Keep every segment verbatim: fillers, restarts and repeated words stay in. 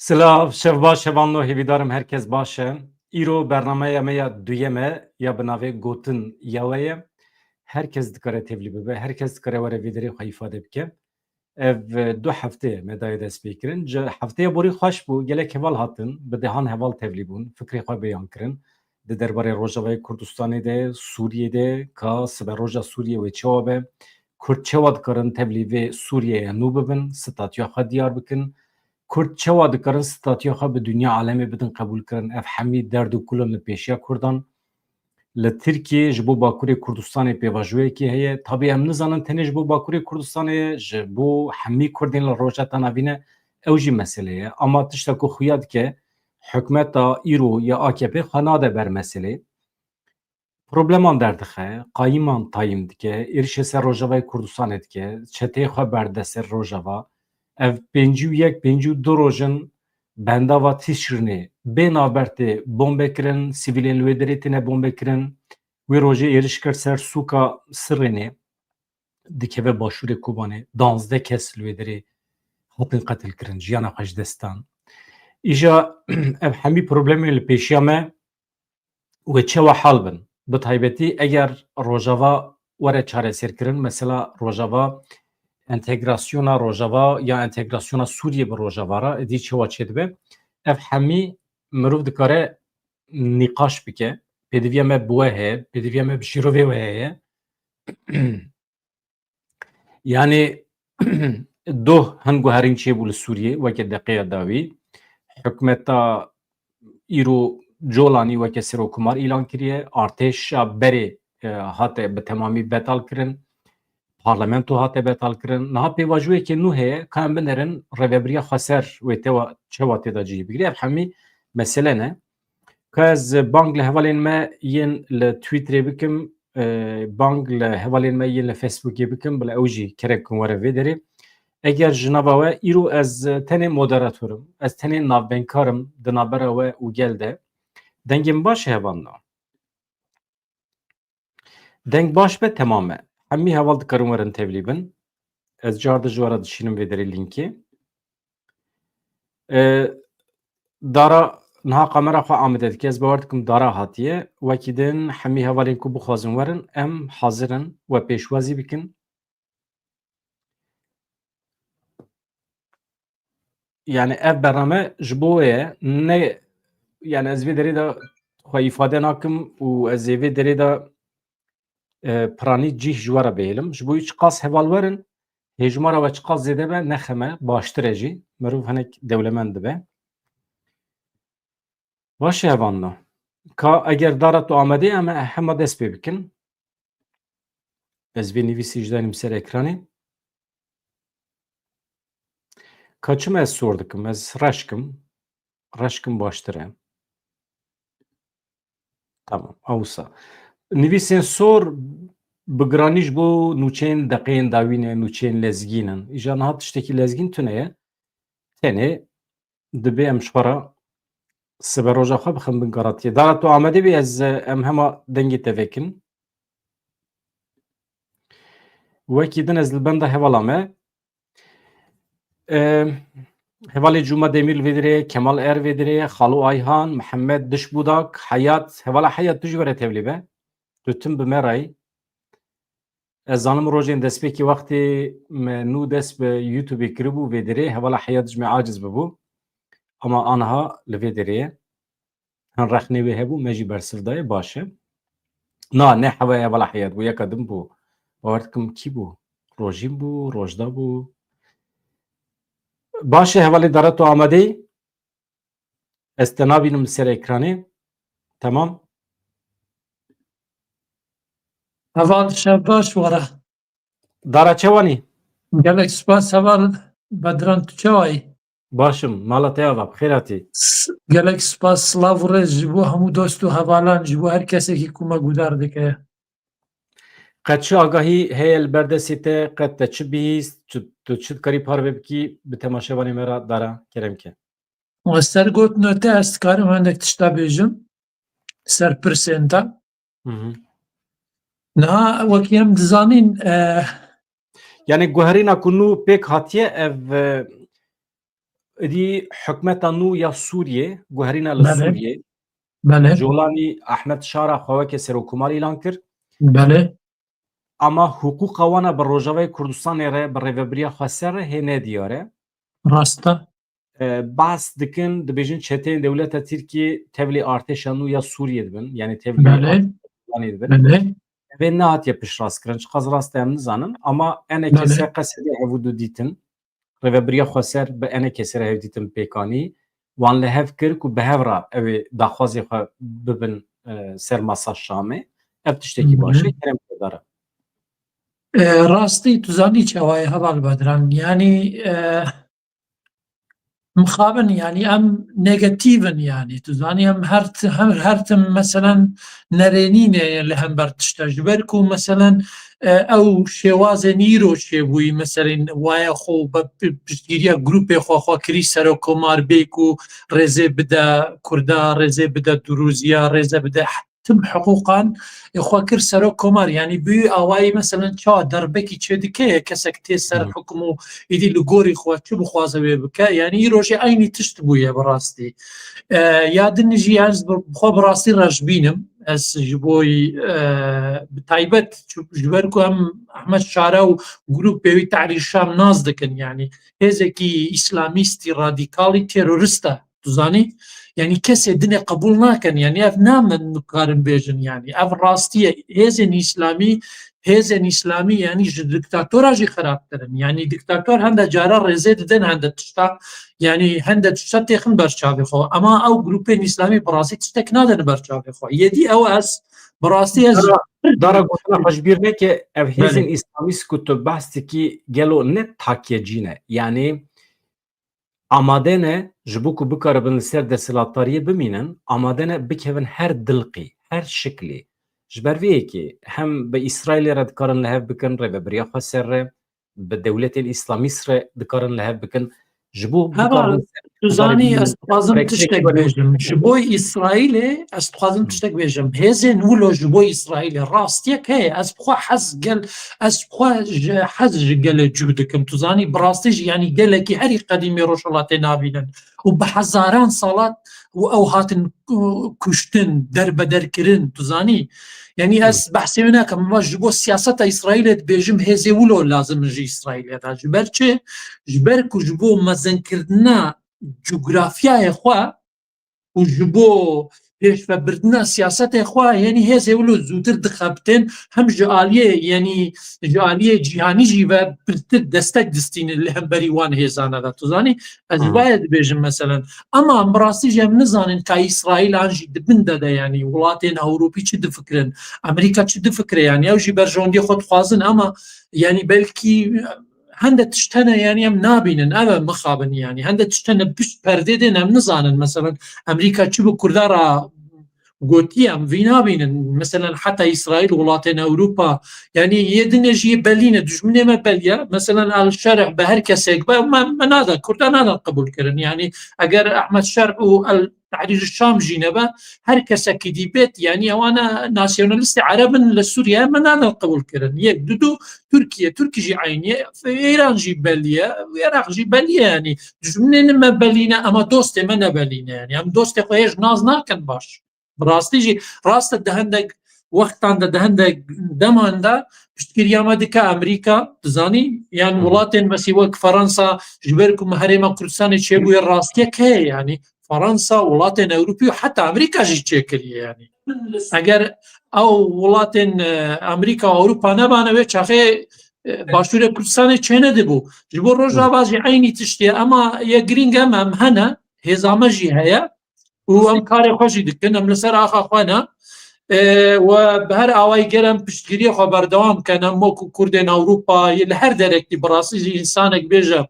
Silav, şev baş, hevalno, hêvîdarim herkes baş e. Îro bernameya me ya duyem e, ya bi navê Gotin ya we ye. Herkes dikare tevlî bibe, herkes dikare were vê derê xwe îfade bike. Ev, e, du heftê me daye dest pê kirin. Ji hefteya borî xweş bû, gelek heval hatin, bi dehan heval tevlî bûn, fikrê xwe beyan kirin. Di derbarê Rojavayê Kurdistanê de, Sûriyê de, ka siberoja Sûriyê wê çawa be, Kurd çawa dikarin tevlî vê Sûriyeyê nû bibin, statuya xwe diyar bikin, Kurd çawa dikarin statuya xwe bi dinya alemê bidin qebûlkirin. Ev hemî derd û kul in li pêşiya Kurdan. Li Tirkiyê ji bo Bakurê Kurdistanê pêvajoyekê heye. Tabî em nizanin tenê ji bo Bakurê Kurdistanê ye, ji bo hemî Kurdên li Rojheta Navîn e, ew jî mesele ye. Ama tişta ku xuya dike, hikûmeta îro ya A K P xwe nade ber meselê. Probleman derdixe, qayîman tayîn dike, êrişê ser Rojavayê Kurdistanê dike, çeteyê xwe berde ser Rojava. Ev pêncî û yek, pêncî û du roj in bendava Tîşrînê bê navber tê bombe kirin, sivîlên li wê derê têne bombe kirin. Wê rojê êriş kir ser sûka Sirênê, dikeve başûrê Kobanê, duwazdeh kes li wê derê hatin qetilkirin, jiyana xwe ji dest dan. Îja ev hemî problemên li pêşiya me wê çawa hal bin? Bi taybetî eger Rojava were çareserkirin, mesela Rojava entegrasyona Rojava ya entegrasyona Sûriyê bi Rojava re êdî çawa çêdibe? Ev hemî mirov dikare nîqaş bike. Pêdiviya me bi we heye, pêdiviya me bi şîrovê we heye. Yanî doh hin guherîn çêbû li Sûriyê weke deqeya dawî. Hikûmeta îro Colanî weke serokkomar îlan kiriye. Artêşa berê, e, hate bi temamî betal kirin. Parlamento hate betal kirin. Niha pêvajoyeke nû heye, ka em binerin rêvebiriya xweser wê tewa, çawa tê de cihî bigire. Ev hemî mesele ne. Ka ez bang li hevalên me yên li Twitterê bikim, e, bang li hevalên me yên li Facebookê bikim, bila ew jî kerek kin were vê derê. Eger ji nava we, îro ez tenê moderator im, ez tenê navbeynkar im di navbera we û gel de. Dengê min baş e, hevalno? Deng baş be, temam e. Hemî heval dikarin werin tevlî bin. Ez cardi ji we re dişînim vê derê lînkê. E, Dara niha kamera xwe amade dike. Ez bawer dikim Dara hatiye. Wekî din hemî hevalên ku bixwazin werin, em hazir in we pêşwazî bikin. Yani ev bername ji bo we ye. Ne, yani ez vê derê de xwe îfade nakim û ez ê vê derê de, e, piranî cih ji we re bihêlim. Ji bo wî çiqas heval werin, hêjmara we çiqas zêde be, nexeme, baştir e jî. Mirov hinek dewlemend dibe. Baş e, hevalno. Ka eger Dara tu amade, em hema dest pê bikin. Ez vê nivîsî ji danîm ser ekranê. Ka çima ez sor dikim? Ez reş kim. Reş kim baştir e. Tamam, awsa. Nivîsên sor bi giranî ji bo nûçeyên deqeyên dawî ne, nûçeyên lezgîn in. Îja niha tiştekî lezgîn tune ye. Tenê dibê em ji xwe re siberoja xwe bixin bin karatiyê. Dara tu amade bî, ez, em hema dengê te vekin. Wekî din ez li benda hevala me. Em, hevalê Cuma Demîr li vê dirê, Kemal Er vê dirê, Xalo Ayhan, Mihemed Dişbudak, Heyat, hevala Heyat tu jî were tevlî be. Tu tim bi me rayî. Ez zanim rojên destpêkê wextê me nû dest bi YouTube-ê kiribû vê derê, hevala Heyat ji me aciz bibû. Ama aniha li vê derê ye. Hin rexnê wê hebû, me jî bersiv daye, baş e. Na, ne hewe hevala Heyat bû, yeka din bû. Bawer dikim kî bû? Rojîn bû, Rojda bû. Baş e, hevalê Dara, tu amadeyî? Ez te nabînim li ser ekranê. Temam. Heval şev baş were. Dara çewanî? Gelek spas heval Bedran, tu çewayî? Baş im, mala te ava, bi xêr hatî. S- Gelek spas, silav û rêz ji bo hemû dost û hevalan, ji bo her kesekî ku me guhdar dike. Qet çi agahî heye li ber destê te, qet te çi bihîst, tu, tu çi dikarî parve bikî, bi temaşevanê me re Dara, kerem ke. Û ser gotina te ez dikarim hindek tişta bêjim ser pirsên te. Hı hı. Niha wekî em dizanîn, e, Yani guherîna ku nû pêk hatiye ev, e, Îdî hikûmeta nû ya Sûriyê, guherîna li Belê. Sûriyê, Belê. Colanî Ahmed Şara xwe weke serokkomar îlan kir. Belê. Ama hiqûqa wana bi Rojavayê Kurdistanê re, bi Rêvebiriya Xweser re hê nediyar e. Rast e. E, behs dikin, dibêjin çeteyên dewleta Tirkiyê tevlî artêşa nû ya Sûriyê dibin, yanî tevlî Belê. artêşa Golanê dibin. Belê. Ev ê nehatiye piştrastkirin, çiqas rast e em nizanin, ama ene Belê. kese qesedê ev û du dîtin. Rêvebiriya Xweser bi ene kesê re hevdîtin pêk anî, wan li hev kir ku bi hev re ew ê daxwazê xwe bibin, e, ser masa Şamê. Ev tiştekî Hı hı. baş e, kerem guhdar e. E, rastî tu zanî çawa ye heval Bedran? Yanî, e, mixabin, yanî em negatîv in, yanî tu zanî em her ti-, her, her tim meselen nerênîne li hember tişta. Ji ber ku meselen, e, ew şêwazên îro çêbûyî, meselen, waye xwe be pi-, piştgiriya grûpê xwe, xwe kirî serokkomar bê ku rêzê bide Kurda, rêzê bide Durûziya, rêzê bide tim hiqûqan, e, xwe kir serokkomar. Yanî bi wî awayî meselen çawa derbekî çêdike, kesek tê ser Hı. hukm û îdî li gorî xwe çi bixwaze wê bike. Yanî îro jî eynî tişt bûye bi rastî. E, ya din jî ez bi, xwe bi rastî re ji bînim. Ez ji bo, e, bi taybet çi-, ji ber ku em Ahmed Şara û grûpê wî Tehrîr Şam nas dikin, yanî hêzekî îslamîstî radikalî terorist e. Tu zanî? Yanî kesê dinê qebûl nakin. Yanî ev ne min karin bêjin yanî. Ev rastî ye. Hêzên îslamî, hêzên îslamî yanî ji diktatora jî xerabtir in. Yanî diktator hende cara rêzê didin hende tişta, yanî hende tişta têxin ber çavê xwe. Ema ew grûpên îslamî bi rastî tiştek nadin ber çavê xwe. Yedî ew ez bi rastî ez Dara, dara gotina xwe ji bîr neke, ev hêzên Belê. îslamîst ku tu behs dikî gelo ne takiyecî ne. Yanî amade ne ji bo ku bikaribin li ser desthilatdariyê bimînin, amade ne bikevin her dilqî, her şiklî. Ji ber vê yekê hem bi Îsraîlê re dikarin li hev bikin, Rêvebiriya Xweser re, bi dewletên îslamîst re dikarin li hev bikin. Ji bo Heval, bikaribin ser tu zanî, ez dixwazim tiştek bêjim. Ji bo Îsraîlê ez dixwazim Hı. tiştek bêjim. Hêzên wilo ji bo Îsraîlê rastiyek heye. Ez bi xwe hez gel, ez bi xwe ji, hez ji gelê cû dikim. Tu zanî, bi rastî jî, yanî gelekî herî qedîmê Rojhilatê nabînin. Û bi hezaran salat û ew hatin, û, kuştin, derbeder kirin. Tu zanî? Yanî ez Hı. behsê wê nakim, ama ji bo siyaseta Îsraîlê dibêjim, hêzê wilo lazim in ji Îsraîlê re. Ji ber çi? Ji ber ku ji bo mezinkirina cografyayê xwe û ji bo pêşvebirdina siyasetê xwe, yanî hêzê wilo zûtir dixebitên, hem ji aliyê, yanî ji aliyê cîhanî jî ve pirtir destek distînin li hemberî wan hêzane de. Tu zanî, ez Hı. vayê dibêjim meselen. Ama bi rastî jî em nizanin ka Îsraîl an jî di bin de de, yanî welatên Ewropî çi difikirin, Amerîka çi difikire, yanî ew jî berjewendiyê xwe dixwazin, ama yanî belkî hende tişt hene, yanî em nabînin, ev e mixabin, yanî hende tişt hene pişt perdê de em nizanin. Meselen, Amerîka çi bi Kurda re gotiye, em vî nabînin. Meselen, heta Îsraîl, welatên Ewropa, yanî yê dinê jî yê belî ne, dijminê me belî ye. Meselen, El Şerh bi her kesek be, me, me nade, Kurda nade qebûl kirin. Yanî eger Ehmed Şerh û El Tehrîr Şam jî nebe, her kesekî dî bêt, yanî ewana nasyonalistê Ereb in li Sûriye, me nade qebûl kirin. Yek, du, du, Tirkiye, Tirkî jî eynî ye, Îran jî belî ye, Iraq jî belî ye, yanî dijminên me belî ne, ema dostê me ne belî ne, yanî em dostê xwe hêj nas nakin baş. Bi rastî jî rast e, di hindek wextan de, di hindek deman de piştgiriya me dike Amerîka, dizanî, yan Hı hı. welatên mesî wek Fransa, ji ber ku me herêma Kurdistanê çêbûye, rastiyek heye, yanî Fransa, welatên Ewropî û heta Amerîka jî çêkiriye, yanî. Eger ew welatên, e, Amerîka, Ewropa nebane wê çaxê, e, Başûrê Kurdistanê çênedibû. Ji bo Rojava jî eynî tişt e, ema yek girîng em, em hene, hêza me jî heye û em karê xwe jî dikin, em li ser axa xwe ne. E, we bi her awayî ger em piştgiriyê xwe berdewam ken, em wekû Kurdên Ewropa, li her derekî bi rastî jî însanek bêje,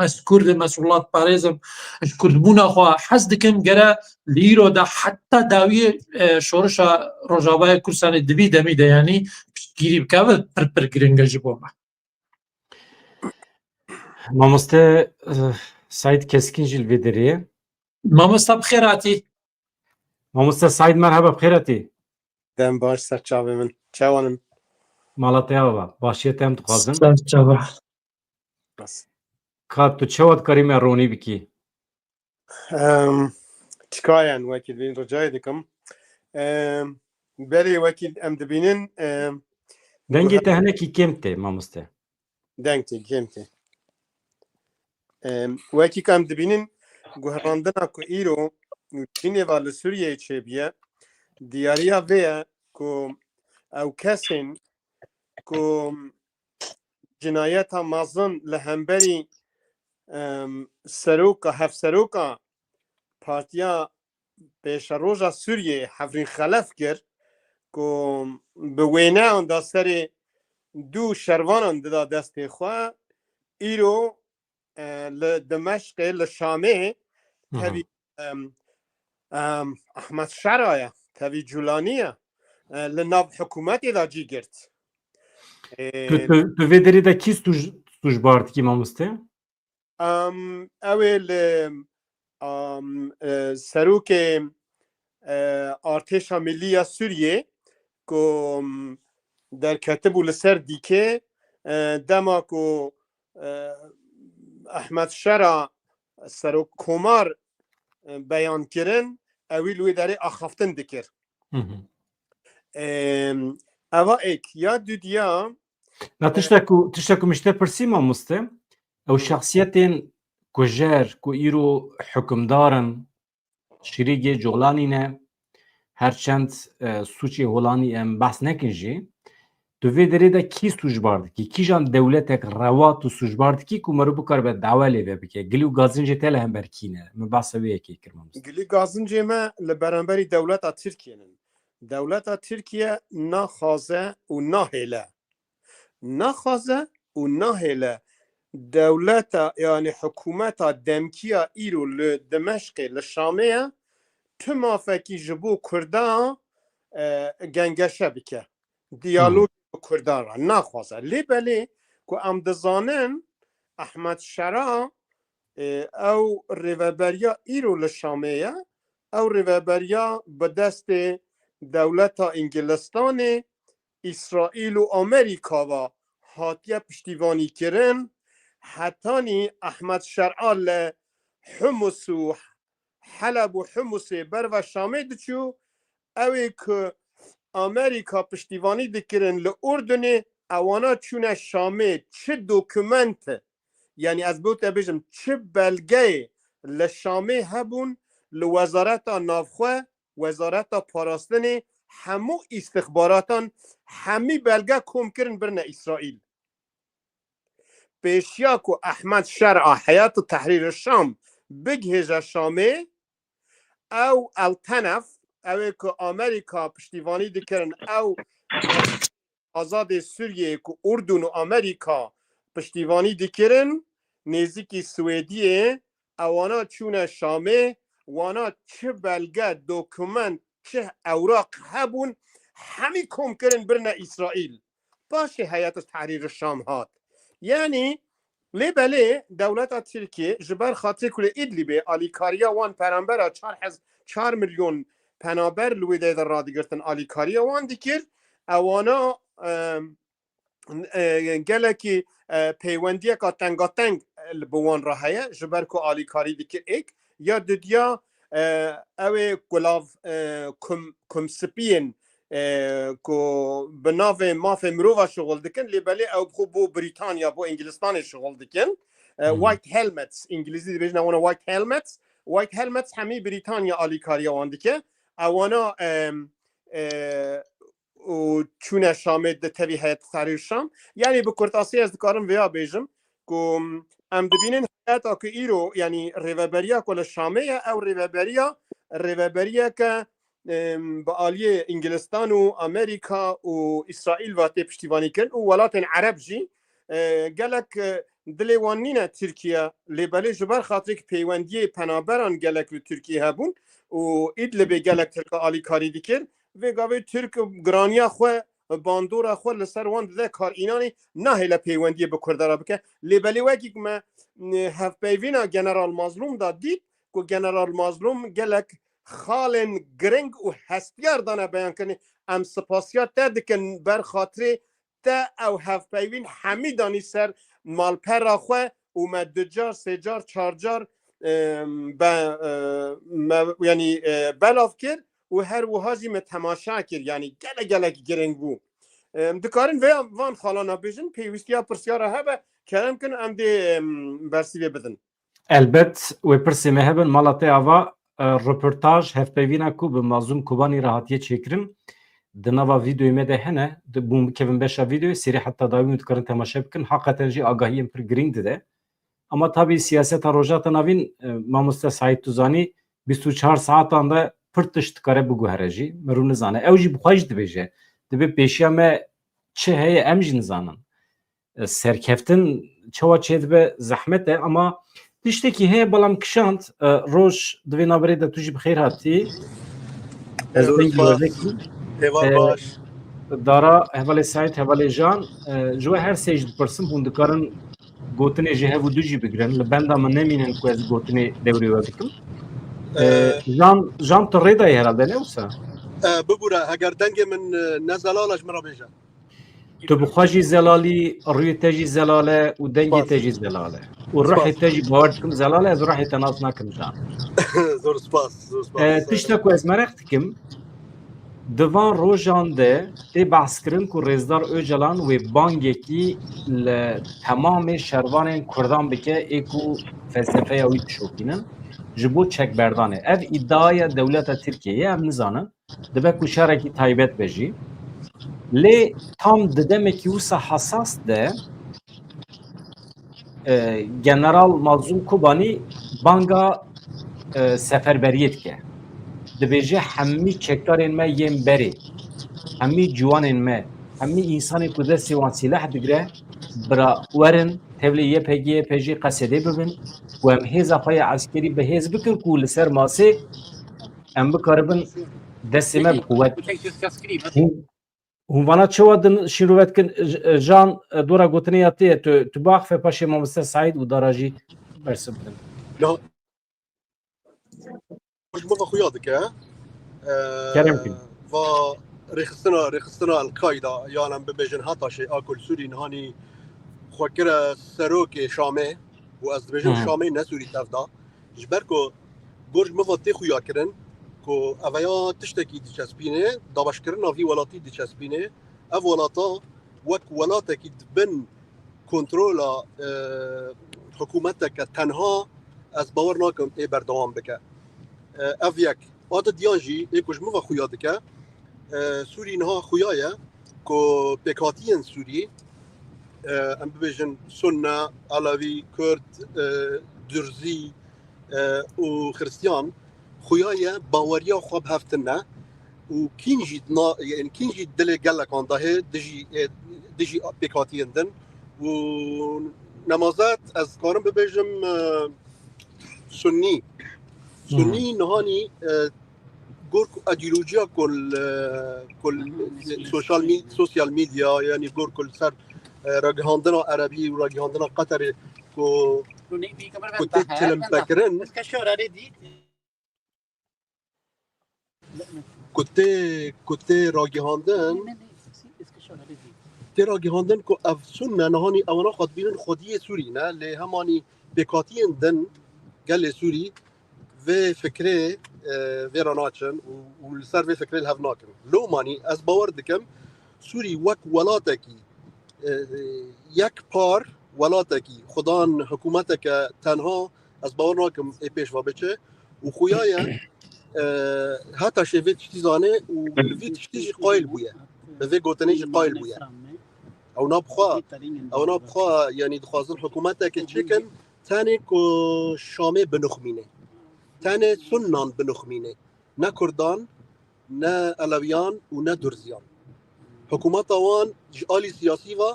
ez Kurd im, ez welatparêz im, ji Kurdbûna xwe hez dikim, gere li îro de heta dawiyê, e, şorişa Rojavayê Kurdistanê di vî demî de, yanî piştgirî bike, ev pir pir giring e ji bo me. Mamoste, eh, Saîd Keskîn jî li vê derê ye. Mamoste bi xêr hatî. Mamoste Saîd, merheba, bi xêr hatî. Dem baş, ser çavê min. Çawan in? Mala te ava, başiyê te em dixwazin. Ser çava. Bas. Ka tu çawa dikarî me ronî bikî? Em, çikayen wekî dibînin ricayê dikim. Em, belê wekî em dibînin, em, Dengê te hinekî kêm tê, mamoste. Deng tê, kêm tê. Em, wekî ku em dibînin, guherandina ku îro û cînê va li Sûriyeyê çêbûye, diyariya vê ye ku ew kesên ku cinayeta mezin li hemberî, em, seroka, hevseroka Partiya Pêşeroja Sûriyeyê Hevrin Xelef kir, ku bi wêneyan da serê du şervanan dida destê xwe, îro, e, li Dimeşqê, li Şamê, Hı hı. tevî, em, em, Ahmet Şera ye, tevî Culanî ye, e, li nav hikûmetê de cî girt. E, Tu, tu, tu vê derê de kî sûc-, sûcbar dikî, mamoste? Em, ew ê li, em, e, serokê, e, Artêşa Millî ya Sûriyê ku, em, derketibû li ser dîkê, e, dema ku, e, Ehmed Şera serokkomar, e, beyan kirin, ewî li wê derê axaftin dikir. Hı hı. Em, eva êk ya dudiya, Na tiştek ku, tiştek ku min ji te pirsî, mamoste, ew şexsiyetên kujer ku îro hukimdar in, şirîgê colanî ne, her çend, e, sûçê holanî em behs nekin jî, tu vê derê de kî sûcbar dikî? Kîjan dewletek rewa tu sûcbar dikî ku meriv bikaribe dawa lê ve bike? Gilî û gazincê te li hember kî ne? Min behsa wê yekê kir, mamoste. Gilî gazincê me li beramberî dewleta Tirkiyê ne. Dewleta Tirkiye naxwaze û nahêle. Naxwaze û nahêle dewleta, yani hikûmeta demkiya îro li Dimeşqê, li Şamê ye, tu mafekî ji bo Kurda, e, gengeşe bike. Diyalog bi Kurdan re naxwaze. Lê belê ku em dizanin Ehmed Şera, e, ew rêveberiya îro li Şamê ye, ew rêveberiya bi destê dewleta Îngilistanê, Îsraîl û Amerîka ve hatiye piştîvanî kirin. Hetanî Ehmed Şera li Humus û Heleb û Humusê berve Şamê diçû, ew ê ku Amerîka piştîvanî dikirin li Urdunê, ewana çûne Şamê, çi dokument, yani ez bo te bêjim, çi belgeyê li Şamê hebûn, li Wezareta Navxwe, Wezareta Parastinê, hemû îstixbaratan, hemî belge kom kirin birine Îsraîl. Pêşiya ku Ehmed Şera Heyat Tehrîr Şam bigihêje Şamê, ew El Tenef, ew ê ku Amerîka piştîvanî dikirin, ew Azadê Sûriyeyê ku Urdun û Amerîka piştîvanî dikirin, nêzîkî Swêdiyê, ewana çûne Şamê, wana çi belge, dokument, çi ewraq hebûn, hemî kom kirin birine Îsraîl. Paşê Heyet Tehrîr Şam hat. Yani, lê belê dewleta Tirkiye ji ber xatirê ku li Îdlibê alîkariya wan perembera çar hez-, çar milyon penaber li wê derê de radigirtin, alîkariya wan dikir, ewana, em, e, gelekî, e, peywendiyeka tengateng, e, li bi wan re heye, ji ber ku alîkarî dikir êk. Ya dudiya, e, ew ê gulav, e, kum, kumspiyên, e, ku bi navê mafê mirova şixul dikin, lê belê ew xwe bo Brîtanya, bo Îngilistanê şixul dikin. E, Hmm. White Helmets, Îngilîzî dibêjin wana White Helmets. White Helmets hemî Brîtanya alîkariya wan dike. Ewana, em, e, û çûne Şamê di tevî Heyet Tehrîr Şam. Yani bi kurtasî ez dikarim vêya bêjim ku em dibînin heyeta ku îro, yani rêveberiya ku li Şamê ye, ew rêveberiya, rêveberiyeke, em, bi aliyê Îngilistan û Amerîka û Îsraîl ve tê piştîvanî kirin û welatên Ereb jî, e, gelek, e, dilê wan nîne Tirkiye, lê belê ji ber xatirê ku peywendiyê penaberan gelek li Tirkiye hebûn û Îdlibê gelek Tirka alîkarî dikir, vê gavê Tirk giraniya xwe, bandora xwe li ser wan dide kar, înanê nahêle peywendiyê bi Kurda re bike. Lê belê wekî ku me, e, hevpeyvîna General Mazlûm da dît ku General Mazlûm gelek xalên giring û hestiyar dane beyankirinê. Em spasiya te dikin ber xatirê te ew hevpeyvîn hemî danî ser malpera xwe û me du car, sê car, çar car e, be, e, me, yanî, e, belav kir û her wiha jî me temaşa kir. Yanî gelek gelek giring bû. E, dikarin vê van xalana bêjin, pêwîstiya pirsyara hebe, kerem kin em dê, e, bersîvê bidin. Elbet wê pirsê me hebin, mala te ava, e, röportaj, hevpeyvîna ku bi Mazlûm Kobanî re hatiye çêkirin, di nava vîdeoyê me de hene, di bûn bikevin beşa vîdeoyê, sêrî heta dawî hûn dikarin temaşe bikin, heqeten jî agahiyên pir girîng dide. Ama tabî siyaseta Rojhilata Navîn, e, mamoste Saîd tu zanî, bîst û çar saetan de pir tişt dikare biguhere jî, mirov nizane. Ew jî bi xwe jî dibêje, dibe pêşiya me çi heye em jî nizanin. E, serkeftin çawa çêdibe zehmet e, ama tiştekî heye, belam kişand, e, Roj, di vê navberê de tu jî bi xêr hatî. Ez dengî we vekî. Hêval E, baş. Dara, hevalê Saîd, hevalê Jan, e, ji we her sê jî dipirsim, hûn dikarin gotinê ji hev û du jî bigirin. Li benda min nemînin ku ez gotinê dewrê we bikim. E, E, Jan, Jan tu rê dayî herhalde, ne wisa? E, bibûre, heger dengê min, e, ne zelal e, ji min re bêje. Tu bi xwe jî zelalî, rûyê te jî zelal e û dengê Spas. te jî zelal e. Û ruhê Spas. te jî, bawer dikim, zelal e, ez ruhê te nas nakim Jan. Zor spas, zor spas. E, tişta ku ez mereq dikim, di van rojan de tê behs kirin ku Rêzdar Ocalan wê bangekî li temamê şervanên Kurdan bike, ê ku felsefeya wî dişopînin, ji bo çekberdanê. Ev îdiaya dewleta Tirkiyeyê ye, em nizanin. Dibe ku şerekî taybet be jî. Lê tam di demekî wisa hesas de, e, General Mazlûm Kobanî banga, e, seferberiyê dike. Dibêje, hemî çekdarên me yên berê, hemî ciwanên me, hemî însanên ku destê wan sîleh digre, bira werin, tevlê Y P G, Y P J, Qesedê bibin, ku em hêza xwe ya eskerî bi hêz bikin, ku li ser masê em bikaribin destê me bi quwet. Hûn, hûn vana çawa din şîrove dikin? J-, Jan, dora gotinê ya te ye, tu, tu biaxife paşê mamoste Saîd û Dara jî bersiv bidin. Ya, ji min ve xuya dike. Ee, Kerem kin. Va rêxistina, rêxistina El-Qaîda, yan em bibêjin HTŞ a ku li Sûrî nihanî xwe kire serokê Şamê û ez dibêjim Hı hı. Şamê, ne Sûrî tev da. Ji ber ku gor ji min ve tê xuya kirin ku eveya tiştekî diçespîne, dabeşkirina vî welatî diçespîne, ev welata wek welatekî di bin kontrola, e, hikûmeteke tenha ez bawer nakim ê berdewam bike. E, ev yek. A didiyan jî ê ku ji min ve xuya dike, e, Sûrî niha xuya ye ku pêkhatiyên Sûrî, e, em bibêjin Sunne, Elewî, Kurd, e, Durzî, e, û Xiristiyan xuya ye baweriya xwe bi hev tune û kîn jî na-, yani kîn jî dilê gelekan dahê dijî, e, dijî pêkhatiyên din û nemazet ez karim bibêjim, e, Sunnî. Sunnî nihanî, e, gor ku ideolojiya ku li, ku li sosyal mî-, sosyal medya, yani gor ku li ser, e, ragihandina erebî û ragihandina Qeterê ku, ku tê tilimpekirin, ku tê, ku tê ragihandin, tê ragihandin ku ev Sunne nihanî ewana xwe dibînin xwediyê Sûrî ne, lê hemanî pêkhatiyên din gelê Sûrî vê fikrê, e, vê re naçin û, û li ser vê fikrê li hev nakin. Lomanî ez bawer dikim Sûrî wek welatekî, e, e, yek par welatekî, xudan hikûmeteke tenha ez bawer nakim ê pêş ve biçe û xuya ye, e, heta şê vê tiştî zane û li vî tiştî jî qayil bûye. Bi vê gotinê jî qayil bûye. Ew nabixwe, ew nabixwe, yanî dixwazin hikûmeteke çêkin, tenê ku Şamê binixmîne. Tenê Sunnan binixmîne. Ne Kurdan, ne Elewiyan û ne Durziyan. Hikûmeta wan ji alî siyasî ve,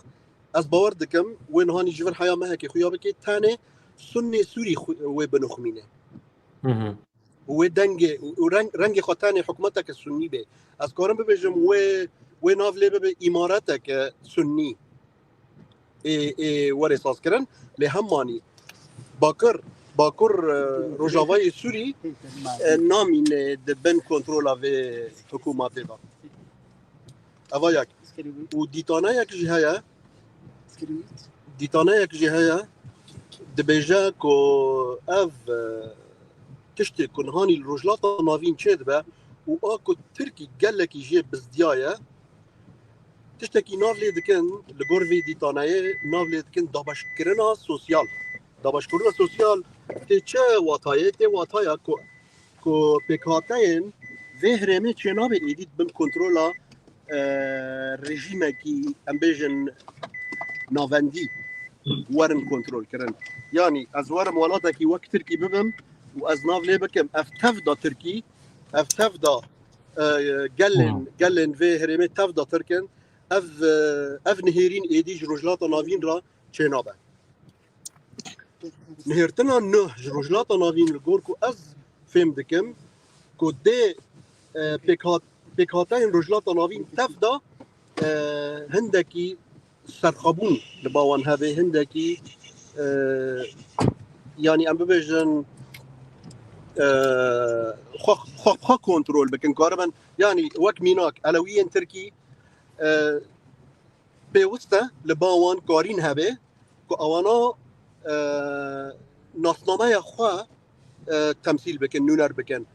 ez bawer dikim, wê nihanî ji vir heya mehekê xuya bike, tenê Sunnê Sûrî xu-, wê binixmîne. Hı hı. Û wê dengê, û reng, rengê xwe tenê hikûmeteke Sunnî bê. Ez karim bibêjim, wê, wê nav lê bibe îmareteke Sunnî. Ê, ê werê sazkirin, lê hemmanî Bakur, Bakur, e, Rojavayê Sûrî, e, namîne di bin kontrola vê hikûmetê de. Eva yek. Û dîtaneyek jî heye. Dîtaneyek jî heye. dibêje ku ev, e, tiştê ku nihanî li Rojhilata Navîn çêdibe û a ku Tirkî gelekî jê bizdiyaye, tiştekî nav lê dikin, li gor vê dîtaneyê nav lê dikin dabeşkirina sosyal. Dabeşkirina sosyal tê çi watayê? Tê wataya ku, ku pêkhateyên vê herêmê çênabe êdî bin kontrola, e, rejîmekî, em bêjin, navendî werin kontrolkirin. Yanî ez werim welatekî wek Tirkî bibim û ez nav lê bikim. Ev tevda Tirkî, ev tevda, e, gelên, Hmm. gelên vê herêmê tevda Tirk in. Ev, e, ev nihêrîn êdî ji Rojhilata Navîn re çênabe. Nihêrtina nuh ji Rojhilata Navîn, li gor ku ez fêm dikim, ku dê, e, pêkhat-, pêkhateyên Rojhilata Navîn tevda, e, hindekî serxwebûn li ba wan hebe, hindekî, e, yanî em bibêjin, e, xwe, xwe, xwe kontrol bikin, karibin, yanî wek mînak, Elewiyên Tirkî, e, pêwist e li ba wan karîn hebe ku ewana, e, nasnameya xwe, e, temsîl bikin, nûner bikin.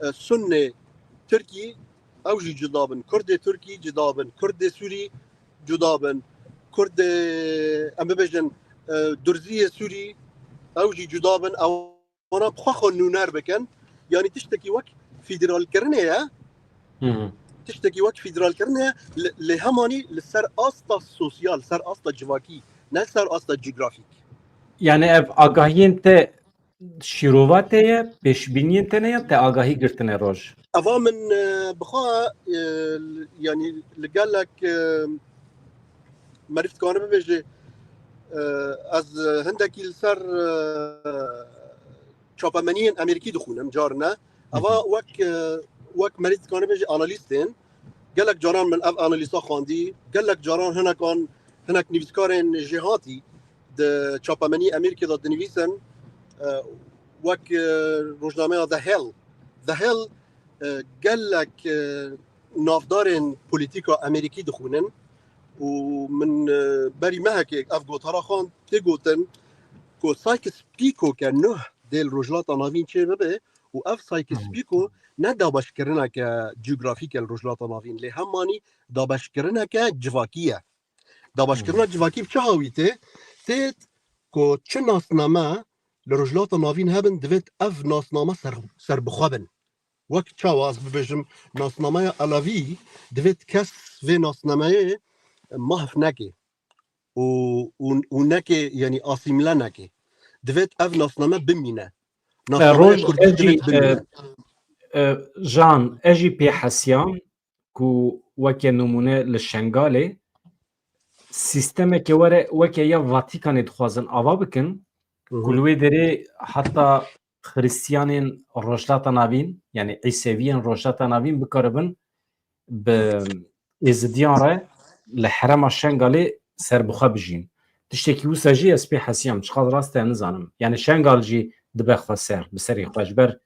E, Sunnê Tirkî, ew jî cuda bin. Kurdê Tirkî cuda bin. Kurdê Sûrî cuda bin. Kurdê, em bibêjin, e, Durziyê Sûrî, ew jî cuda bin. Ew wana bi xwe xwe nûner bikin. Yanî tiştekî wek fîderalkirinê ye. Hı hı. Tiştekî wek fîderalkirinê ye, li, lê hemanî li ser asta sosyal, ser asta civakî, ne ser asta cografîk. Yani ev agahiyên te şîrova te ye, pêşbîniyên te ne ye, te agahî girtine roj? Eva min, e, bi xwe, e, yanî li gelek, e, merîv dikare bibêje, e, ez hindekî li ser, e, çapemeniyên Amerîkî dixwînim, carine. Eva wek, e, wek merîv dikare bêje analîstên. Gelek caran min ev analîsa xwendî, gelek caran hinekan, hinek nivîskarên jêhatî di çapemenî Amerîkê de dinivîsin, e, wek, e, rojnameya The Hill. The Hill, e, gelek, e, navdarên polîtîka Amerîkî dixwînin û min, e, berî mehekê ev gotara xwend, tê gotin ku Sykes-Picot ke nuh dê li Rojhilata Navîn çê bibe û ev Sykes-Picot ne dabeşkirineke cografîk e li Rojhilata Navîn, lê hemanî dabeşkirineke civakî ye. Dabeşkirina civakî bi çi hawî tê? Tê ku çi nasname li Rojhilata Navîn hebin, divêt ev nasname ser, serbixwe bin. Wek çawa ez bibêjim, nasnameya Elewî divêt kes vê nasnameyê mahf neke û, û, û neke, yanî asîmle neke. Divêt ev nasname bimîne. E, Nasnameya Roj, Kurdî ez jî, divêt bimîne. E, e, Jan, ez jî pê hesiyam ku weke nimûne li Şengalê sîstemeke were weke ya Vatikanê dixwazin ava bikin, Hı hı. ku li wê derê heta Xristiyanên Rojhilata Navîn, yani Îseviyên Rojhilata Navîn bikaribin bi Êzidiyan re li herema Şengalê serbixwe bijîn. Tiştekî wisa jî ez pê hesiyam, çiqas rast e nizanim. Yani Şengal jî dibe xwe ser, bi serê xwe ji ber,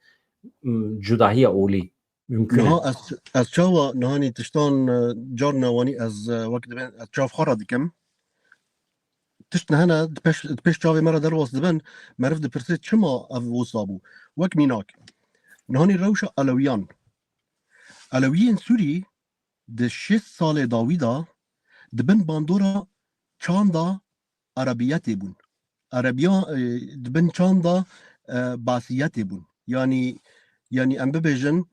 m, cudahiya olî. Mümkün e. Niha ez, ez çawa nihanî tiştan, e, carna wanî ez, e, wek dibên ez çav xwe re dikim. Tişt nehene di pêş, di pêş çavê me re derwas dibin, meriv dipirse çima ev wisa bû? Wek mînak, nihanî rewşa Elewiyan. Elewiyên Sûrî di şêst salê dawî de di bin bandora çanda Erebiyetê bûn. Erebiya, e, di bin çanda, e, Basiyetê bûn. Yanî, yanî em bibêjin,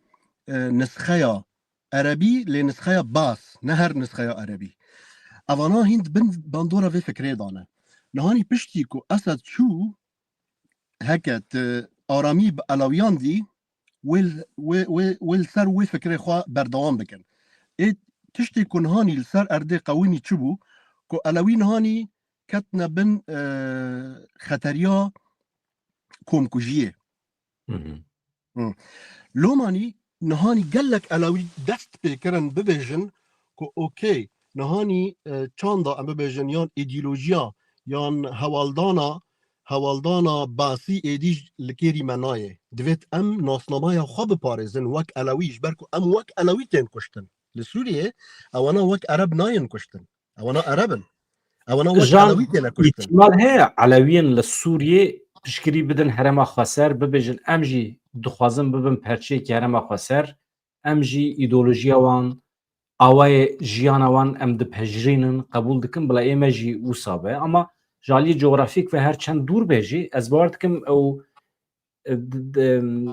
e, nisxeya Erebî lê nisxeya Bas, ne her nisxeya Erebî. Evana hîn di bin bandora vê fikrê de ne. Nihanî piştî ku Esed çû, heke tu aramî bi Elewiyan dî, wê, wê, wê, wê li ser wê fikrê xwe berdewam bikin. Ê tiştê ku nihanî li ser erdê qewimî çi bû, ku Elewî nihanî ketine bin, e, xeteriya komkujiyê. Hı hı. Hı. Lomanî nihanî gelek Elewî dest pê kirin bibêjin ku okey, nihanî, e, çanda em bibêjin yan îdeolojiya yan hewaldana, hewaldana Basî êdî li kêrî me nayê. Divêt em nasnameya xwe biparêzin wek Elewî, ji ber ku em wek Elewî tên kuştin. Li Sûriyê ewana wek Ereb nayên kuştin. Ewana Ereb in. Ewana wek Jan, Elewî têne kuştin. Îhtimal heye Elewiyên li Sûriyê piştgirî bidin herêma xweser, bibêjin, em jî dixwazin bibin perçeyekî herêma xweser, em jî îdeolojiya wan, awayê jiyana wan em dipejirînin, qebûl dikin, bila ê me jî wisa be. Ama ji aliyê cografîk ve her çend dûr be jî, ez bawer dikim ew, e, d-, d-, em,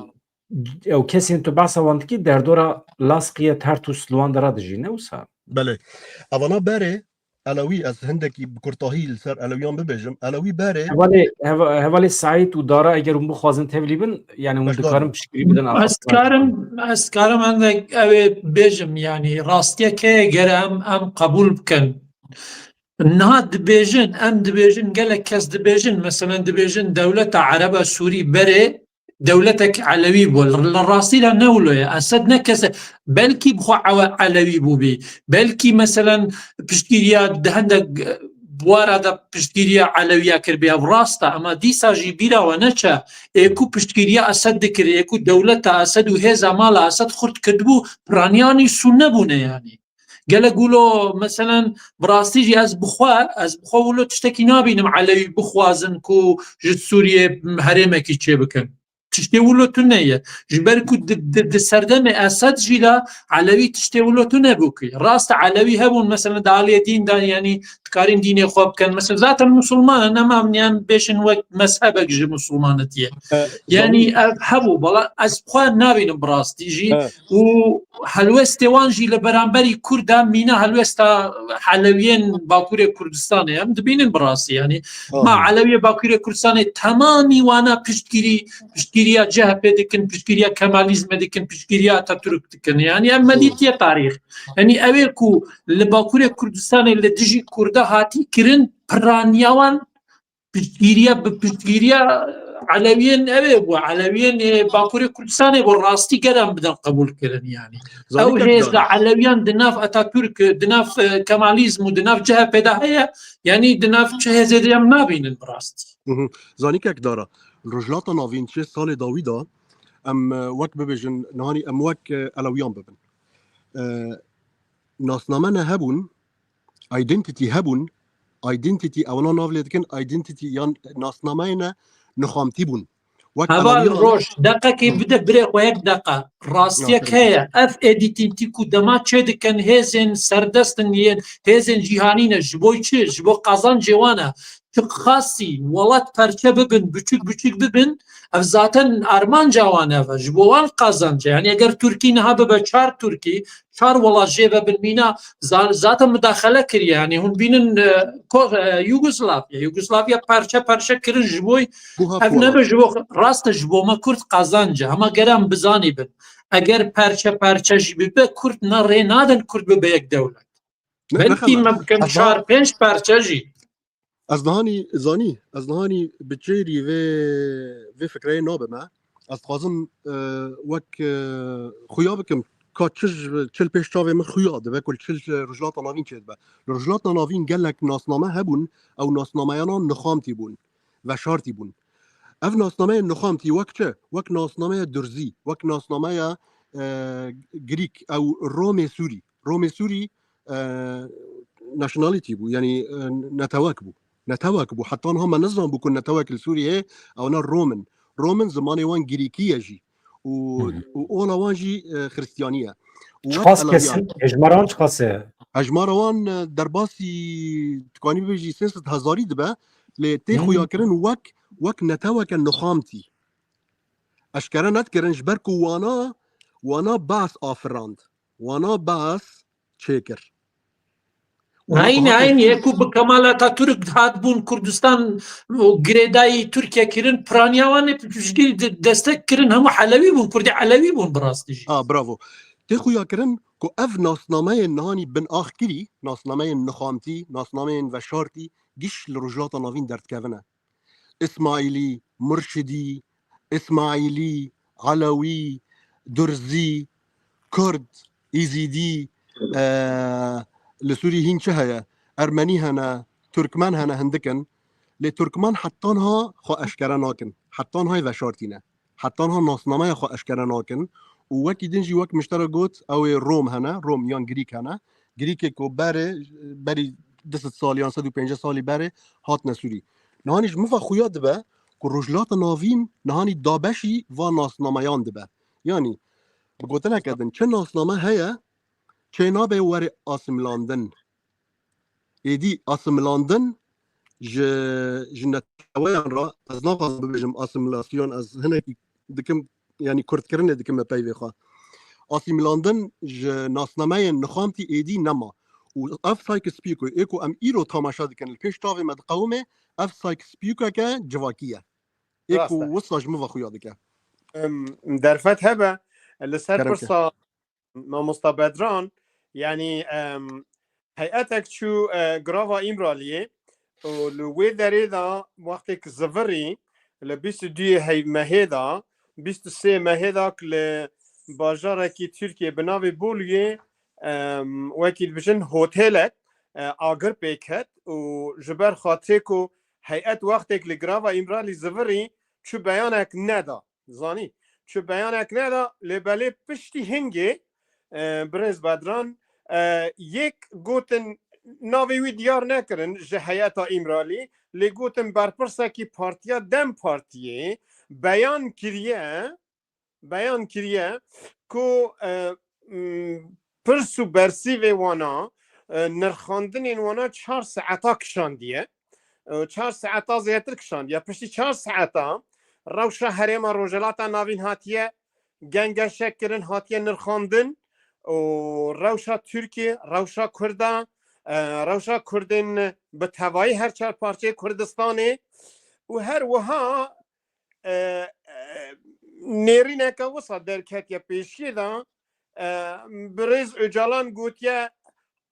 ew kesên tu behsa wan dikî derdora Laskiye, Tartus, li wan dera dijî, ne wisa? Belê. Evana berê, Elewî, ez hindekî bi kurtahî li ser Elewiyan bibêjim. Elewî berê. Hevalê, heva-, hevalê Seîd û Dara, eger hûn bixwazin tevlî bin, yani hûn Beşdar dikarin bû. Piştgirî bidin. Ez karim, ez karim hindek ew ê bêjim, yani rastiyek heye gere em, em qebûl bikin. Niha dibêjin, em dibêjin, gelek kes dibêjin, meselen dibêjin dewleta Ereba Sûrî berê dewletek Elewî bû. Li rastî de ne wilo ye. Esed ne kese, belkî bi xwe ewe Elewî bûbî. Belkî meselen piştgiriya di hindek, e, buwara de piştgiriya Elewiya kiribî. Ev rast e, ema dîsa jî bîra we neçe. Ê ku piştgiriya Esed dikir, ê ku dewleta Esed û hêza mala Esed xurt kirdibû, piraniyan î sûn nebûne yani. Gelek wilo, meselen, bi rastî jî ez bi xwe, ez bi xwe wilo tiştekî nabînim Elewî bixwazin ku ji Sûriyê herêmekî çêbikin. Tiştê wilo tune ye. Ji ber ku di, di, di serdemê Esed jî de Elewî tiştê wilo tune bû ki. Rast e, Elewî hebûn, meselen, di aliyê dîn de, yanî dikarîn dînê xwe bikin. Mesela zaten Musulman in, nema niyan bêşin wek mezhebek ji Musulmanetiye. E, Yani zanî- ev hebû, bala ez xwe nabînim bi rastî jî. E. Û helwestê wan jî li beramberî Kurda mîna helwesta Elewiyên Bakurê Kurdistanê em dibînin bi rastî. Yani Ha. ma Elewiyê Bakurê Kurdistanê temamî wana piştgirî, piştgiriya C H P dikin, piştgiriya Kemalîzmê dikin, piştgiriya Atatürk dikin. Yani em medîtiye tarîx. Yani ew ê ku li Bakurê Kurdistanê li dijî Kurda hatî kirin, piraniya wan piştgiriya, bi piştgiriya Elewiyên ev ê bû, Elewiyên, e, Bakurê Kurdistanê bû, rastî geran bidin qebûl kirin yani. Ew Zanî hêz kek de dara. Elewiyan di nav Atatürk, di nav, e, Kemalizm û di nav C H P de heye, yani di nav çi hêzê de em nabînin bi rastî. Hı hı. Zanî kek dara. Rojhilata Navîn çi salê dawî de em, e, wek bibêjin, nihanî em wek, e, Elewiyan bibin. E, nasname ne hebûn, identity hebûn, identity, ewana nav lê dikin, identity yan nasnameyê ne nixamtî bûn. Wek Heval Elewiyan Roj, deqekê Hmm. bide birê xwe yek deqa. Rastiyek Aferin. heye. Ev identity ku dema çê dikin, hêzên serdestin yên, hêzên cîhanî ne. Ji bo çi? Ji bo qazancê wan e. Çi qasî welat perçe bibin, biçûk biçûk bibin, ev zaten armanca wan ev e. Ji bo wan qazanc e. Yani eger Tirkî niha bibe çar Tirkî, çar welat jê ve bin mîna za-, zaten mudaxele kiriye. Yani hûn bînin, e, ko-, e, Yugoslavya. Yugoslavya perçe perçe kirin ji bo Bû heft ev welat. nebe ji bo rast e, ji bo me Kurd qazanc e. Hema geran bizanî bin. Eger perçe perçe jî bibe, Kurd ne rê nadin Kurd bibe yek dewlet. Ne, Belkî nexeme. me bikin Ez çar, daha pênc perçe jî. Ez nihanî zanî, ez nihanî bi çêrî vê, vê fikreyê nabime. Ez dixwazim, e, wek, e, xuya bikim, ka çi ji, çi li pêş çavê min xuya dibe, ku li çi li Rojhilata Navîn çêdibe. Li Rojhilata Navîn gelek nasname hebûn, ew nasnameyanan nixamtî bûn, veşartî bûn. Ev nasnameyên nixamtî wek çi? Wek nasnameya Durzî, wek nasnameya, e, Grîk, ew Romê Sûrî. Romê Sûrî, e, nationality bû, yanî, e, netewek bû. Netewek bû. Heta niha me nizanbû ku netewek li Sûriyeyê ewna Rom in. Rom in, zimanê wan Grîkî ye jî. Û, Hı hı. û ola wan jî, e, Xristiyanî ye. Û wek Çiqas Elewiyan. kesin, hejmara wan çiqas e? Hejmara wan, e, derbasî, dikanî bibêjî sê sed hezarî dibe, lê tê Hı. xuyakirin wek, wek neteweke nixamtî. Eşkere nedikirin, ji ber ku wana, wana Baas afirand. Wana Baas çêkir. Wana Aynî, Baas aynî. Yê ku bi Kemal Atatürk hatibûn Kurdistan û girêdayî Tirkiye kirin, piraniya wan ê piştgirî de-, destek kirin, hemû Elewî bûn, Kurdê Elewî bûn bi rastî jî. Ha, bravo. Tê xuya kirin ku ev nasnameyên nihanî binaxkirî, nasnameyên nixamtî, nasnameyên veşartî, giş li Rojhilata Navîn derdikevine. Îsmaîlî, Murşidî, Îsmaîlî, Elewî, Durzî, Kurd, Îzîdî, e, li Sûrî hîn çi heye? Ermenî hene, Turkmen hene, hindik in. Lê Turkmen heta niha xwe eşkere nakin. Heta niha veşartî ne. Heta niha nasnameya xwe eşkere nakin. Û wekî din jî wek min ji te re got, ew ê Rom hene, Rom yan Grîk hene. Grîkê ku berê, berî du sed salî yan sed û pêncî salî berê hatine Sûrî. Nihanî ji min ve xuya dibe ku Rojhilata Navîn nihanî dabeşî va nasnameyan dibe. Yanî bi gotineke din, çi nasname heye, çê nabe were asimilandin. Êdî asimilandin ji, ji neteweyan re, ez naxwazim bibêjim asimilasyon, ez hinekî dikim, yanî kurtkirinê dikim me peyvê xwe. Asimilandin ji nasnameyên nixamtî êdî nema. Û ev Sykes-Picot ê ku em îro tamaşe dikin, li pêş çavê me diqewime, ev Sykes-Picoteke civakî ye. Ê ku wisa ji min ve xuya dike. Em, derfet hebe li ser pirsa Mamosta Bedran, yanî, em, heyetek çû, e, Girava Îmraliyê û li wê derê de wextêk zivirî, li bîst û duyê hey-, mehê de, bîst û sê mehê de li bajarekî Tirkiyê bi navê Boluyê, em, wekî dibêjin hotelek, e, agir pê ket û ji ber xatirê ku heyet wextêk li Girava Îmralî zivirî çi beyanek neda. Zanî, çi beyanek neda, lê belê piştî hingê, e, birêz Bedran, e, yek gotin navê wî diyar nekirin ji heyeta Îmralî, lê gotin berpirsekî partiya DEM Partiyê beyan kiriye, beyan kiriye ku, e, m, pirs û bersîvê wana, e, nirxandinên wana çar saeta kişandiye. E, çar saeta zêdetir kişandiye. Piştî çar saeta rewşa herêma Rojhilata Navîn hatiye gengeşe kirin, hatiye nirxandin û rewşa Tirkiyê, rewşa Kurda, e, rewşa Kurdên bi tevayî her çar parçeyê Kurdistanê û her wiha, e, e, nêrîneke wisa derketiye pêşiyê de, e, birêz Ocalan gotiye,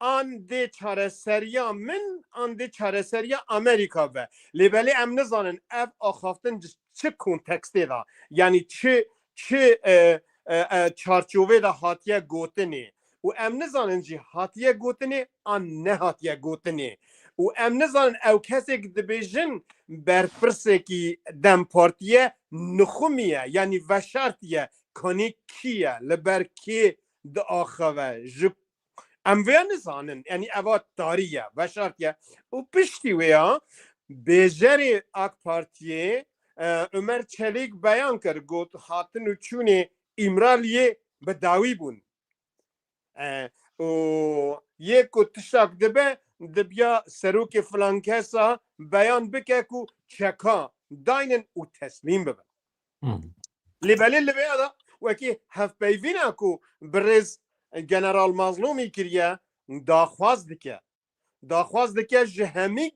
an dê çareseriya min, an dê çareseriya Amerîka be. Lê belê em nizanin ev axaftin di çi kontekstê de, yanî çi, çi, e, e, e, çarçovê de hatiye gotinê. Û em nizanin jî hatiye gotinê an nehatiye gotinê. Û em nizanin ew kesek dibêjin berpirsekî DEM Partiye nixumiye, yanî veşartiye, kanî kî ye, li ber kê diaxive, ji, em vê nizanin, yanî eva tarî ye, veşartiye. Û piştî wê ya, bêjerê AK Partiyê, e, Ömer Çelik beyan kir, got, hatin û çûnê Îmraliyê bi dawî bûn. E, û yê ku tiştak dibe, dibiya serokê filan kesa beyan bike ku çeka daynin û teslîm bibin. Hmm. Lê belê li vêya de wekî hevpeyvîna ku birêz General Mazlûmî kiriye, daxwaz dike. Daxwaz dike ji hemî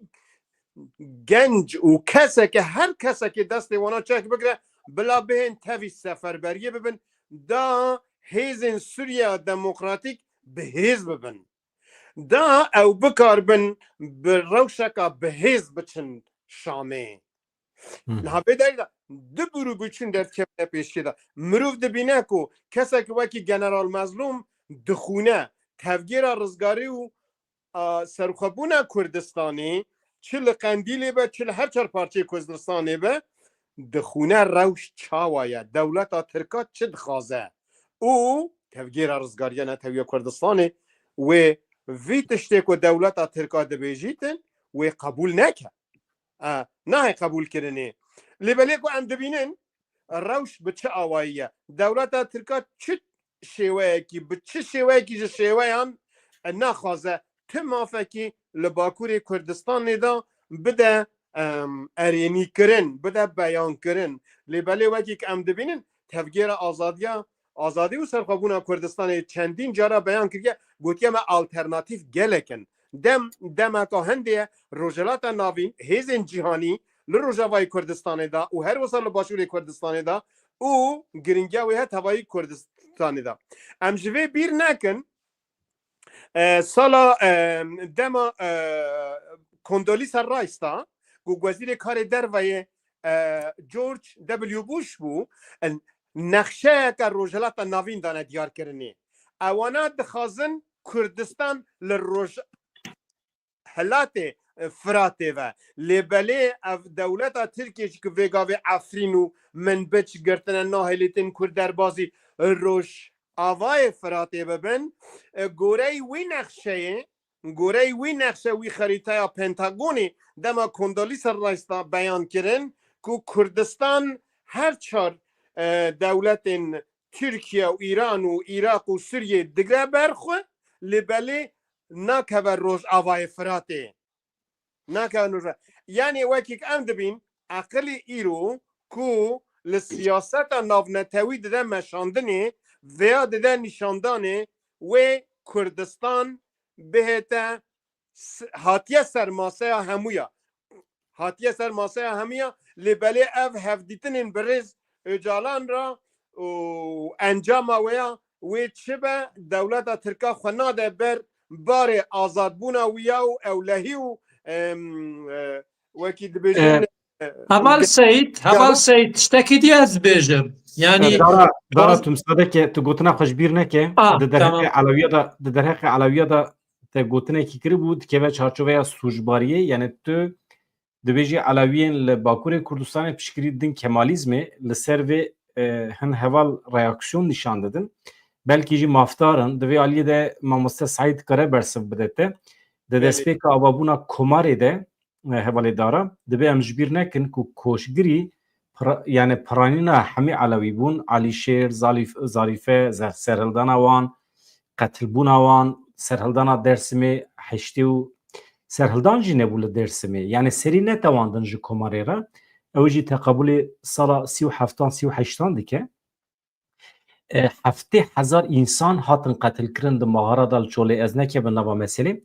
genc û keseke, her keseke destê wana çek bigire, bila bihên tevî seferberiyê bibin, da hêzên Sûriya Demokratîk bi hêz bibin. Da ew bikaribin bi rewşeka bi hêz biçin Şamê. Hmm. Niha vê derê de du grûp biçûn derdikevine pêşiyê de. Mirov dibîne ku kesek wekî General Mazlûm dixûne tevgêra rizgarî û, a, serxwebûna Kurdistanê, çi li Qendîlê be, çi li her çar parçeyê Kurdistanê be, dixûne rewş çawa ye, dewleta Tirka çi dixwaze û tevgêra rizgariya Netewiya Kurdistanê wê vî tiştê ku dewleta Tirka dibêjîtin wê qebûl neke. E, nahê qebûlkirinê. Lê belê ku em dibînin rewş bi çi awayî ye. Dewleta Tirka çi şêweyekî, bi çi şêweyekî ji şêweyan, e, naxwaze ti mafekî li Bakurê Kurdistanê de bide, em, erênîkirin, bide beyankirin. Lê belê wekî ku em dibînin tevgêra azadiya, azadî û serxwebûna Kurdistanê çendîn cara beyan kiriye, gotiye me alternatîf gelek in. Dem, demeka hindê ye, Rojhilata Navîn, hêzên cîhanî li Rojavayê Kurdistanê de û her wisa li Başûrê Kurdistanê de û giringiya wê heye tevayî Kurdistanê de. Em ji vê bîr nekin, e, sala, e, dema, e, Condoleezza Rice da, ku wezîrê karê derve yê, e, George W. Bush bû, e, nexşeyeke Rojhilata Navîn dane diyarkirinê. Ewana dixwazin Kurdistan li Roj-, hilatê, e, Firatê ve. Lê belê ev dewleta Tirkiyê jî ku vê gavê Efrîn û Minbic girtine, nahêlîtin ku derbazî Rojavayê Firatê bibin. E, goreyî wî nexşeyê, goreyê wî nexşe, wî xerîteya Pentagonê dema Condoleezza Rice da beyan kirin ku Kurdistan her çar, e, dewletên Tirkiye û Îran û Iraq û Sûriye digre ber xwe, lê belê nakeve Rojavayê Firatê. Nakeve Rojava-, yanî wekî em dibîn, eqilî îro ku li siyaseta navnetewî dide meşandinê, veya dide nîşandanê wê Kurdistan bihête s-, hatiye ser maseya hemûya. Hatiye ser maseya hemûya, lê belê ev hevdîtinên birêz Ocalan re û encama wê ya, wê çi be, dewleta Tirka xwe nade ber barê azadbûna wî ya û ewlehî û, em, e, wekî dibêjin, E, e, Heval ge-, Seyîd, Heval galo- Seyîd, tiştekî dî ez dibêjim. Yanî E, Dara, Dara, Roz- tu misadeke, tu gotina xwe ji bîr neke. Ah, Di derheqê tamam. Elewiya de, di derheqê Elewiya de te gotinekî kiribû, dikeve çarçoveya sûcbariyê, yani tu dibêjî Elewiyên li Bakurê Kurdistanê piştgirî didin Kemalîzmê, li ser vê, e, hin heval reaksiyon nîşan didin. Belkî jî mafdar in. Di vê aliyê de mamoste Seîd dikare bersiv bide te. Di Belê. destpêka avabûna Komarê de, e, hevalê Dara, divê em ji bîr nekin ku koçgirî pira-, yani piranîna hemî Elewî bûn, Alîşêr, Zalîf-, Zarîfe, zer-, serhildana wan, qetilbûna wan, serhildana Dêrsimê heştê û serhildan jî nebû li Dêrsimê. Yani serî netewandin ji Komarê re. Ew jî teqebulê sala sî û heftan, sî û heştan dike. E, heftê hezar însan hatin qetilkirin di mahara de li Çolê. Ez nekevim nava meselê.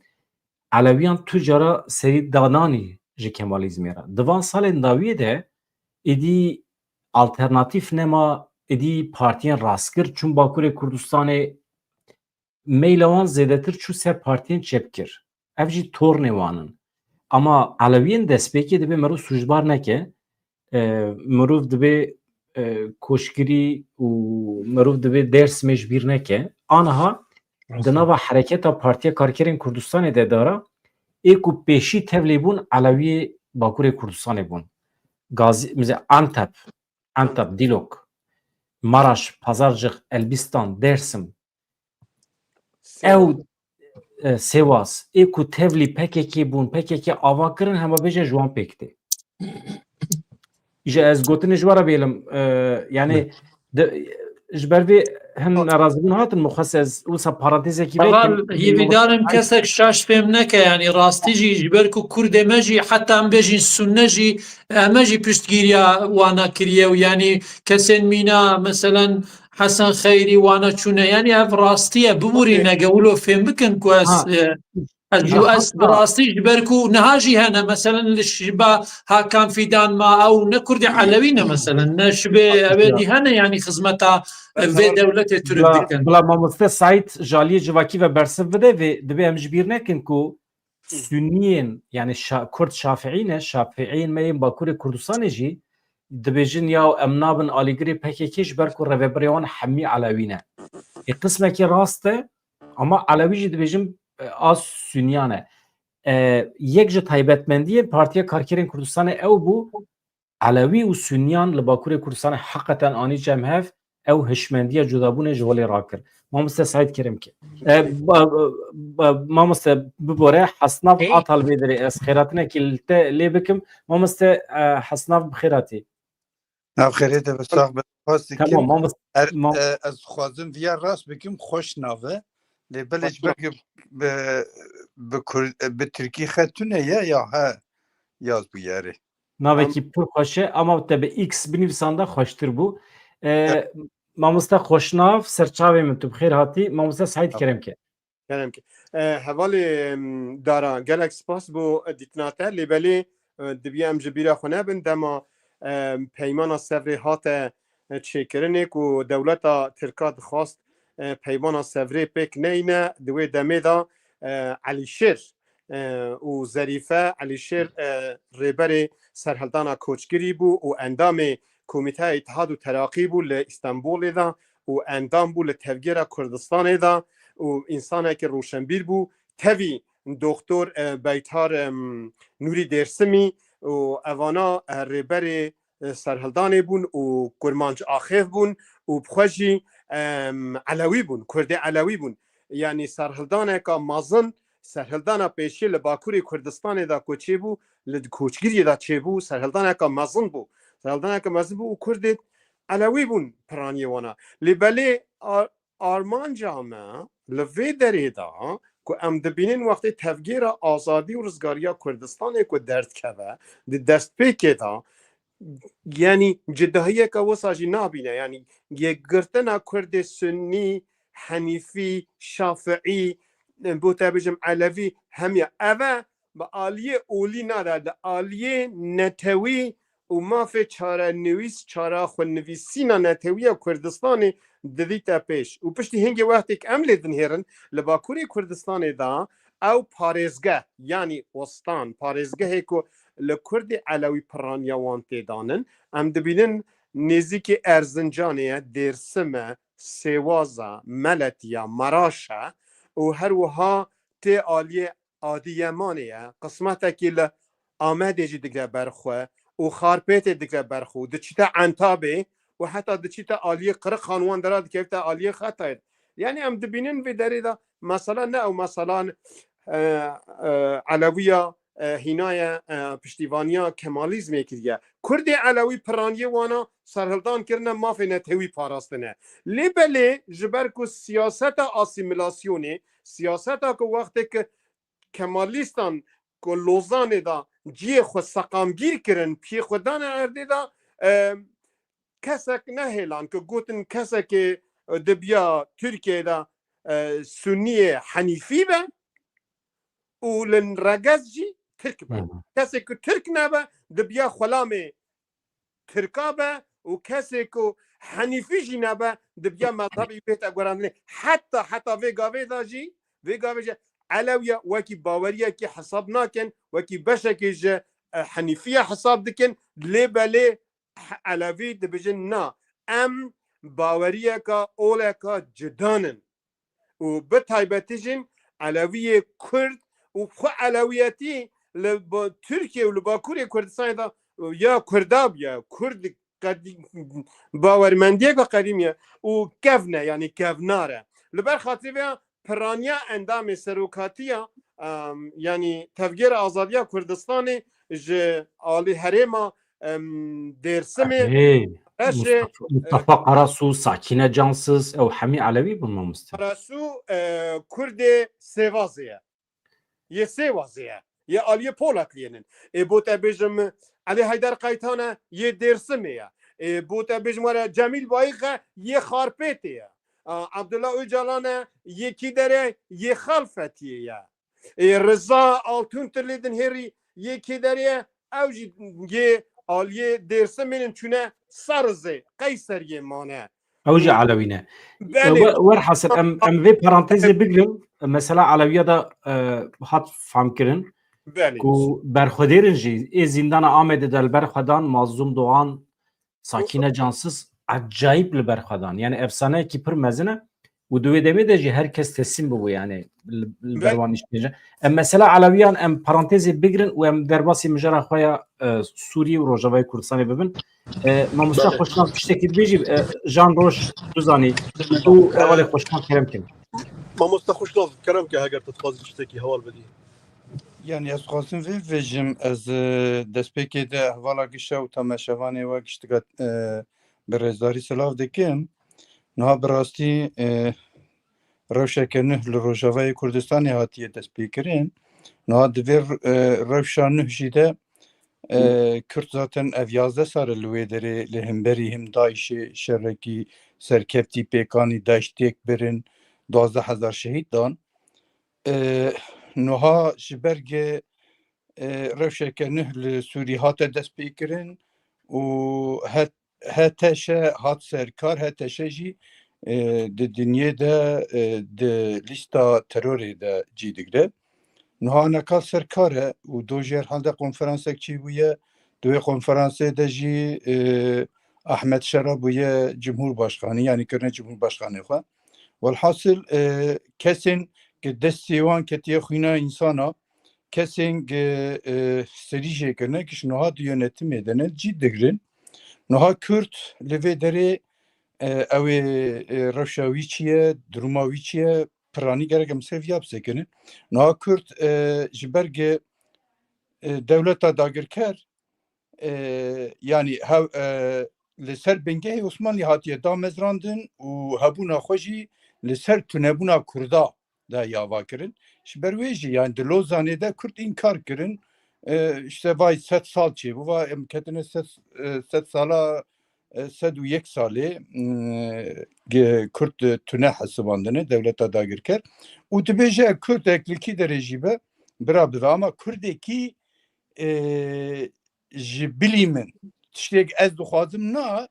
Elewiyan tu cara serî dananî ji Kemalîzmê re. Di van salên dawiyê de êdî alternatîf nema, êdî partiyên rastgir çûn Bakurê Kurdistanê, meyla wan zêdetir çû ser partiyên çepgir. Ev jî tornê wan in. Ama Elewiyên destpêkê divê mirov sûcbar neke. E, mirov divê, e, koçgirî û mirov divê Dêrsimê ji bîr neke. Aniha di nava hereketa Partiya Karkerên Kurdistanê de Dara, ê ku pêşî tevlî bûn Elewiyê Bakurê Kurdistanê bûn. Gazî, mize Antep, Antep, Dîlok, Maraş, Pazarcix, Elbîstan, Dêrsim, Ew, e, Sêwas, ê ku tevlî P K K bûn, P K K ava kirin, hema bêje ji wan pêk tê. Ji ez gotinê ji we re bêlim, e, yani, Ne. de, ji ber vê hin nerazîbûn hatin, mixwest ez wisa parantezekî Heval, vekim. Hêvîdarim kesek şaş fêm neke, yani, rastî jî, ji ber ku Kurdê me jî, heta em bêjin Sunne jî, em jî piştgiriya wana kiriye û, yani, kesên mîna, meselen, Hesen Xeyrî wana çûne. Yanî ev rastî ye. Biborîne, Okey. ge wilo fêm bikin ku ez, Ha. e, ez, Bila ez bi hatta rastî ji ber ku niha jî hene, meselen li Şiba Hakan Fîdan ma ew ne Kurdê Elewî ne, meselen ne Şibê, ew ê Ya. jî hene, yanî xizmeta, e, vê Bila, dewletê Tirk bila, dikin. bila mamoste Saîd ji aliyê civakî ve bersiv bide vê, divê em ji bîr nekin ku Hı. Sunniyên, yani şa-, Kurd Şafiî ne, Şafiîyên me yên Bakurê Kurdistanê jî dibêjin ya em nabin alîgirê P K K ji ber ku rêvebirê wan hemî Elewî ne. Ê qismekî rast e, ama Elewî jî dibêjin, e, az Sunniyan e. E, yek ji taybetmendiyên Partiya Karkerên Kurdistanê ew bû, Elewî û Sunniyan li Bakurê Kurdistanê heqeten anî cem hev, ew hişmendiya cudabûnê ji holê rakir. Mamoste Seîd Kerem ke. E, ba-, ba-, ba-, mamoste bibore, Hesnav Ê? Atal Bêdirê, ez xêratinekî li te lê bikim. Mamoste, e, Hesnav bi xêr hatî. Nav xêrê te be, sax be, spas dikim. Tamam, mamoste, Er, mam- e, ez dixwazim viya rast bikim, xweş nav e. Lê belê ji ber ku bi, bi kur-, bi tirkî xet tune ye ya he, yaz bû yerê. Navekî Am- pir xweş e, ama te bi X binivîsanda xweştir bû. E, Ya. Mamoste Xweşnav, serçavê min, tu bi xêr hatî. Mamoste Seîd Kerem ke. Kerem ke. E, hevalê, em, Dara, gelek spas bo dîtina te, lê belê, e, divê em ji bîra xwe nebin, dema, e, peymana Sevrê hate, e, çêkirinê ku dewleta Tirka dixwast, e, peymana Sevrê pêk neyne, di wê demê de, e, Elîşêr, e, û Zerîfe, Elîşêr, e, rêberê serhildana koçgirî bû û endamê Komîteya Îtihad û Teraqî bû li Îstenbolê de û endam bû li Tevgera Kurdistanê de û însanekî roşenbîr bû. Tevî Doktor, e, Beytar, em, Nûrî Dêrsimî û evana, e, rêberê, e, serhildanê bûn û kurmanc axêv bûn û bi xwe jî, em, Elewî bûn, Kurdê Elewî bûn. Yanî serhildaneka mezin serhildana pêşî li Bakurê Kurdistanê de ku çêbû, li koçgiriyê de çêbû, serhildaneke mezin bû. Serhildaneke mezin bû û Kurdê Elewî bûn piraniyê wana. Lê belê a-, armanca me li vê derê de ku em dibînin wextê tevgera azadî û rizgariya Kurdistanê ku derdikeve, di destpêkê de, yanî cudahiyeke wisa jî nabîne. Yanî yekgirtina Kurdê Sunnî, Henîfî, Şafiî, bo te bêjim Elevî, hemiya ev e bi aliyê olî nade, di aliyê netewî û mafê çarenivîs, çara xwenivîsîna netewî ya Kurdistanê didîte pêş. Û piştî hingê wextê ku em lê dinhêrin, li Bakurê Kurdistanê de ew parêzgeh, yanî ostan, parêzgehê ku li Kurdê Elewî piraniya wan tê danin, em dibînin nêzîkî Erzincanê ye, Dêrsim e, Sêwaz e, Meletî ye, Meraş e û her wiha tê aliyê Adiyemanê ye, qismetekî li Amedê jî digre ber xwe û Xarpêtê digre ber xwe û diçîte Entabê û heta diçîte aliyê Qirixan wan dera dikevite aliyê Xetayê. Yanî em dibînin vê derê de mesela ne ew meselan, e, e, Elewiya, e, hînaye, e, piştîvaniya Kemalîzmê kiriye. Kurdê Elewî piraniyê wana serhildan kirine, mafê netewî parastine. Lê belê ji ber ku siyaseta asîmîlasyonê, siyaseta ku wextê ku Kemalîstan ku Lozanê de ciyê xwe seqamgîr kirin, piyê xwe dane erdê de, e, kesek nehêlan ku gotin kesekê dibiya Tirkiyeyê de, e, Sunniyê Henîfî be û li regez jî Tirk be. Hı hı. Kesê ku Tirk nebe, dibiya xulamê Tirka be û kesê ku Henîfî jî nebe, dibiya mezhebî wê te guherandinê. Heta, heta vê gavê de jî, vê gavê jî Elewiya wekî baweriyekî hesab nakin, wekî beşekî ji, e, Henîfiya hesab dikin. Lê belê Elewî dibêjin, na, em baweriyeka oleka cuda nin. Û bi taybetî jî Elewiyê Kurd û xwe Elewiyetî li ba-, Tirkiye û li Bakurê Kurdistanê de ya Kurda bûye, Kurd qedî-, bawermendiyeke qedîm ye û kevn e, yanî kevnar e. Li ber xatirê vê ya piraniya endamê serokatiya, em, yanî Tevgera Azadiya Kurdistanê ji alî herêma, em, Dêrsimê Hey, beşê, Mustafa, e, Mustafa Karasu, Sakîne Cansız, ew hemî Elewî bûn mamoste. Karasu, e, Kurdê Sêvazê ye. Yê Sêwazê ye. Yê aliyê Polakliyê nin. Ê bo te bêjim Elî Heyder Qaytan e, yê Dêrsimê ye. Ê bo te bêjim were Cemîl Bayîx e, yê Xarpêtê ye. A, Abdullah Ocalan e, yê Kîderê, yê Xalfetiyê ye. Ê Riza Altun tu lê dinhêrî, yê Kîderê ye, ew jî yê aliyê Dêrsimê nin, çûne Sarizê, Qeyseriyê mane. Ew jî Elewî ne. Belê. E, we-, werhasil, em, em vê parantezê bigirin. Mesela Elewiya da, e, hat fam kirin. Belê. Ku berxwedêrin jî ê zîndana Amedê de li ber xwe dan, Mazlûm Doğan, Sakîne Cansız, ecayîb li ber xwe dan. Yani efsaneyekî pir mezin e. Û di wê demê de jî her kes teslîm bibû, yani li, li ber wan îşkence. Em mesela Elewiyan em parantezê bigirin û em derbasî mijara xwe ya, e, Sûriyê û Rojavayê Kurdistanê bibin. E, mamosta Xweşnav tiştekî dibêjî, e, Jan Roj, tu zanî, û hevalê Xweşnav kerem kin. Mamosta Xweşnav, kerem ke heger tu dixwazî tiştekî heval bidî. Yani ez dixwazim vê bibêjim, ez, e, destpêkê de hevala gişa û temaşevanê we giştika, e, bi rêzdarî silav dikim. Niha bi rastî, e, rewşeke nuh li Rojavayê Kurdistanê hatiye destpêkirin. Niha di vê, e, rewşa nuh jî de, e, Kurd zaten ev yazdeh sal e li wê derê li hemberî him DAIŞê şerekî serkeftî pêkanî, DAIŞ têk birin, duwazdeh hezar şehîd dan. E, niha ji ber ge, e, rewşeke nuh li Sûrî hate destpêkirin û het H T Ş hat ser kar, H T Ş jî, e, di dinyê de, e, di lîsta terorê de cî digre. Niha neka ser kar e û do jî herhalde konferansek çêbûye. Di wê konferansê de jî, e, Ahmet Şera bûye Cumhurbaşkanî, yanî kirine Cumhurbaşkanê xwe. Welhasil, e, kesên ke destê wan ketiye xwîna însana, kesên ke, e, serî jê kirine, ke ji niha di yönetimê de ne, cî digirin. Niha Kurd li vê derê, e, ew ê, e, rewşa wî çi ye, duruma wî çi ye, piranî gerek em ser viya bisekinin. Niha Kurd, e, ji ber ge, e, dewleta dagirker, e, yanî hev-, e, li ser bingehê Osmanlî hatiye damezrandin û hebûna xwe jî li ser tunebûna Kurda de ya ava kirin. Ji ber wê jî, yani, di Lozanê de Kurd înkar kirin. E, işte vay sed sal çêbû, va em ketine sed, e, sed sala, e, sed û yek salê, e, ge-, Kurd, e, tune hesibandine dewleta dagirker. Û dibêje Kurdek li kî derê jî be, bira bibe. Ama Kurdekî, e, ji bilî min, tiştek ez dixwazim na,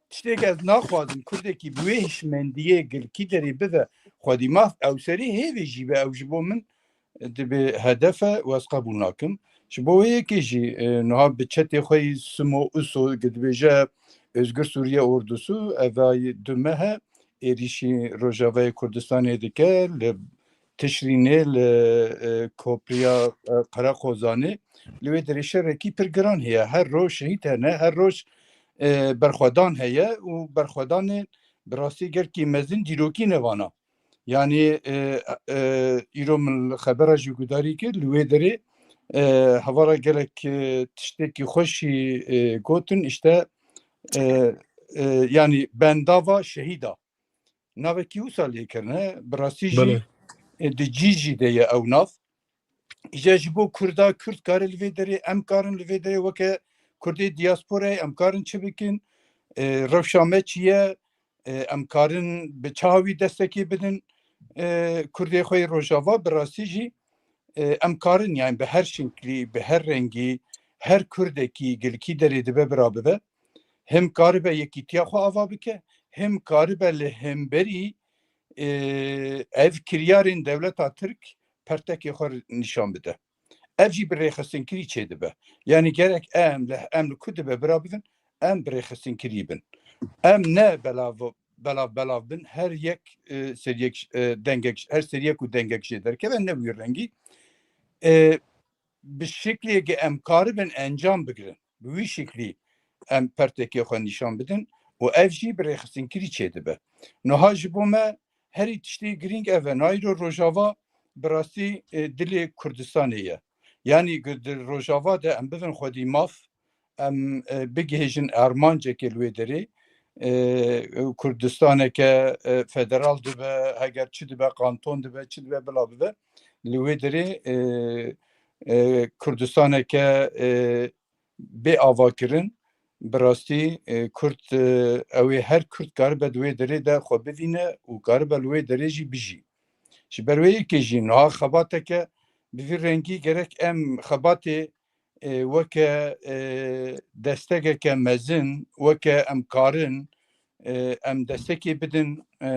tiştek ez naxwazim, Kurdekî bi wê hişmendiyê gilkî derê bibe, xwedî maf ew serî hêvê jî be, ew ji bo min dibe hedef e û ez qebûl nakim. Ji bo wê yekê jî, e, niha bi çetê xwe yî Simo Uso, dibêje Özgür Suriye Ordusu, evayî du meh e êrîşî Rojavayê Kurdistanê dike, li Tişrînê, li, e, Kopriya, e, Qereqozanê, li wê derê şerekî pir giran heye. Her roj şehîd hene, her roj, e, berxwedan heye û berxwedanê bi rastî gelkî mezin dîrokî ne vana. Yanî, e, e, îro min li xebera jî gudarî kir, li wê derê, e, hevara gelek, e, tiştekî xweşî, e, gotin, işte, e, e, yanî bendava şehîda. Navekî wisa lê kirine, bi rastî jî, Belê. e, di cî jî de ye ew nav. Îca ji bo Kurda, Kurd kare li vê derê, em karin li vê derê weke Kurdê diasporayê, em karin çi bikin? E, rewşa me çi ye? E, em karin bi çawa wî destekê bidin? E, Kurdê xwe yê Rojava, bi rastî jî, e, em karin, yani, bi her şiklî, bi her rengî, her Kurdekî gilkî derê dibe bira bibe. Him karibe yekîtiya xwe ava bike, him karibe li hemberî, e, ev kiryarên dewleta Tirk pertekê xwe nîşan bide. Ev jî bi rêxistinkirî çêdibe. Yani gerek em li, em li ku dibe bira bibin, em bi rêxistinkirî bin. Em ne belav, belav, belav bin, her yek, e, ser yek, e, dengek, her ser yek û dengek jê derkeve, ne wî rengî. E, bi şeklê ge em karibin encam bigirin. Bi wî şeklî em pertekê xwe nîşan bidin û ev jî bi rêxistinkirî çêdibe. Niha ji bo me herî tiştê girîng ev e. Nayro Rojava bi rastî, e, dilê Kurdistanê ye. Yanî gi-, di Rojava de em bibin xwedî maf, em, e, bigihêjin armancekê li wê derê, e, Kurdistaneke, e, federal dibe, heger çi dibe, kanton dibe, çi dibe, bila bibe. Li wê derê, e, e, Kurdistaneke, e, bê avakirin, bi rastî, e, Kurd, e, ew ê her Kurd karibe di wê derê de xwe bivîne û karibe li wê derê jî bijî. Ji ber wê yekê jî niha xebateke bi vî rengî gerek em xebatê, e, weke, e, destegeke mezin, weke em karin, e, em destekê bidin, e,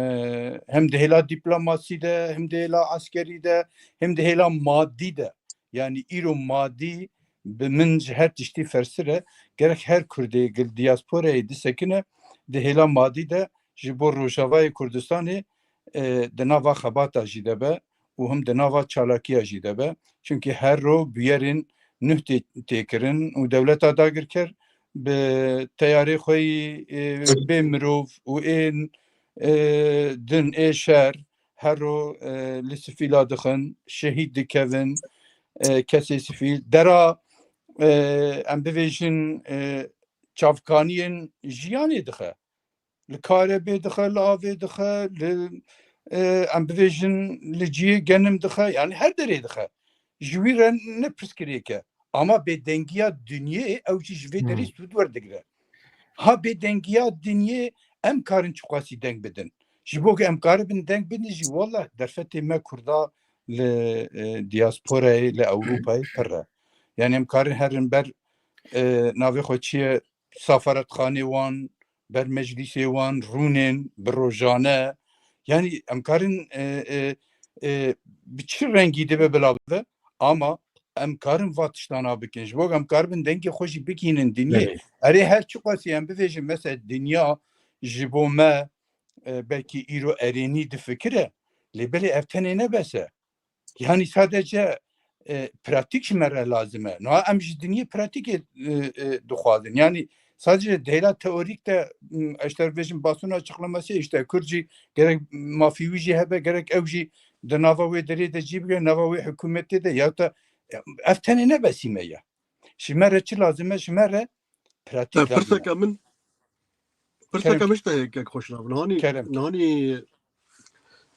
hem di hêla dîplomasî de, hem di hêla eskerî de, hem di hêla madî de. Yani îro madî bi min ji her tiştî fersir e. Gerek her Kurdê gil diasporayê disekine di hêla madî de ji bo Rojavayê Kurdistanê, e, di nava xebata jî de be û him di nava çalakiya jî de be. Çunkî her ro bûyerên nuh tê, tê kirin û dewleta dagirker bi teyarê xwe yî, e, bê mirov û ên, e, din ê şer her ro, e, li sifîla dixin, şehîd dikevin, e, kesê sifîl. Dera, e, em bivêjin, e, çavkaniyên jiyanê dixe. Li karebê dixe, li avê dixe, li, e, em bivêjin li cihê genim dixe, yani her derê dixe. Ji wî re ne pirsgirêk e. Ama bêdengiya dinyê ew jî ji vê derê Hmm. sûd werdigire. Ha bêdengiya dinyê em karin çiqasî deng bidin. Ji bo ku em karibin deng bidin jî, wallah derfetê me Kurda li, e, diasporayê, li Ewropayê pir e. Yani em karin herin ber, e, navê xwe çi ye, safaretxanê wan, ber meclîsê wan rûnên bi rojane. Yani em karin, e, e, e, bi çi rengî dibe bila bibe, ama em karin va tiştana bikin. Ji bo em karibin dengê xwe jî bigihînin dinyê. Evet. Erê her çiqasî em bivêjin, mesela dinya ji bo me, e, belkî îro erênî difikire, lê belê ev tenê ne bes e. Yani sadece, e, pratik ji me re lazim e. Niha em ji dinyê pratîkê, e, e, dixwazin. Yani sadece di hêla teorîk de, m, ez ji te re bêjim, basûna açıklaması, işte Kurd jî gerek mafî wî jî hebe, gerek ew jî di nava wê derê de cî bigire, nava wê hikûmetê de, ya te, ev tenê ne besî me ye. Ji me re çi lazim e? Ji me re pratik lazim e. Pirseke min, pirseke min ji te heye, kek Xweşnav. Nihanî, nihanî,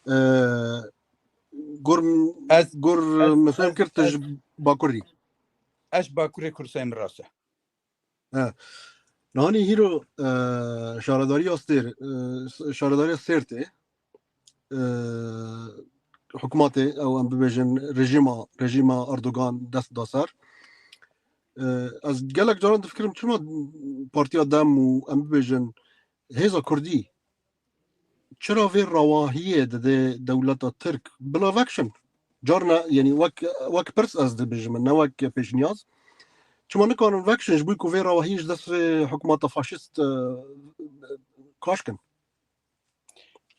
e, gur, ez, gur ez, min fêm kir tu ji Bakurî. Ez Bakurê Kurdistanê, min rast e. He. Nihanî hîro, e, şaredariya Sêr, e, şaredariya Sêrtê, e, hikûmetê, ew em bibêjin rejîma, rejîma Erdogan dest da ser. E, ez gelek caran difikirim çima Partiya Dem û em bibêjin hêza Kurdî çira vê rewahiyê dide dewleta Tirk bila vekişin? Carna, yanî wek, wek pirs ez dibêjim, ne wek pêşniyaz. Çima nikarin vekişin ji bo ku vê rewahiyê ji dest vê hikûmeta faşîst, e, kaş kin?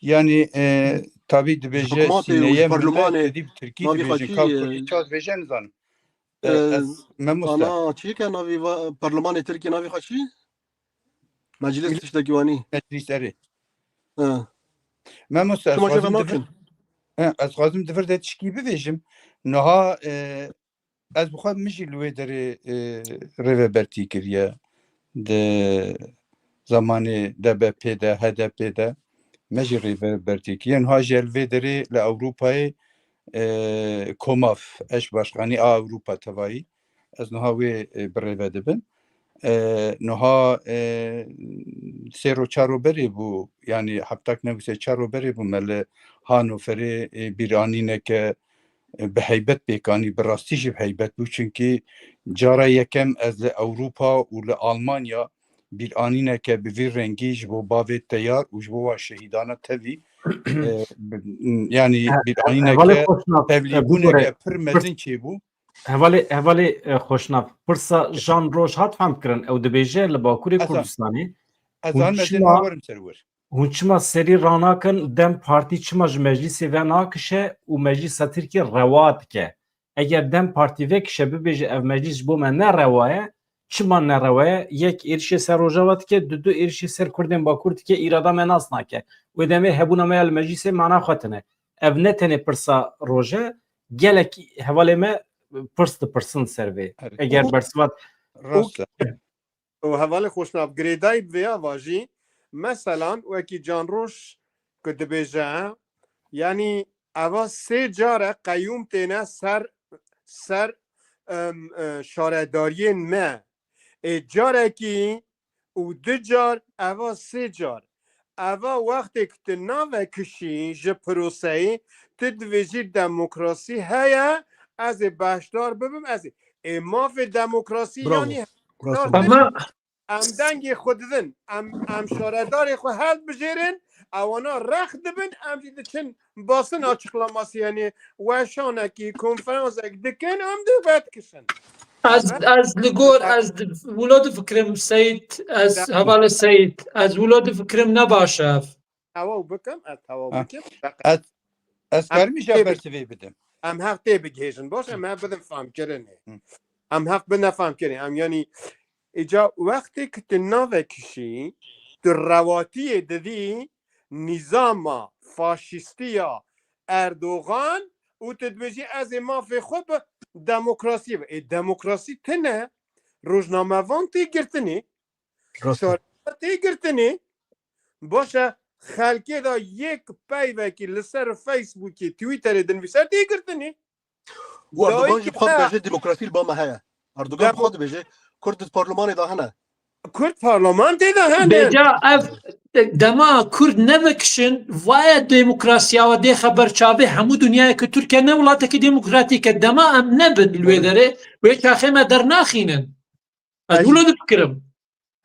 Yanî, e, tabî dibêje sîneyê min, parlemanê, te dî bi tirkî dibêjin, ka kurdî çawa dibêje nizanim. E, e, ez, memoste. Ana, çi ye ke navî va-, parlemanê Tirkiyê navî xwe çi? Meclis tiştekî wanî. Meclis, erê. Ha. Memoste, ez xwazim di vir, ha, ez xwazim di vir de tişkî bibêjim. Niha, e, ez bi xwe min jî li wê derê, e, rêvebertî kiriye. Di zamanê D B P de, H D P de me jî rêvebertî kiriye. Niha jî li vê derê li Ewropayê, e, Komaf, eş başkanî a Ewropa tevayî. Ez niha wê, e, bi rêve dibim. E, niha, e, sê ro çar ro berê bû, yanî heftak newîsê çar ro berê bû me li Hanoverê, e, bîranîneke, e, bi heybet pêk anî, bi rastî jî bi heybet bû. Çunkî cara yekem ez li Ewropa û li Almanya bîranîneke bi vî rengî ji bo bavê teyar û ji bo wan şehîdana tevî, e, bi, yanî bîranîneke, hevalê Xweşnav, e, tevlîbûneke pir mezin çêbû. Hevalê, hevalê, e, Xweşnav, pirsa Jean Roj hat fehmkirin, ew dibêje li Bakurê Kurdistanê, ez hûn zanim ez ê çima, niha werim ser wir. Hûn çima serî ranakin, Dem Partî çima ji meclîsê venakişe û meclîsa Tirkiyê rewa dike? Eger Dem Partî vekişe, bibêje ev meclîs ji bo me ne rewa ye, çima ne rewa ye? Yek êrişê ser Rojava dike, du, du êrişê ser Kurdên Bakur dike, îrada me nas nake. Wê demê hebûna me ya li meclîsê mana xwe tine. Ev ne tenê pirsa Roj e, gelek hevalê me pirs dipirsin ser vê. Erê. Eger bersivat. Rast e. Û hevalê Xweşnav, girêdayî bi vêya va jî, meselan, wekî Can Roj ku dibêje, yanî eva sê car e qeyûm têne ser, ser, em, e, şaredariyên me. Ê carekî û du car, eva sê car. Eva wextê ku tu navekişî ji proseyê, tu dibêjî demokrasî heye, ez ê beşdar bibim, ez ê. Ê mafê demokrasî, bravo, yanî, bravo, beşdar bibin. Ama em dengê xwe didin, em, em şaredarê xwe hildibijêrin, ewana rex dibin, em jî diçin basın açıklaması, yanî weşanekî, konferansek dikin, em dê vedikişin. Ez, ez li gor, ez di, wilo difikirim Seyîd, ez, hevalê Seyîd, ez wilo difikirim ne baş e ev. Tewaw bikim, ez tewaw bikim. Ez, ez karim îja bersivê bidim. Em heq tê bigihêjin, baş, em heq bidin famkirinê. Em heq bidin famkirinê. Em, yanî, îca wextê ku tu navekişî, tu rewatiyê didî nîzama faşîstiya Erdogan û tu dibêjî, ez ê mafê xwe bi demokrasiyê bi. Ê, demokrasî tune, rojnamevan tê girtinê, şaredar tê girtinê, baş e, xelkê de yek peyvekî li ser Facebookê, Twitterê dinivîse tê girtinê. Û Erdogan jî bi xwe dibêje demokrasî li ba me heye. Erdogan bi xwe dibêje Kurd di parlemanê de hene. Kurd parleman tê de hene. Bêca ev dema Kurd nevekişin, vaya demokrasiya we dê xeber çavê hemû dinyayê ku Tirkiye ne welatekî demokratîk e, dema em nebin li wê derê, wê çaxê me dernaxînin. Ez wilo difikirim.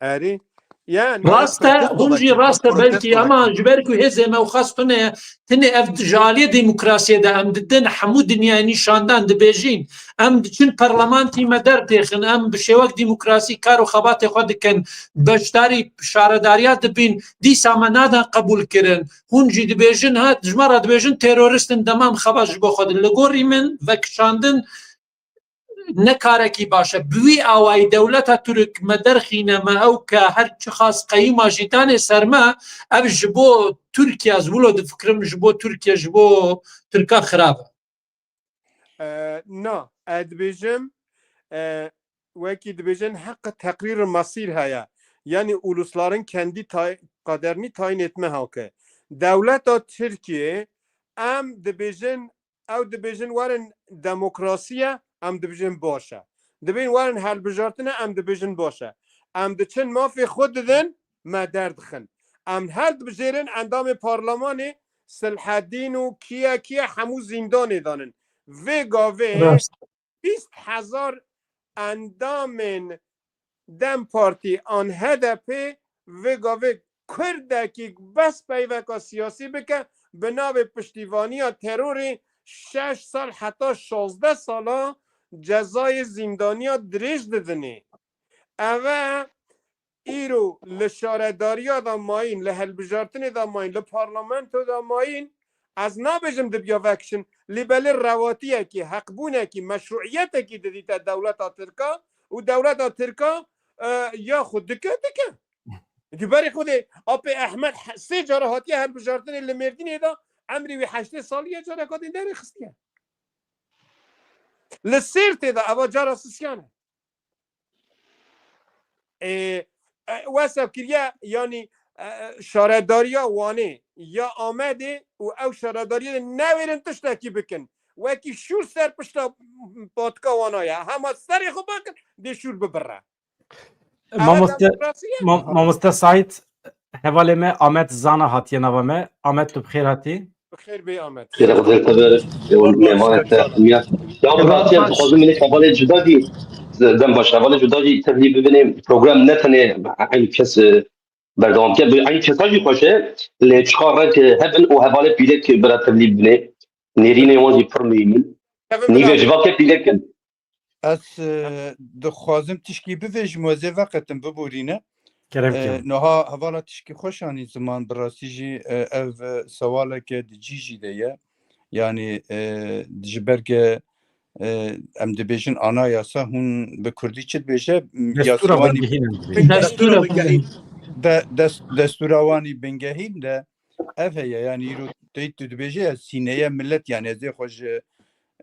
Erê. Yanî, rast e, hûn jî rast e, belkî, ama ji ber ku hêzê me û xas tune ye, tenê ev ji aliyê demokrasiyê de em didin, hemû dinyayê nîşan dan, dibêjin, em diçin parlamentî me dertêxin, em bi şêwek demokrasî kar û xebatê xwe dikin, beşdarî şaredariya dibin, dîsa me nadan qebûl kirin. Hûn jî dibêjin, ha, ji me re dibêjin terorist in, dema em xebat ji bo xwe din. Li gorî min, vekişandin, ne karekî baş e. Bi wî awayî dewleta Tirk me derxîne, me ew ke her çiqas qeyûma jî danê ser me, ev ji bo Tirkiye, ez wilo difikirim, ji bo Tirkiye, ji bo Tirkan xirab e. E, na, ez dibêjim, e, wekî dibêjin, heqi teqrîr mesîr heye. Yanî ulusların kendi tay, kaderini tayin etme hakkı. Dewleta Tirkiye, em dibêjin, ew dibêjin werin demokrasiye, em dibêjin baş e. Dibên werin helbijartine, em dibêjin baş e. Em diçin mafê xwe didin, me derdixin. Em hildibijêrin endamê parlemanê Silhedîn û kiye kiye hemû zîndanê danin. Vê gavê bîst hezar endamên DEM Partî an HDP vê gavê Kurdekî bes peyveka siyasî bike, bi navê piştîvaniya terorê şeş sal heta şazdeh sala cezayê zîndaniya dirêj didinê. Ev e îro li şaredariya de mayîn, li hilbijartinê de mayîn, li parlamento de mayîn, ez nabêjim dibiya vekişin, lê belê rewatiyekî, heqbûnekî, meşruiyetekî didîte dewleta Tirka û dewleta Tirka, e, ya xwe dike, dike. Di berê xwe de Apê Ehmed he-, sê cara hatiye hilbijartinê li Mêrdînê de, emrî wî heştê salî ye, careka din derê xistiye. Li Sêrtê de eva cara sisyan e. E, e, wesa kiriye, yanî, e, şaredariya Wanê ya Amedê û ew şaredariyê de newêrin tiştekî bikin. Wekî şûr ser pişta patika wana ye. Hema serê xwe bakin, dê şûr bibire. Ev e Mamoste, demokrasî ye. Ma- Mamoste Saîd, hevalê me Amed Zana hatiye nava me. Amed, tu bi xêr hatî. Bi xêr bê Amed. Xêr xwe te be, mêvanê te xuya. Ya bi rastî ez dixwazim min hevalê cuda jî, dem baş, hevalê cuda jî tevlî bibînê, program ne tenê eyn kes, e, berdewam kir, bi eyn kesa jî xweş e, lê çiqa reng hebin û hevalê pîrek bira tevlî bibînê. Nêrînê wan jî pir muhîm in. Kevin Nîve Bilal. civakê pîrek in. Ez e, dixwazim tişkî bivêjim, ez ê veqetim, biborîne. Kerem E, kim? Niha hevala tişkî xweş anî ziman, bi rastî jî, e, ev, e, sewaleke di cî jî de ye. Yanî, e, ji ber ke, e, em dibêjin anayasa, hûn bi kurdî çi dibêje? M, Destûra yaswanî bingehîn em dibêjin. Destûra bingehîn. de, dest, destûra wanî bingehîn de ev heye. Yanî îro tey tu dibêje ya sîneye millet, yanî ez ê xwe ji,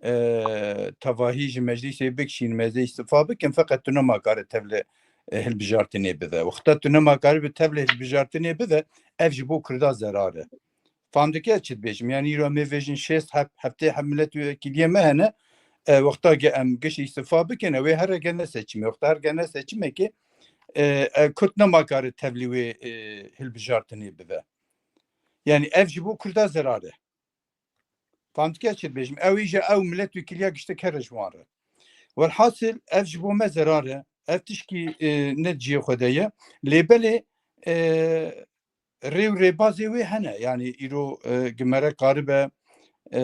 e, tevahî ji meclîsê bikişînim, ez ê îstifa bikim, feqet tu nema kare tevlê, e, hilbijartinê bide. Wexta tu nema kare bi tevlê hilbijartinê bide, ev ji bo Kurda zerar e. Fam dike çi dibêjim? Yanî îro em ê vêjin şêst heb, heftê heb millet wekîliyê me hene. E, wexta ge em giş îstifa bikin, ew ê here gene seçimê. Wexta her gene seçimekê, e, e, Kurd nema kare tevlî wê, e, hilbijartinê bide. Yanî ev ji bo Kurda zerar e. Fam dike çi dibêjim? Ew îja ew millet wekîliya giştek here ji wan re. Welhasil ev ji bo me zerar e. Ev tişkî, e, ne cihê xwe de ye. Lê belê, e, rê û rêbazê wê hene. Yanî îro, e, gi mere karibe, e,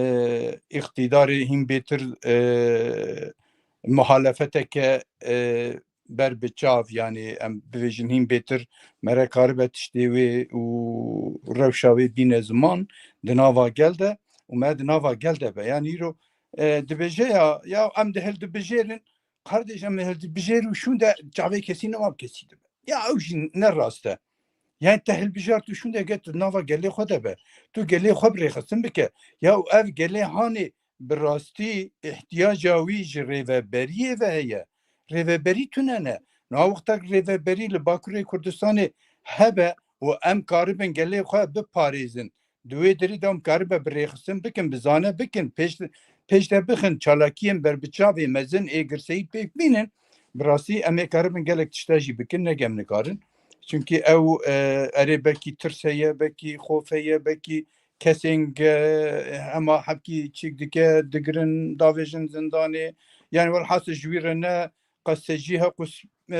îqtîdarê hîn bêtir, e, muhalefeteke, e, ber bi çav, yanî em bivêjin hîn bêtir mere karibe tiştê wê û rewşa wê bîne ziman di nava gel de û me di nava gel de be. Yanî îro, e, dibêje ya, ya em dihildibijêrin, kardeş, em hildibijêr û şûnde çavê kesî nema kesî dibe. Ya ew jî ne rast e. Yani te hilbijart û şûnde ge tu nava gelê xwe de be. Tu gelê xwe bi rêxistin bike. Ya ev gelê hanê bi rastî ihtiyaca wî ji rêveberiyê ve heye. Rêveberî tune ne. Niha wexta rêveberî li Bakurê Kurdistanê hebe û em karibin gelê xwe biparêzin, di wê derî de em karibe bi rêxistin bikin, bi zane bikin, pêş, pêş de bixin, çalakiyên berbiçavê mezin ê girseyî pêk bînin, bi rastî em ê karibin gelek tişta jî bikin, ne em nikarin. Çimkî ew, e, erê belkî tirs heye, belkî xof heye, belkî kesên ge hema hebkî çîk dike, digirin, davêjin zindanê. Yani welhasil ji wî re ne qasecî heqûs, e,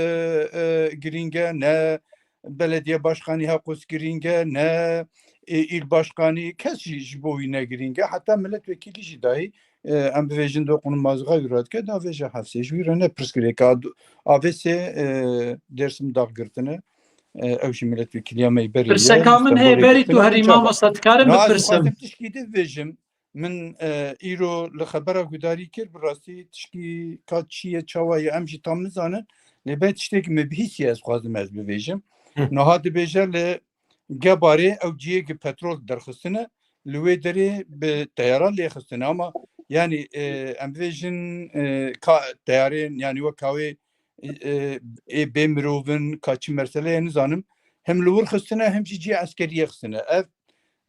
e, girîng e, ne belediye başkanî heqûs girîng e, ne, e, îl başkanî, kes jî ji bo wî ne girîng e. Heta milletvekîlî jî dahî, e, em bivêjin doqûn mazxa wî radike, davêje hefsê. Ji wî re ne pirsgirêk e. Avêsê, e, Dêrsim daxgirtine. E, ew jî milletvekîliya me yê berê ye. Pirseka min heye, Stenbolê berî tu girtine. herî Çawa? mamosta, dikarim Niha ez bipirsim? dixwazim tişkî di bibêjim. min, e, îro li xebera gudarî kir, bi rastî tişkî ka çi ye, çawa ye, em jî tam nizanin. Lê belê tiştekî min bihîstiye, ez xwazim ez bivêjim. Hı. Niha dibêje li Gebarê ew cihê ki petrol derxistine, li wê derê bi teyara lêxistine. Ama yanî, e, em bivêjin, e, ka teyarên, yanî weka wê, e, ê bê mirovin, ka çi mesele ye nizanim. Hem li wir xistine, hem jî cihê eskeriyê xistine. Ev,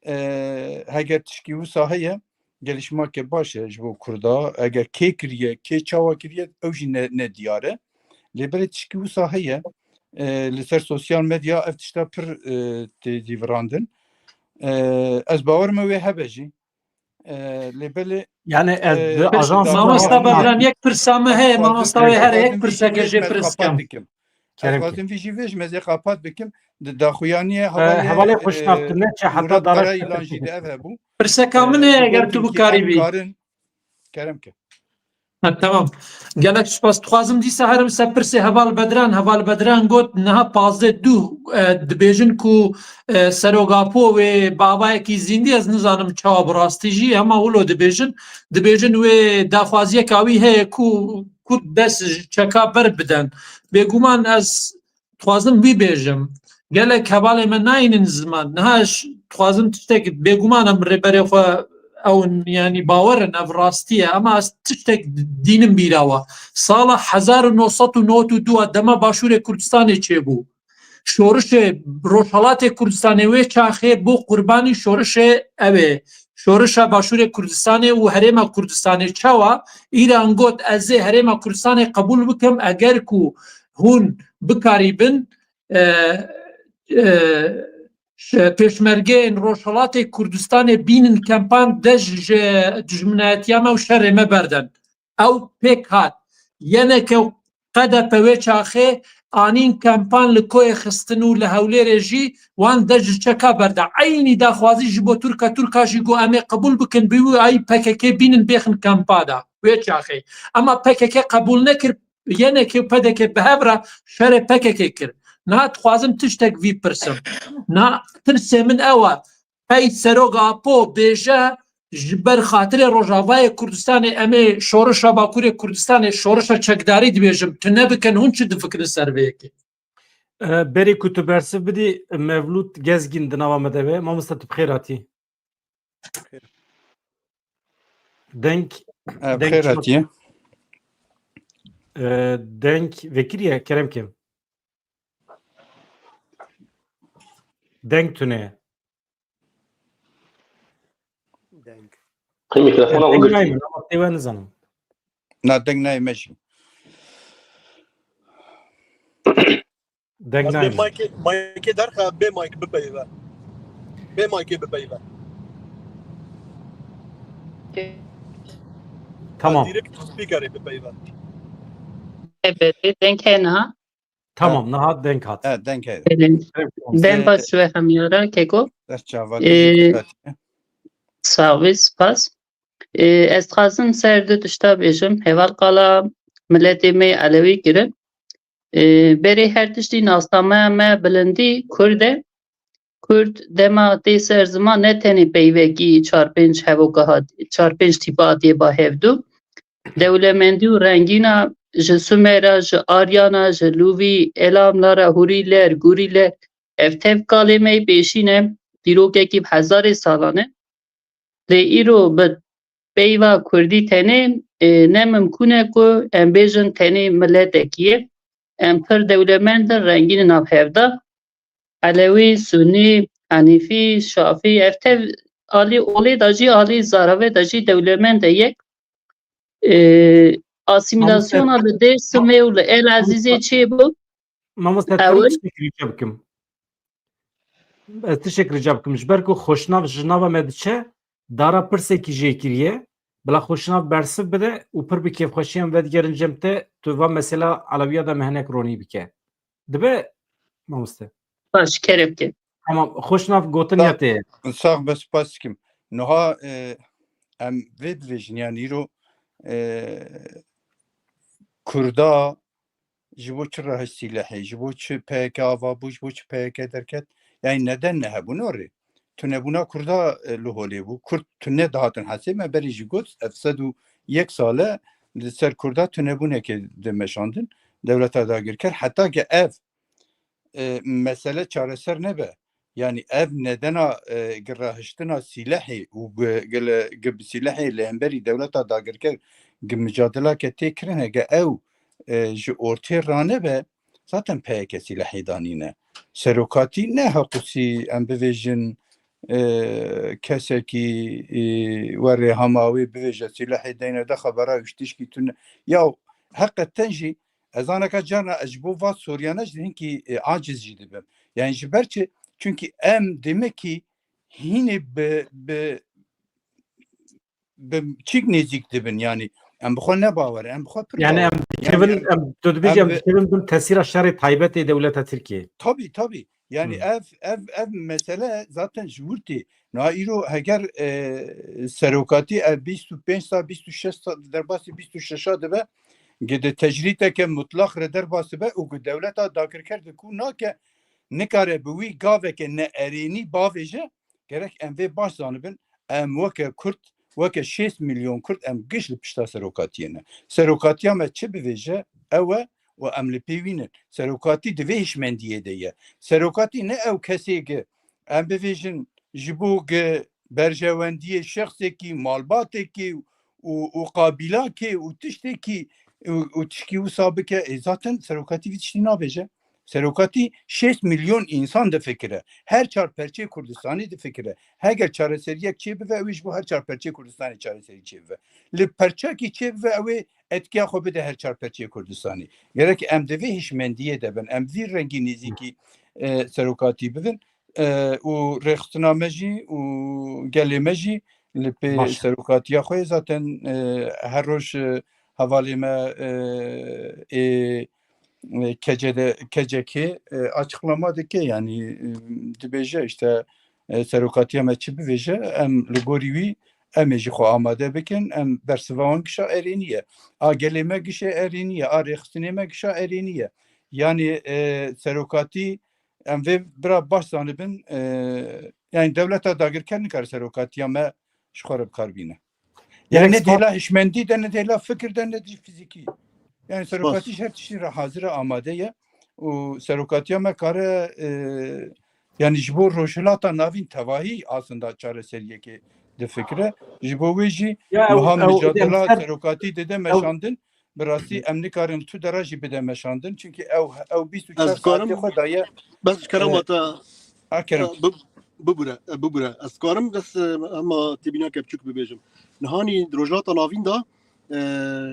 e, heger tişkî wisa heye, gelişmake baş e ji bo Kurda. Eger kê kiriye, kê çawa kiriye, ew jî ne, ne diyar e. Lê belê tişkî wisa heye, e, li ser sosyal medya ev tişta pir, e, tê dîvirandin. E, ez bawer me wê hebe jî. E, lê belê, Yani ez e, di ajans Mamosta daxuyaniyê Bedran, yek pirsa me heye, xwazim mamosta wê ez here yek xwazim vî jî pirseke vêj jê me ez pirs qapat kim. bikim. Ez Kerem ki. xwazim vî jî vêj me ez ê qapat bikim. Di daxuyaniyê E, hevalê, hevalê e, xweşnav tu neçe heta Murat dara Karayilan jî li ev hebû. Pirseka E, min e, ji bo eger tu belkî bikarî em bî. karin. Kerem ke. Ha, tamam. Gelek spas. Dixwazim dîsa herim ser pirsê heval Bedran. Heval Bedran got niha pazdeh du, e, dibêjin ku, e, Serok Apo wê bi avayekî zîndî, ez nizanim çawa bi rastî jî, hema wilo dibêjin. Dibêjin wê daxwaziyeka wî heye ku Kurd dest ji çeka ber bidin. Bêguman ez dixwazim vî bêjim. Gelek hevalê me nayînin ziman. Niha ez dixwazim tiştek, bêguman em rêberê xwe ew in, yanî bawer in, ev rastî ye. Ema ez tiştek dînim bîra we. Sala hezar û neh sed û newid û du dema Başûrê Kurdistanê çêbû. Şorişê Rojhelatê Kurdistanê wê çaxê bû qurbanî şorişê ew ê. Şorişa Başûrê Kurdistanê û Herêma Kurdistanê çawa? Îran got, ez ê Herêma Kurdistanê qebûl bikim, eger ku hûn bikarîbin, e, e, ş-, pêşmergeyên Rojhelatê Kurdistanê bînin kempan de ji, ji dijminayetiya me û şerê me berden. Ew pêk hat. Yeneke qedepe wê çaxê anîn kempan li koyê xistin û li Hewlêrê jî wan de ji çeka berda. Eynî daxwazî ji bo Tirka, Tirka jî got, em ê qebûl bikin, bi wî ayî P K K bînin bêxin kempa de. Wê çaxê. Ema P K K qebûl nekir, yenekê P D K bi hev re şerê P K K kir. Niha dixwazim tiştek vî pirsim. Na tirsê min ew e. Pey Serok Apo bêje, ji ber xatirê Rojavayê Kurdistanê em ê şorişa Bakurê Kurdistanê, şorişa çekdarî dibêjim. Tu nebikin, hûn çi difikirin ser vê yekê? E, berî ku tu bersiv bidî, Mevlût Gezgîn di nava me de be. Mamoste, tu bi xêr hatî. Deng, E, bi deng xêr çima- hatiye. E, deng vekiriye, kerem ke. Deng tune. Deng. Mikrofona Deng xwe nayê girtî. min, ama têwe nizanim. Na, deng nayê me jî. Deng Ez bê nayê min. maykê, maykê derxe, bê mayk bipeyive. Bê maykê bipeyive. Tamam. Direkt speakerê bipeyive. Evet, deng hene. Tamam, niha deng hat. E, deng heye. Belê. Kerem ke. Dem E, baş we hemî re keko. Ser çava E, te jî dikkat. Sağ ol, spas. E, ez dixwazim ser du tişta bêjim. Heval qala miletê me Elewî kirin. E, berê her tiştî nasnameya me bilindî Kurd e. Kurd dema tê ser ziman ne tenê peyvekî çar pênc hevoka hat, çar pênc tîpa hatiye ba hevdu. Dewlemendî û rengîna ji Sumera, ji Aryana, ji Lûvî, Elamlara, Hurîler, Gurîler, ev tev kalê me yê pêşî ne, dîrokekî bi hezarê salan e. Lê îro bi peyva kurdî tenê, e, ne mimkûn e ku em bêjin tenê miletekî ye. Em pir dewlemend in, rengîn in nav hevda. Elewî, Sunî, Henîfî, Şafî, ev tev alî olê de jî, alî zarave de jî dewlemend e yek. E, asîmîlasyona li Dêrsimê û li El Ezîzê çêbû. Mamoste, Ewil. tiştek rica bikim. Ez tiştek rica bikim. Ji ber ku xweşnav ji nava me diçe, dara pirsekî jê kiriye. Bila xweşnav bersiv bide û pir bi kêfxweşiyan vedigerin cem te, tu va mesela Elewiya de me hinek ronî bike. Dibe, mamoste? Baş, kerem ke. Tamam, xweşnav gotin ya te. Sax be, spas dikim. Niha, e, em vê dibêjin, yani îro, e, Kurda ji bo çi re sîlehê, ji bo çi P K K ava bû, ji bo çi P K K derket? Yani neden ne hebûn orê? tunebûna Kurda, e, li holê bû. Kurd tune dihatin hesê me berî jî got, ev sed û yek sal e li ser Kurda tunebûnekê dimeşandin dewleta dagirker. Heta ke ev, e, mesele çareser nebe, yanî ev nedena, e, girahiştina sîlehê û gi-, gi-, gi-, bi sîlehê li hemberî dewleta dagirker gi micadilake tê kirin, hege ew, e, ji ortê ranebe, zaten P Y K sîlehê danîne. Serokatî ne heqûsî, em bivêjin, e, kesekî, e, werê hema wê bivêje sîlehê deyne de xebera wî tişkî tune. Ya heqeten jî ez aneka carna ez ji bo va soriyane jî hinkî, e, aciz jî dibim. Yani ji ber çi? Çünkü em demek ki hînê bi, bi, bi çîk nêzîk dibin. Yani em bi xwe ne bawer, em bi xwe pir Yani bawer. em Yani dikevin, em em, tu dibêjî em em bi dikevin bin tesîra şerê taybet ê dewleta Tirkiyê. Tabii, tabii. Yani Hmm. ev, ev, ev mesele zaten ji wir tê. Na îro heger, e, serokatî ev bîst û pênc sal, bîst û şeş sal, derbasî bîst û şeş a dibe, gide tecrîteke mutlaq re derbas dibe û ku dewleta dagirker di ku nake, nikare bi wî gaveke ne erênî bavêje, gerek em vê baş zanibin, em weke Kurd, weke şêst milyon Kurd, em giş li pişta serokatiyê ne. Serokatiya me çi bivêje, ew e û em li pê wî nin. Serokatî di vê hişmendiyê de ye. Serokatî ne ew kesê ki em bivêjin ji bo ki berjewendiyê şexsekî, malbatekî û, û qabîlakê û tiştekî û, û tişkî wisa bike. Ê, zaten serokatî vî tiştî nabêje. Serokatî şêst milyon însan difikire. Her çar perçeyê Kurdistanê difikire. Heger çareseriyek çêbive, ew ê ji bo her çar perçeyê Kurdistanê çareserî çêbive. Li perçekî çêbive, ew ê etkiya xwe bide her çar perçeyê Kurdistanê. Gerek em di vê hişmendiyê de bin. Em vî rengî nêzîkî, e, serokatî bibin. E, û rêxistina me jî û gelê me jî li pê Baş. serokatiya xwe ye. Zaten, e, her roj, e, hevalê me, e, ê, e, K C D, K C K, e, açıklama dike, yani, e, dibêje işte, e, serokatiya me çi bivêje, em li gorî wî em ê jî xwe amade bikin, em bersiva wan gişa erênî ye. A gelê me gişê erênî ye, a rêxistinê me gişa erênî ye. Yani, e, serokatî em vê bira baş zanibin, e, yani dewleta dagirker nikare serokatiya me ji xwe re bi kar bîne. Yani Gerek ne spor- dêla hişmendî de, ne dêla fikir de, ne jî fizîkî. Yani serokatî ji her tiştî re hazir e, amade ye. Û serokatiya me kare, e, yani ji bo Rojhilata Navîn tevahî aslında çareseriyekê difikire. Ji bo wê jî Ya, ew, wiha ew, micadela em ser- serokatî dide ew- meşandin. Bi rastî em nikarin tu dera jî bide meşandin. Çünkü ew, ew bîst û çar Ez karim, saetê xwe daye. Bes kerema E, te, a kerem. e, bi-, bibure, e, bibure. Ez karim bes, e, hema têbîneke biçûk bibêjim. Nihanî di Rojhilata Navîn de, e,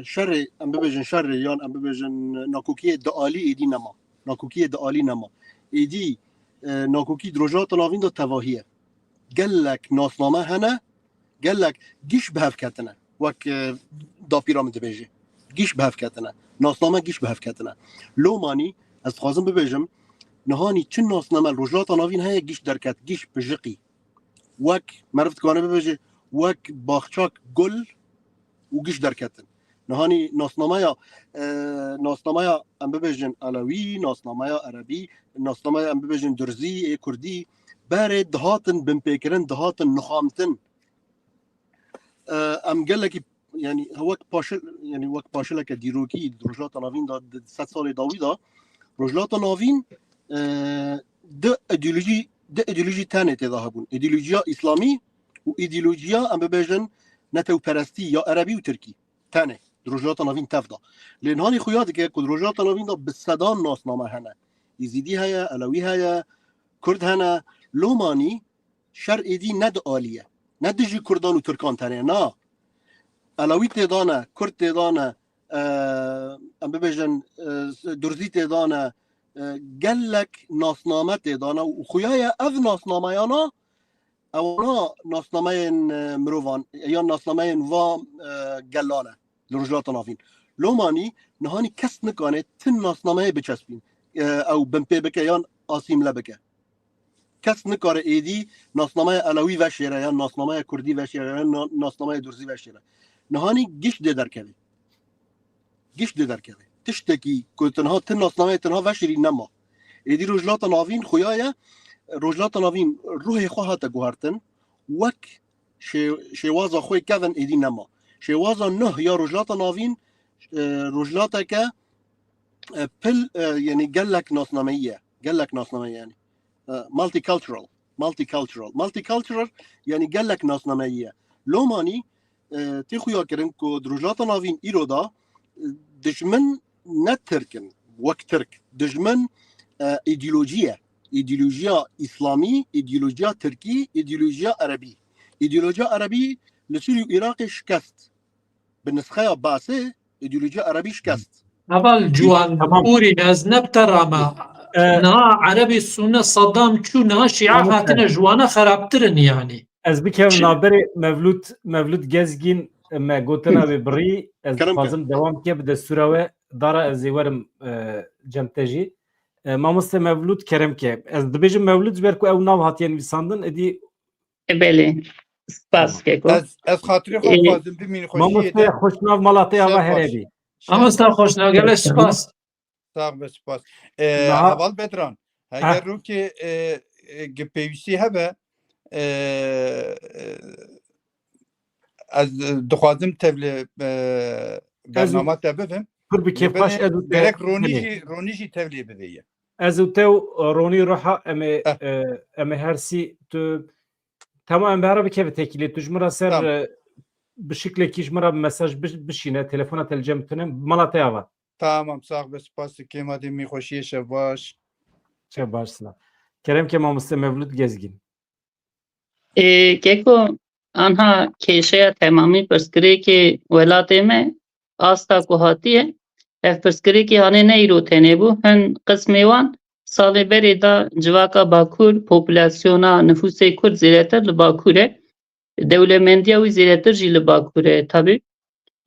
şerê, em bibêjin şerê yan em bibêjin nakokiyê di alî êdî nema. Nakokiyê di alî nema. Êdî, e, nakokî di Rojhilata Navîn de tevahî ye. Gelek nasname hene, gelek giş bi hev ketine. Wek, e, dapîra min dibêje. Giş bi hev ketine. Nasname giş bi hev ketine. Lomanî, ez dixwazim bibêjim, nihanî çi nasname li Rojhilata Navîn heye, giş derket, giş pijiqî. Wek, meriv dikane bibêje, wek baxçak gul û giş derketin. Nihanî nasnameya, e, nasnameya, em bibêjin elewî, nasnameya erebî, nasnameya, em bibêjin durzî, ê kurdî, berê dihatin binpêkirin, dihatin nixamtin. E, em gelekî, yani, wek paşil, yani, wek paşileke dîrokî di Rojhilata Navîn de, di sed salê dawî de, Rojhilata Navîn, e, di îdeolojî, di îdeolojî tenê tê de hebûn. Îdeolojiya îslamî û îdeolojiya, em bibêjin, netewperestî ya erebî û tirkî. Tenê. Di Rojhilata Navîn tev de. Lê nihanî xuya dike ku di Rojhilata Navîn de bi sedan nasname hene. Îzîdî heye, elewî heye, kurd hene. Lomanî şer êdî ne di alî ye. Ne dijî kurdan û tirkan tenê, na. Elewî tê de ne, kurd tê de ne, e, em bibêjin, e, durzî tê de ne, e, gelek nasname tê de ne û xuya ye ev nasnameyana ewana nasnameyên, e, mirovan, e, yan nasnameyên va, e, gelan e li Rojhilata Navîn. Lomanî nihanî kes nikane ti nasnameyê biçespîn, e, ew binpê bike yan asîmle bike. Kes nikare êdî nasnameya elewî veşêre, yan nasnameya kurdî veşêre, yan na-, nasnameya durzî veşêre. Nihanî giş dê derkeve. Giş dê derkeve. Tiştekî ku tenha ti nasnameyê tenha veşêrî nema. Êdî Rojhilata Navîn xuya ye, Rojhilata Navîn ruhê xwe hate guhertin, wek şê-, şêwaza xwe kevin êdî nema. Şêwaza nuh ya Rojhilata Navîn, e, rojhilateke, e, pil, e, yani gelek nasnameyî ye. Gelek nasnameyî yani. E, multicultural, multicultural. Multicultural yani gelek nasnameyî ye. Lomanî, e, tê xuya kirin ku di Rojhilata Navîn îro da, e, dijmin ne Tirk in, wek Tirk. Dijmin, e, îdeolojî ye. Îdeolojiya Îslamî, îdeolojiya Tirkî, îdeolojiya Erebî. Îdeolojiya Erebî li Sûrî û Iraqê şikest. Bi nisxeya Baasê, îdeolojiya Erebî şikest. Heval Ciwan, tamam. Ûrî, ez ne bi te re me. E, niha Erebî Sûne Saddam çû, niha Şîa Tamam, hatine e. ji wana xerabtir in yani. Ez bikevim Çi- navberê Mevlûd, Mevlûd Gezgîn, me gotina wê birî, ez Kerem ke. dixwazim dewam ke bi destûra we, dara ez ê werim, e, cem te jî. E, mamoste Mevlûd, kerem ke. Ez dibêjim Mevlûd ji ber ku ew nav hatiye nivîsandin, êdî E, belê. Spas Tamam. keko. Ez, ez xatirê xwe Ê, dixwazim bimînî xweşiyê Mamoste de. Xweşnav, mala te ava Şev baş. herevî. Şev Mamoste baş. Xweşnav, gelek spas. Sax be, spas. E, Niha- Heval Bedran, Ha. heger rokê, e, e, gi pêwîstî hebe, e, e, ez, e, dixwazim tevlê, e, Ez û bernama te bibim. Pir bi Lê kêfxweş, belê ez û te gerek Ronî Belê. jî, Ronî jî tevlê bivêye. Ez û te û Ronî Ruha em ê, Heh. e, em ê her sî tu, tamam, em bi hera bikeve tekîlê. Tu ji min re ser, Tamam. e, bi şiklekî ji min re mesaj bi-, bişîne, telefona te li cem tune, mala te ava. Tamam, sax be, spas dikim, hadi mî xweşiyê, şev baş. Şev baş, silav. Kerem ke mamoste Mevlûd Gezgîn. Ê, keko, anha kêşeya temamî pirsgirêkê welatê me, asta ku hatiye, ev pirsgirêkê hanê ne îro tenê bû, hin qismê wan salê berê de civaka Bakur, populasyona, nifûsê Kurd zêdetir li Bakur e. Dewlemendiya wî zêdetir jî li Bakur e, tabî.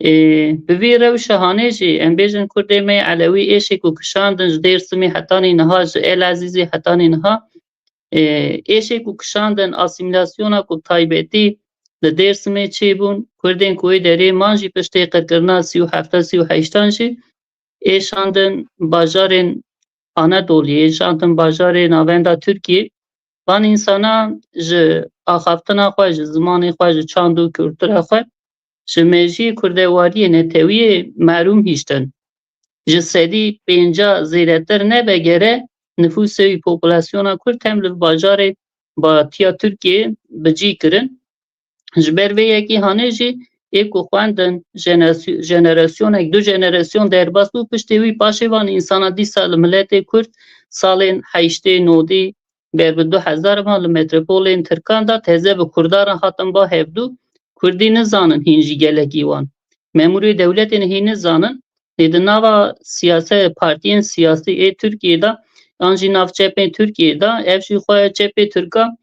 Ê, bi vî rewşa hanê jî, em bêjin Kurdê me Elewî êşê ku kişandin ji Dêrsimê hetanî niha, ji El Ezîzê hetanî niha, ê, êşê ku kişandin asîmîlasyona ku taybetî li Dêrsimê çêbûn, Kurdên ku wê derê man jî piştê qirkirina sî û hefta, sî û heştan jî êşandin bajarên Anadoliyê, êşandin bajarê navenda Tirkiyê. Van însana ji axaftina xwe, ji zimanê xwe, ji çand û kultura xwe, ji mejiyê kurdewariyê netewiyê mehrûm hiştin. Ji sedî pênca zêdetir nebe gere nifûsê wî, populasyona Kurd hem li bajarê batiya Tirkiyê bi cî kirin. Ji ber vê yekê hanê jî ê ku xwendin jenerasy-, jenerasyonek, du jenerasyon derbas bû, piştê wî paşê van însana dîsa li miletê Kurd salên heştê, nodî, ber bi du hezar van li metropolên Tirkan de teze bi Kurdan re hatin ba hevdû. Kurdî nizanin hîn jî gelekî wan. Memûrê dewletê hîn nizanin. Lê di nava siyase-, partiyên siyasî ê Tirkiyê de, yan jî nav çepên Tirkiyê de, ev jî xwe çepê Tirka,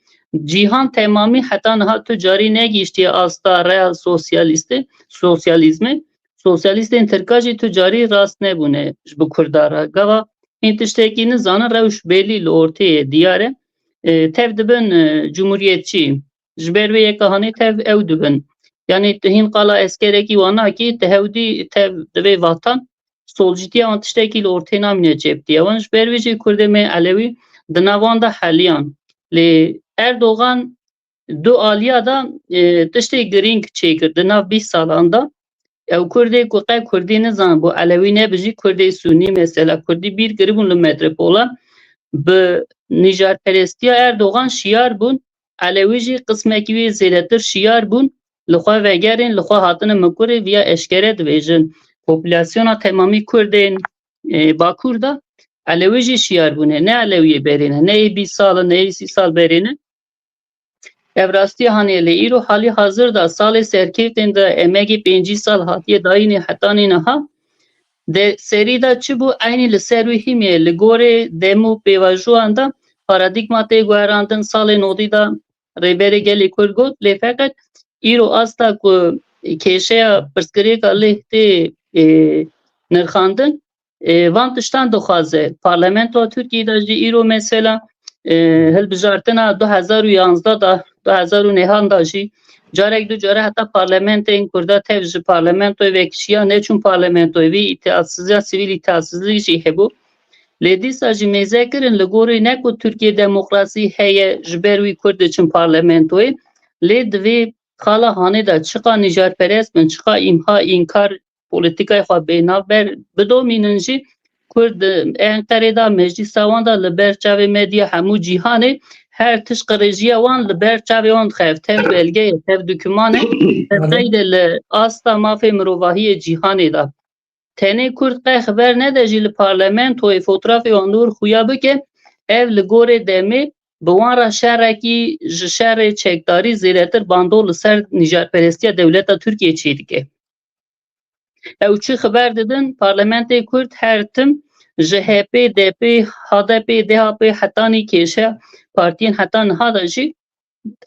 cîhan temamî heta niha tu carî negihiştiye asta real sosyalîstê, sosyalîzmê. Sosyalîstên Tirka jî tu carî rast nebûne ji bi Kurda re. Gava hîn tiştekî nizanin, rewş belî li ortê ye, diyar e. E, tev dibin, e, cumhuriyetçî. Ji ber vê yeka hanê tev ew dibin. Yanî tu hîn qala eskerekî wan nakî, tu hewdî tev divê vatan, solcîtiya wan tiştekî li ortê namîne çeptiya wan. Ji ber vê jî Kurdê me Elewî di nav wan de heliyan. Lê Erdogan du aliya de, e, tiştê girîng çêkir di nav bîst salan de. Ew Kurdê ku qe Kurdî nizanibû, Elewî nebijî, Kurdê Sûnî, mesela Kurdî bîr kiribûn li metropola, bi nîjarperestiya Erdogan şiyar bûn, Elewî jî qismekî wê zêdetir şiyar bûn, li xwe vegerên, li xwe hatine mikurê, viya eşkere dibêjin. Populasyona temamî Kurdên, e, Bakur de Elewî jî şiyar bûne. Ne Elewiyê berê ne, ne ê bîst sal in, ne ê sî sal berê ne. Ev rastiya hanê lê îro halî hazir de salê serkevtên de emegê pêncî sal hatiye dayînê hetanî niha. De serî de çi bû? Eynî li ser wî hîmê li gorê dem û pêvajoyan de paradîgma tê guherandin. Salê nodî de Rêberê Gelê Kurd got, lê feqet îro asta ku kêşeya pirsgirêka lêh tê, ê, nirxandin, e, van tiştan dixwaze. Parlamentoya Tirkiyê de jî îro mesela, e, hilbijartina du hezar û yanzdeh de, du hezar û nehdan de jî carek du care heta parlamentên Kurda tev ji parlamentoyê vekişiya, neçûn parlamentoyê, vî îtîatsizliya, sivîl îtîatsizlîk jî hebû. Lê dîsa jî mêze kirin li gorî ne ku Tirkiye demokrasî heye ji ber wî Kurd diçin parlamentoyê, lê di vê xala hanê de çiqa nîjarperest bin, çiqa îmha, înkar, polîtîkayê xwe bênavber bidomînin jî, Kurd di Enqerê de, meclîsa wan de, li ber çavê medya hemû cîhanê her tişt qirêjiya wan li ber çavê wan dixe. Ev tev belge ye, tev dokûman e, tev qeyd e li asta mafê mirovahiyê cîhanê de. Tenê Kurd qey xiber nede jî li parlamentoyê fotrafê wan li wir xuya bike, ev li gorê demê bi wan re şerekî ji şerê çekdarî zêdetir bandor li ser nîjarperestiya dewleta Tirkiyê çêdike. Ew çi xiber didin? Parlamentê Kurd her tim ji H P, D P, H D P, D H P hetanî kêşe partiyên heta niha de jî,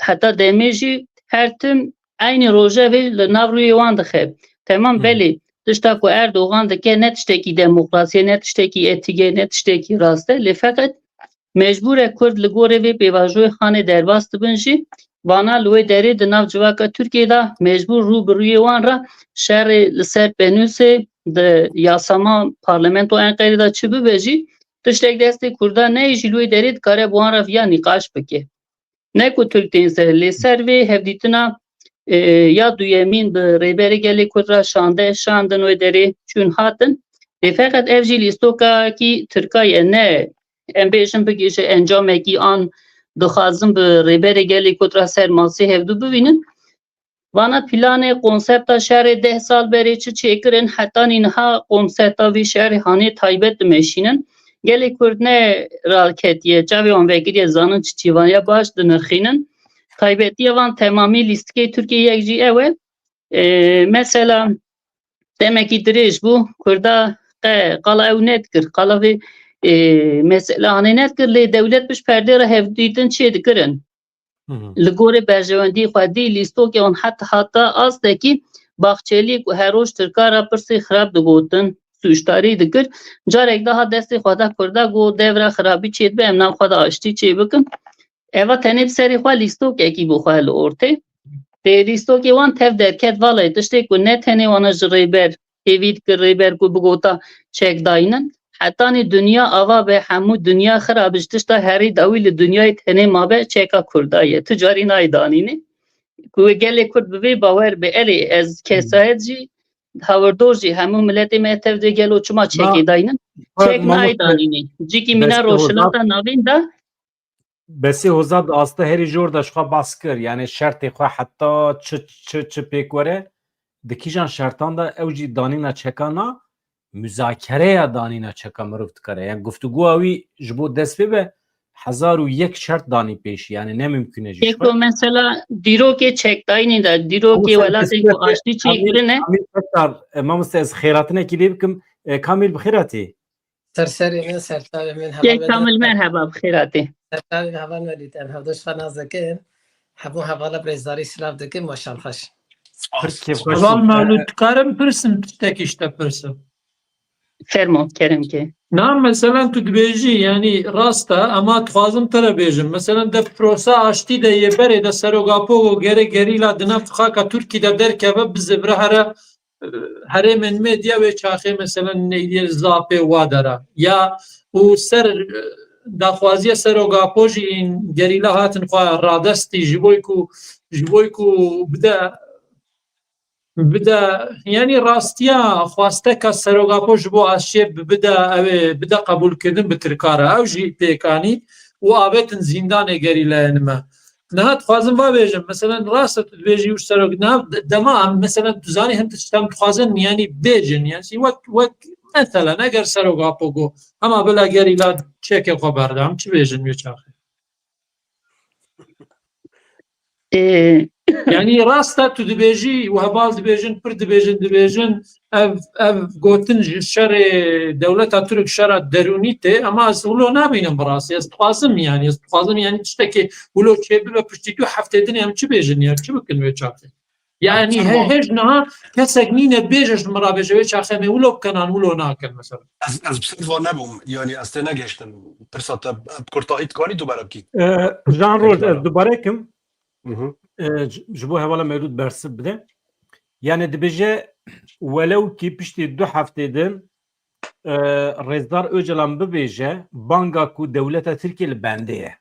heta demê jî her tim eynî rojevê li nav rûyê wan dixe. Temam, Hı. belê, tişta ku Erdogan dike ne tiştekî demokrasiyê, ne tiştekî etîk e, ne tiştekî rast e, lê feqet mecbûr e Kurd li gorê vê pêvajoyê hanê derbas dibin jî, vana li wê derê di nav civaka Tirkiyê de mecbûr rû bi rûyê wan re şerê li ser penûsê di yasama parlamento Enqerê de çi bibe jî, tiştek destê Kurda neyê jî li wê derê dikare bi wan re viya nîqaş bike. Ne ku Tirk tên ser, lê ser vê hevdîtina, e, ya duyemîn bi Rêberê Gelê Kurd re şande, şandin wê derê, çûn hatin. Lê feqet ev jî lîstokakî Tirka ye, ne em bêjin bigihîje encamekî an dixwazin bi Rêberê Gelê Kurd re ser masê hevdû bivînin. Vana planê, konsepta şerê deh sal berê çi çêkirin, hetanî niha konsepta vî şerê hanê taybet dimeşînin. Gelê Kurd ne raketiye, çavê wan vekiriye, zanin çi çîvan ya baş dinirxînin. Taybetiya van temamî lîstikê Tirkiyê yek jî ew e. E, mesela demekî dirêj bû, Kurda qe qala ew nedikir, qala vê, e, mesela hanê nedikir, lê dewlet pişt perdê re hevdîtin çê dikirin. Hı hı. Li gorî berjewendî xwe dî lîstokê wan heta heta astekî Baxçelî ku her roj Tirka re pirsê xirab digotin, sûcdarî dikir. Carek daha destê xwe da Kurda, got devra xirabî çêdibe, em nav xwe de aştî çêbikin. Eva tenê bi serê xwe lîstokekî bû xwe li ortê. Tê lîstokê wan tev derket, valê tiştê ku ne tenê wana ji Rêber hêvî dikir, Rêber ku bigota çek daynin. Hetanî dinya ava be, hemû dinya xira be, ji tişta herî dawî li dinyayê tenê mabe çeka Kurda ye. Tu carî nayê danînê. Ku gelê Kurd bi vê bawer be, erê ez kesayet jî, hawirdor jî, hemû miletê me tev dê gelo çima çekê daynin? Çek nayê danînê. Cîkî mîna rojhilata navîn de. Besî Hozat asta herî jor de ji xwe bas kir. Yani şertê xwe heta çi, çi, çi pêk were, di kîjan şertan de ew jî danîna çeka na, muzakereya danîna çeka mirov dikare. Yani guftûgoya wî ji bo dest pê be, hezar û yek şert danî pêşî. Yani ne mimkun e jî. Yeko mesela dîrokê çekdayînê de, dîrokê welatê ku aştî çêkirine. Kamîl, e, mamoste ez xêratinekî lê bikim. E, Kamîl, bi xêr hatî. Ser serê min, sertavê min, Yek hevalê Kamil, merheba, bi xêr hatî. Sertavê min, heval Welîd, em hevdoş xwe nas dikin. Hemû hevala bi rêzdarî silav dikin, maşan xweş. Pir kêfxweş. Heval Mewlûd, dikarim pirsim, tiştekî ji te pirsim? Fermo, kerem ke. Na, meselen tu dibêjî, yanî rast e, ema dixwazim te re bêjim. Meselen de prosa aştî de yê berê de Serok Apo got gerê gerîla di nav xaka Tirkî de derkeve, bizivire here, herêmên me diya wê çaxê, meselen, neydiye Zapê wa dera. Ya û ser, e, daxwaziya Serok Apo jî gerîla hatin xwe radestî ji bo ku, ji bo ku bide, bide, yanî rastiya xwasteka Serok Apo ji bo aşiyê bi-, bide, ew ê bide qebûlkirin bi Tirka re. Ew jî pêkanî û avêtin zîndanê gerîlayên me. Niha dixwazim va bêjim, meselen, rast e tu dibêjî û serok, niha de-, dema em, meselen, tu zanî, hin tişt em dixwazin, yanî bêjin, yanî wek, wek, meselen, eger Serok Apo got, hema bila gerîla çekê xwe berdam, çi bêjin wê çaxê? Ê, Yanî rast e tu dibêjî û heval dibêjin, pir dibêjin, dibêjin, ev, ev gotin ji şerê dewleta Tirk şera derûnî tê, ema ez wilo nabînim bi rastî. Ez dixwazim, yanî, ez dixwazim, yanî, tiştekê wilo çêbibe piştî du heftê din em çi bêjin ya, çi bikin wê çaxê? Yanî, he-, hêj niha kesek nîne bêje ji min re bêje wê çaxê em ê wilo bikin an wilo nakin, mesela. Ez, ez bi ser van nebûm, yanî, ez tê negihiştim. Pirsa te bi kurtahî dikanî dubare bikî? Ee, Jean Rose, ez dubare kim. Hı hı. E, ji, ji bo hevala Mewlûd bersiv bide. Yani dibêje, welew kî piştî du heftê din e, Rêzdar Ocalan bibêje, banga ku dewleta Tirkiyê li bendê ye.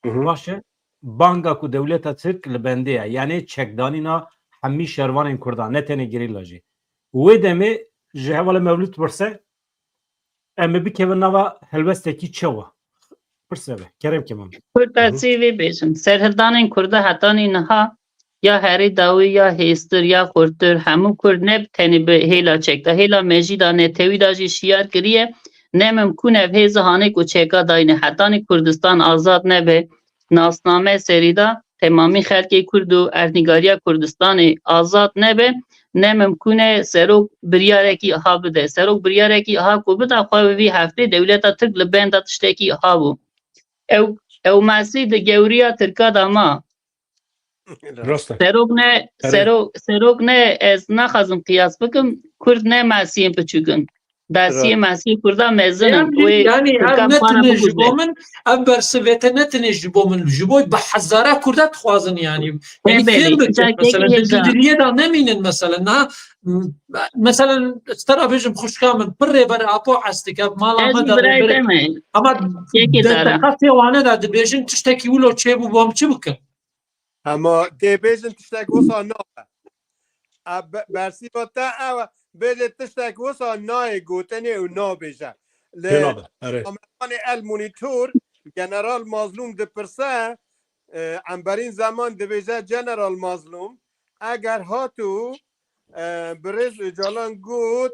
Hı hı. Baş e? Banga ku dewleta Tirk li bendê ye, yanê çekdanîna hemî şervanên Kurdan, ne tenê gerîla jî. Wê demê ji hevala Mewlûd pirse, em ê bikevin nava helwestekî çawa? Pirse be, kerem ke mam. Kurtasî vê bêjim. Serhildanên Kurda hetanî niha ya herî dawî, ya hêstir, ya xurtir, hemû Kurd ne tenê bi hêla çek de, hêla mejî de, netewî de jî şiyar kiriye. Ne mimkûn ev hêza hanê ku çeka dayne. Hetanî Kurdistan azad nebe, nasname serî de temamî xelkê Kurd û erdnîgariya Kurdistanê azad nebe, ne mimkûn e serok biryarekî aha bide. Serok biryarekî aha ku bida xwe bi vî heftê dewleta Tirk li benda tiştekî aha bû. Ew, ew mesî di gewriya Tirka de ma. Rast e. Serok ne, Erê. Serok, serok ne, ez naxwazim qiyas bikim, Kurd ne mesiyên piçûk in. Dasiyê Rast. Mesiyê Kurda mezin in. Yanî, Wê yanî ev Tirkan ne para tinê ji bikuje. Bo min, ev bersivê te ne tinê ji bo min, ji bo bi hezara Kurda dixwazin yanî. Yanî Belê, fêm bikin, mesela, di hêja. Dildiriyê de nemînin, mesela, na, m-, mesela, ez te re bêjim, xwişka min, pir rêber Apo Estik, ev mala Ez me de birayê rêber. Te me. Ama Yekê de, dara. Deqatê wane de dibêjin, tiştekî wilo çêbû, bom çi bikin? Hema tê bêjin tiştek wisa nabe. A be-, bersiva te ew e, bêjê tiştek wisa nayê gotinê û nabêje. Li Pê nabe, erê. Amerîkanê El Monitor, General Mazlûm dipirse, e, Emberîn Zeman dibêje, General Mazlûm, eger hatû, e, birêz Ocalan got,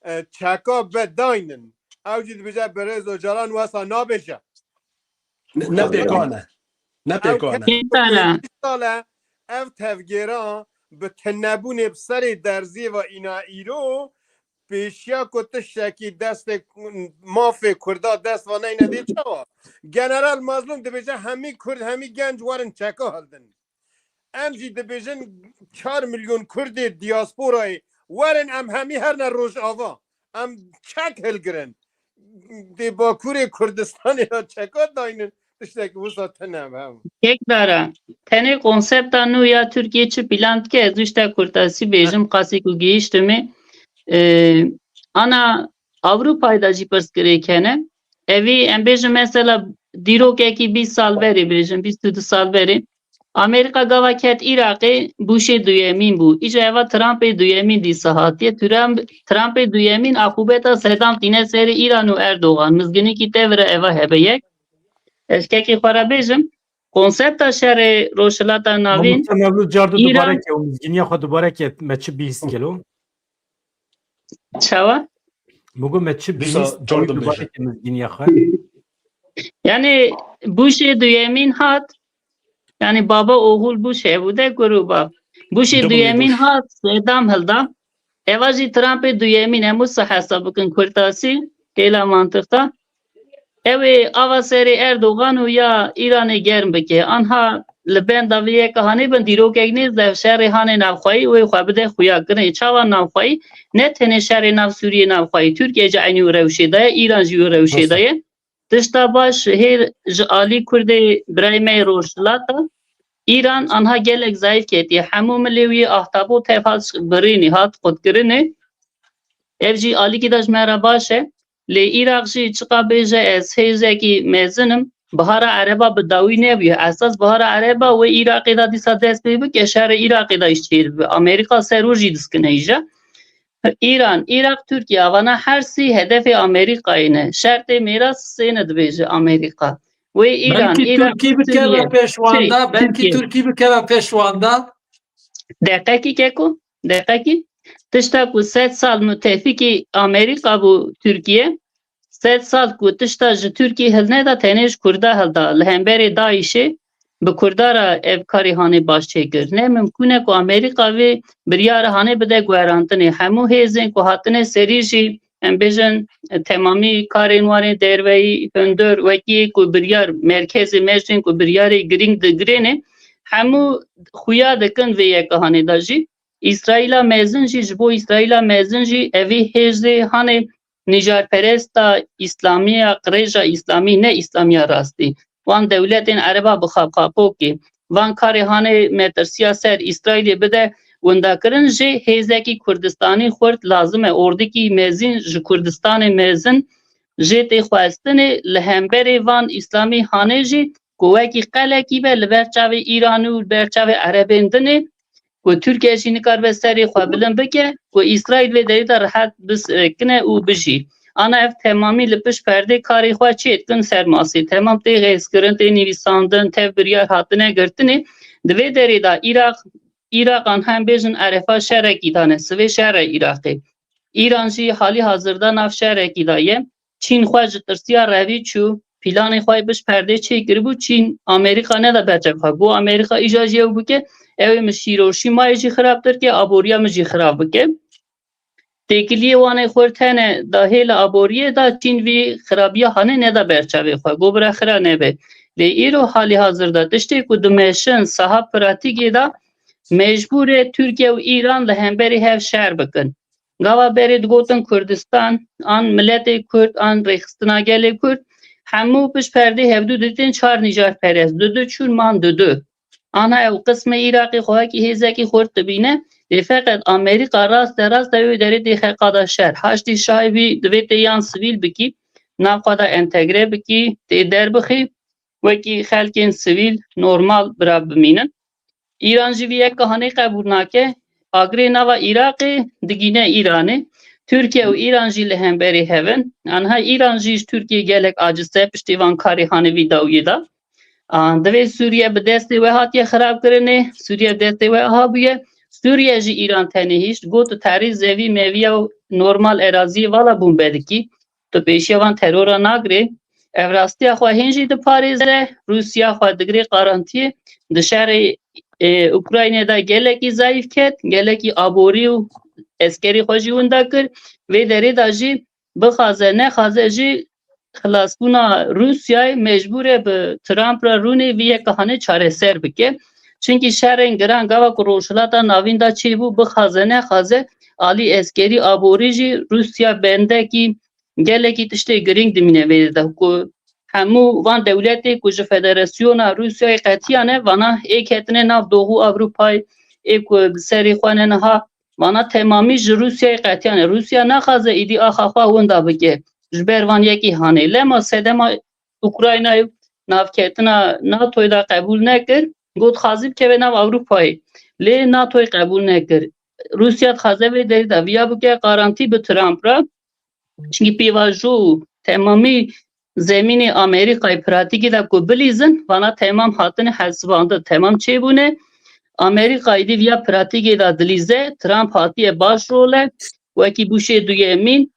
e, çeka bedaynin. Ew jî dibêje, birêz Ocalan wesa nabêje. Ne, ne pêkan e. Ne Ew pêkan e. Kî sal e? Bîst sal e ev tevgêra bi tunebûnê bi serê derziyê ve îna îro pêşiya ku tiştekî destê ku-, mafê Kurda dest ve neyne dê çawa? General Mazlûm dibêje hemî Kurd, hemî genc werin çeka hildin. Em jî dibêjin çar milyon Kurdê diasporayê werin em hemî herne Rojava. Em çek hilgirin. Dê Bakurê Kurdistanê ya çeka daynin, tiştek wisa tune be. Kek dara. Tenê konsepta nû ya Tirkiye çi plan dike, ez wî tiştek kurtasî bêjim, qasî ku gihîştime. Ee, ana Ewropayê de jî pirsgirêk hene. Evî em bêjin mesela dîrokekî bîst sal berê bêjin, bîst û du sal berê. Amerîka gava ket Iraqê, Bushê duyemîn bû. Îja eva Trumpê duyemîn dîsa hatiye. Trump, Trumpê duyemîn aqûbeta Sedam tîne serê Îran û Erdogan. Mizginîkî tevire eva hebe yek. Ez kekê xwe re bêjim. Konsepta şerê Rojhilata Navîn. Mamoste Mevlût, car du Îran dubare ke û mizginiya xwe dubare ke me çi bihîst kelo? Çawa? Min got me çi Dîsa bihîst car ew du dubare bêje. Ke mizginiya xwe. Yani Bushê duyemîn hat. Yani baba oğul Bush hebû de, kur û bav. Bushê Double duyemîn Bush. Hat, Sedam hilda. Eva jî Trumpê duyemîn, em wisa hesab bikin kurtasî, hêla mantiqta. Ew ê ava serê Erdogan û ya Îranê germ bike. Anha li benda vê yeka hanê bin dîrokek nêz de şerê hanê navxweyî wê xwe bide xuya kirinê. Çawa navxweyî? Ne tenê şerê nav Sûriyê navxweyî. Tirkiye jî eynî wî rewşê de ye, Îran jî wî rewşê de ye. Tişta baş hê ji alî Kurdê birayê me yê Rojhilata. Îran anha gelek zayîf ketiye. Hemû milê wî ahtapot tev hat birînê, hat qutkirinê. Ev jî alîkî de ji me re baş e. Lê Îraq jî çiqa bêje ez hêzekî mezin im, bihara ereba bi dawî nebûye. Esas bihara ereba wê Îraqê de dîsa dest pê bike, şerê Îraqê de jî çêr bibe. Amerîka ser wî jî diskine îja. Îran, Îraq, Tirkiye, vana her sî hedefê Amerîkayê ne. Şertê mêra sê ne dibêje Amerîka. Wê Îran, Belkî Îraq, Tirkî bikeve Sûriye, pêşwanda, şey, belkî Tirkiye. Tirkî bikeve pêşwanda. Deqekî keko, deqekî. Tişta ku sed sal mutefîkî Amerîka bû Tirkiye, sed sal ku tişta ji Tirkiye hilneda tenê ji Kurda hilda. Li hemberê DAIŞê bi Kurda re ev karê hanê baş çêkir. Ne mimkûn e ku Amerîka vê biryara hanê bide guherantinê. Hemû hêzên ku hatine serî jî, em bêjin, temamî karên wan ê derveyî, hundir, wekî ku biryar, merkezê me jî ku biryarê girîng digirêne, hemû xuya dikin vê yeka hanê de jî. Îsraîla mezin jî, ji bo Îsraîla mezin jî evî hêzê hanê nîjarperesta îslamiya, qirêja îslamî, ne îslamiya rastî. Wan dewletên ereba bi xapxapokê, van karê hanê metirsiya ser Îsraîlê bide, windakirin jê hêzekî Kurdistanî xurt lazim e, ordikî mezin ji Kurdistanê mezin jê tê xwestinê, li hemberê van Îslamî hanê jî ku wekî qelekî be li ber çavê Îranê û li ber çavê Erebên dinê, ku Tirkiye jî nikaribe serê xwe bilind bike, ku Îsraîl vê derê de rehet bisekine û bijî. Ana ev temamî li pişt perdê karê xwe çê dikin ser masê. Temam tê hêzkirin, tê nivîsandin, tev biryar hatine girtinê. Di vê derê de Îraq, Îraq an hem bêjin erefa şerekî dane, sivê şerê Îraqê. Îran jî halî hazirda nav şerekî de ye. Çîn xwe ji tirsiya revî çû, planê xwe yê pişt perdê çêkiribû, Çîn Amerîka neda ber çavê xwe. Got Amerîka îja jî ew bike, ew ê min Hîroşîmayê jî xirabtir ke, aboriya min jî xirab bike. Têkiliyê wan ê xurt hene da hêla aboriyê da Çîn vî xirabiya hanê neda ber çavê xwe. Got bira xira nebe. Lê îro halî hazirda tiştê ku dimeşin saha pratîkê de mecbûr e Tirkiye û Îran li hemberî hev şer bikin. Gava berê digotin Kurdistan, an miletê Kurd, an rêxistina gelê Kurd, hemû pişt perdê hevdû didîtin çar nîjarperest, dudu çûn man dudu. Ana ew qismê Iraqê xwe wekî hêzekî xurt dibîne, lê feqet Amerîka raste raste wê derê tê xeqa da şer. Haştî Şaibî divê tê yan sivîl bikî, nav xwe de entegre bikî, tê derbixî, wekî xelkên sivîl normal bira bimînin. Îran jî vî yek hanê qebûl nake. Agirê nava Iraqê digîne Îranê. Tirkiye û Îran jî li hemberê hev in. Anha Îran jî ji Tirkiyê gelek aciz e piştî van karê hanê vî dawiyê de. An, divê Sûriye bi destê we hatiye xirabkirinê, Sûriye bi destê we aha bûye. Sûriye jî Îran tenê hişt, got tu terî zevî meviya û normal eraziyê vala bombe dikî. Tu pêşiya van terora nagirê. Ev rastiya xwe hîn jî diparêze, Rûsya xwe digirê qarantiyê. Di şerê, e, Ukraynê de gelekî zayîf ket, gelekî aborî û eskerî xwe jî winda kir. Vê derê de jî bixwaze nexwaze jî xilasbûna Rûsyayê mecbûr e bi Trump re rûnê vî yeka hanê çareser bike. Çimkî şerên giran gava ku Rojhilata Navîn de çêbû, bixwaze nexwaze alî eskerî, aborî jî Rûsya bendekî gelekî tiştê girîng dimîne vê de ku hemû van dewletê ku ji Federasyona Rûsyayê qetiyane, vana ê ketine nav Doğu Ewropayê, ê ku bi serê xwe ne niha, vana temamî ji Rûsyayê qetiyane. Rûsya naxwaze îdî axa xwe winda bike ji ber van yekî hanê. Lema sedema Ukraynayê û navketina NATOyê de qebûl nekir. Got xwazî bikeve nav Ewropayê. Lê NATOyê qebûl nekir. Rûsya dixwaze vê derî de viya bike qarantî bi Trump re. Çimkî pêvajo û temamî zemînê Amerîkayê pratîkê de ku bilîzin, vana temam hatine hesibandin, temam çêbûne. Amerîka îdî viya pratîkê de dilîze, Trump hatiye başrol e, wekî Bushê duyemîn,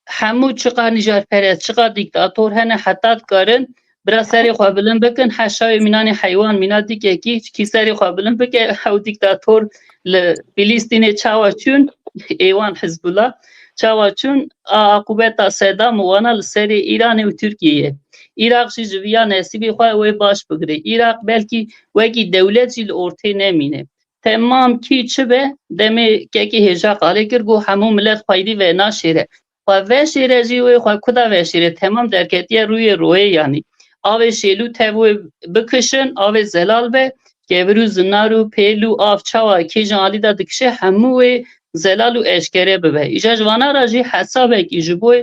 hemû çiqar nîjarperest, çiqar dîktator hene, heta dikarin bira serê xwe bilind bikin, heşa wê mînanê heywan, mîna dîkekî, kî serê xwe bilind bike, ew dîktator li Filîstînê çawa çûn, êwan Hizbullah, çawa çûn, a, aqûbeta Sedam û wana li serê Îranê û Tirkiyeyê ye. Îraq jî ji viya nesîbê xwe wê baş bigire. Îraq belkî wekî dewlet jî li ortê nemîne. Temam kî çi be, demê kekê hêja qalê kir, got hemû milet xweydî venaşêre. Xwe veşêre jî wê xwe kuda veşêre, temam derketiye rûyê royê yanî. Avê şêlû tev wê bikişin, avê zelal be, kevir û zinar û pêl û av çawa kêjan alî de dikişe, hemû wê zelal û eşkere bibe. Îja ji vana re jî hesabekî ji bo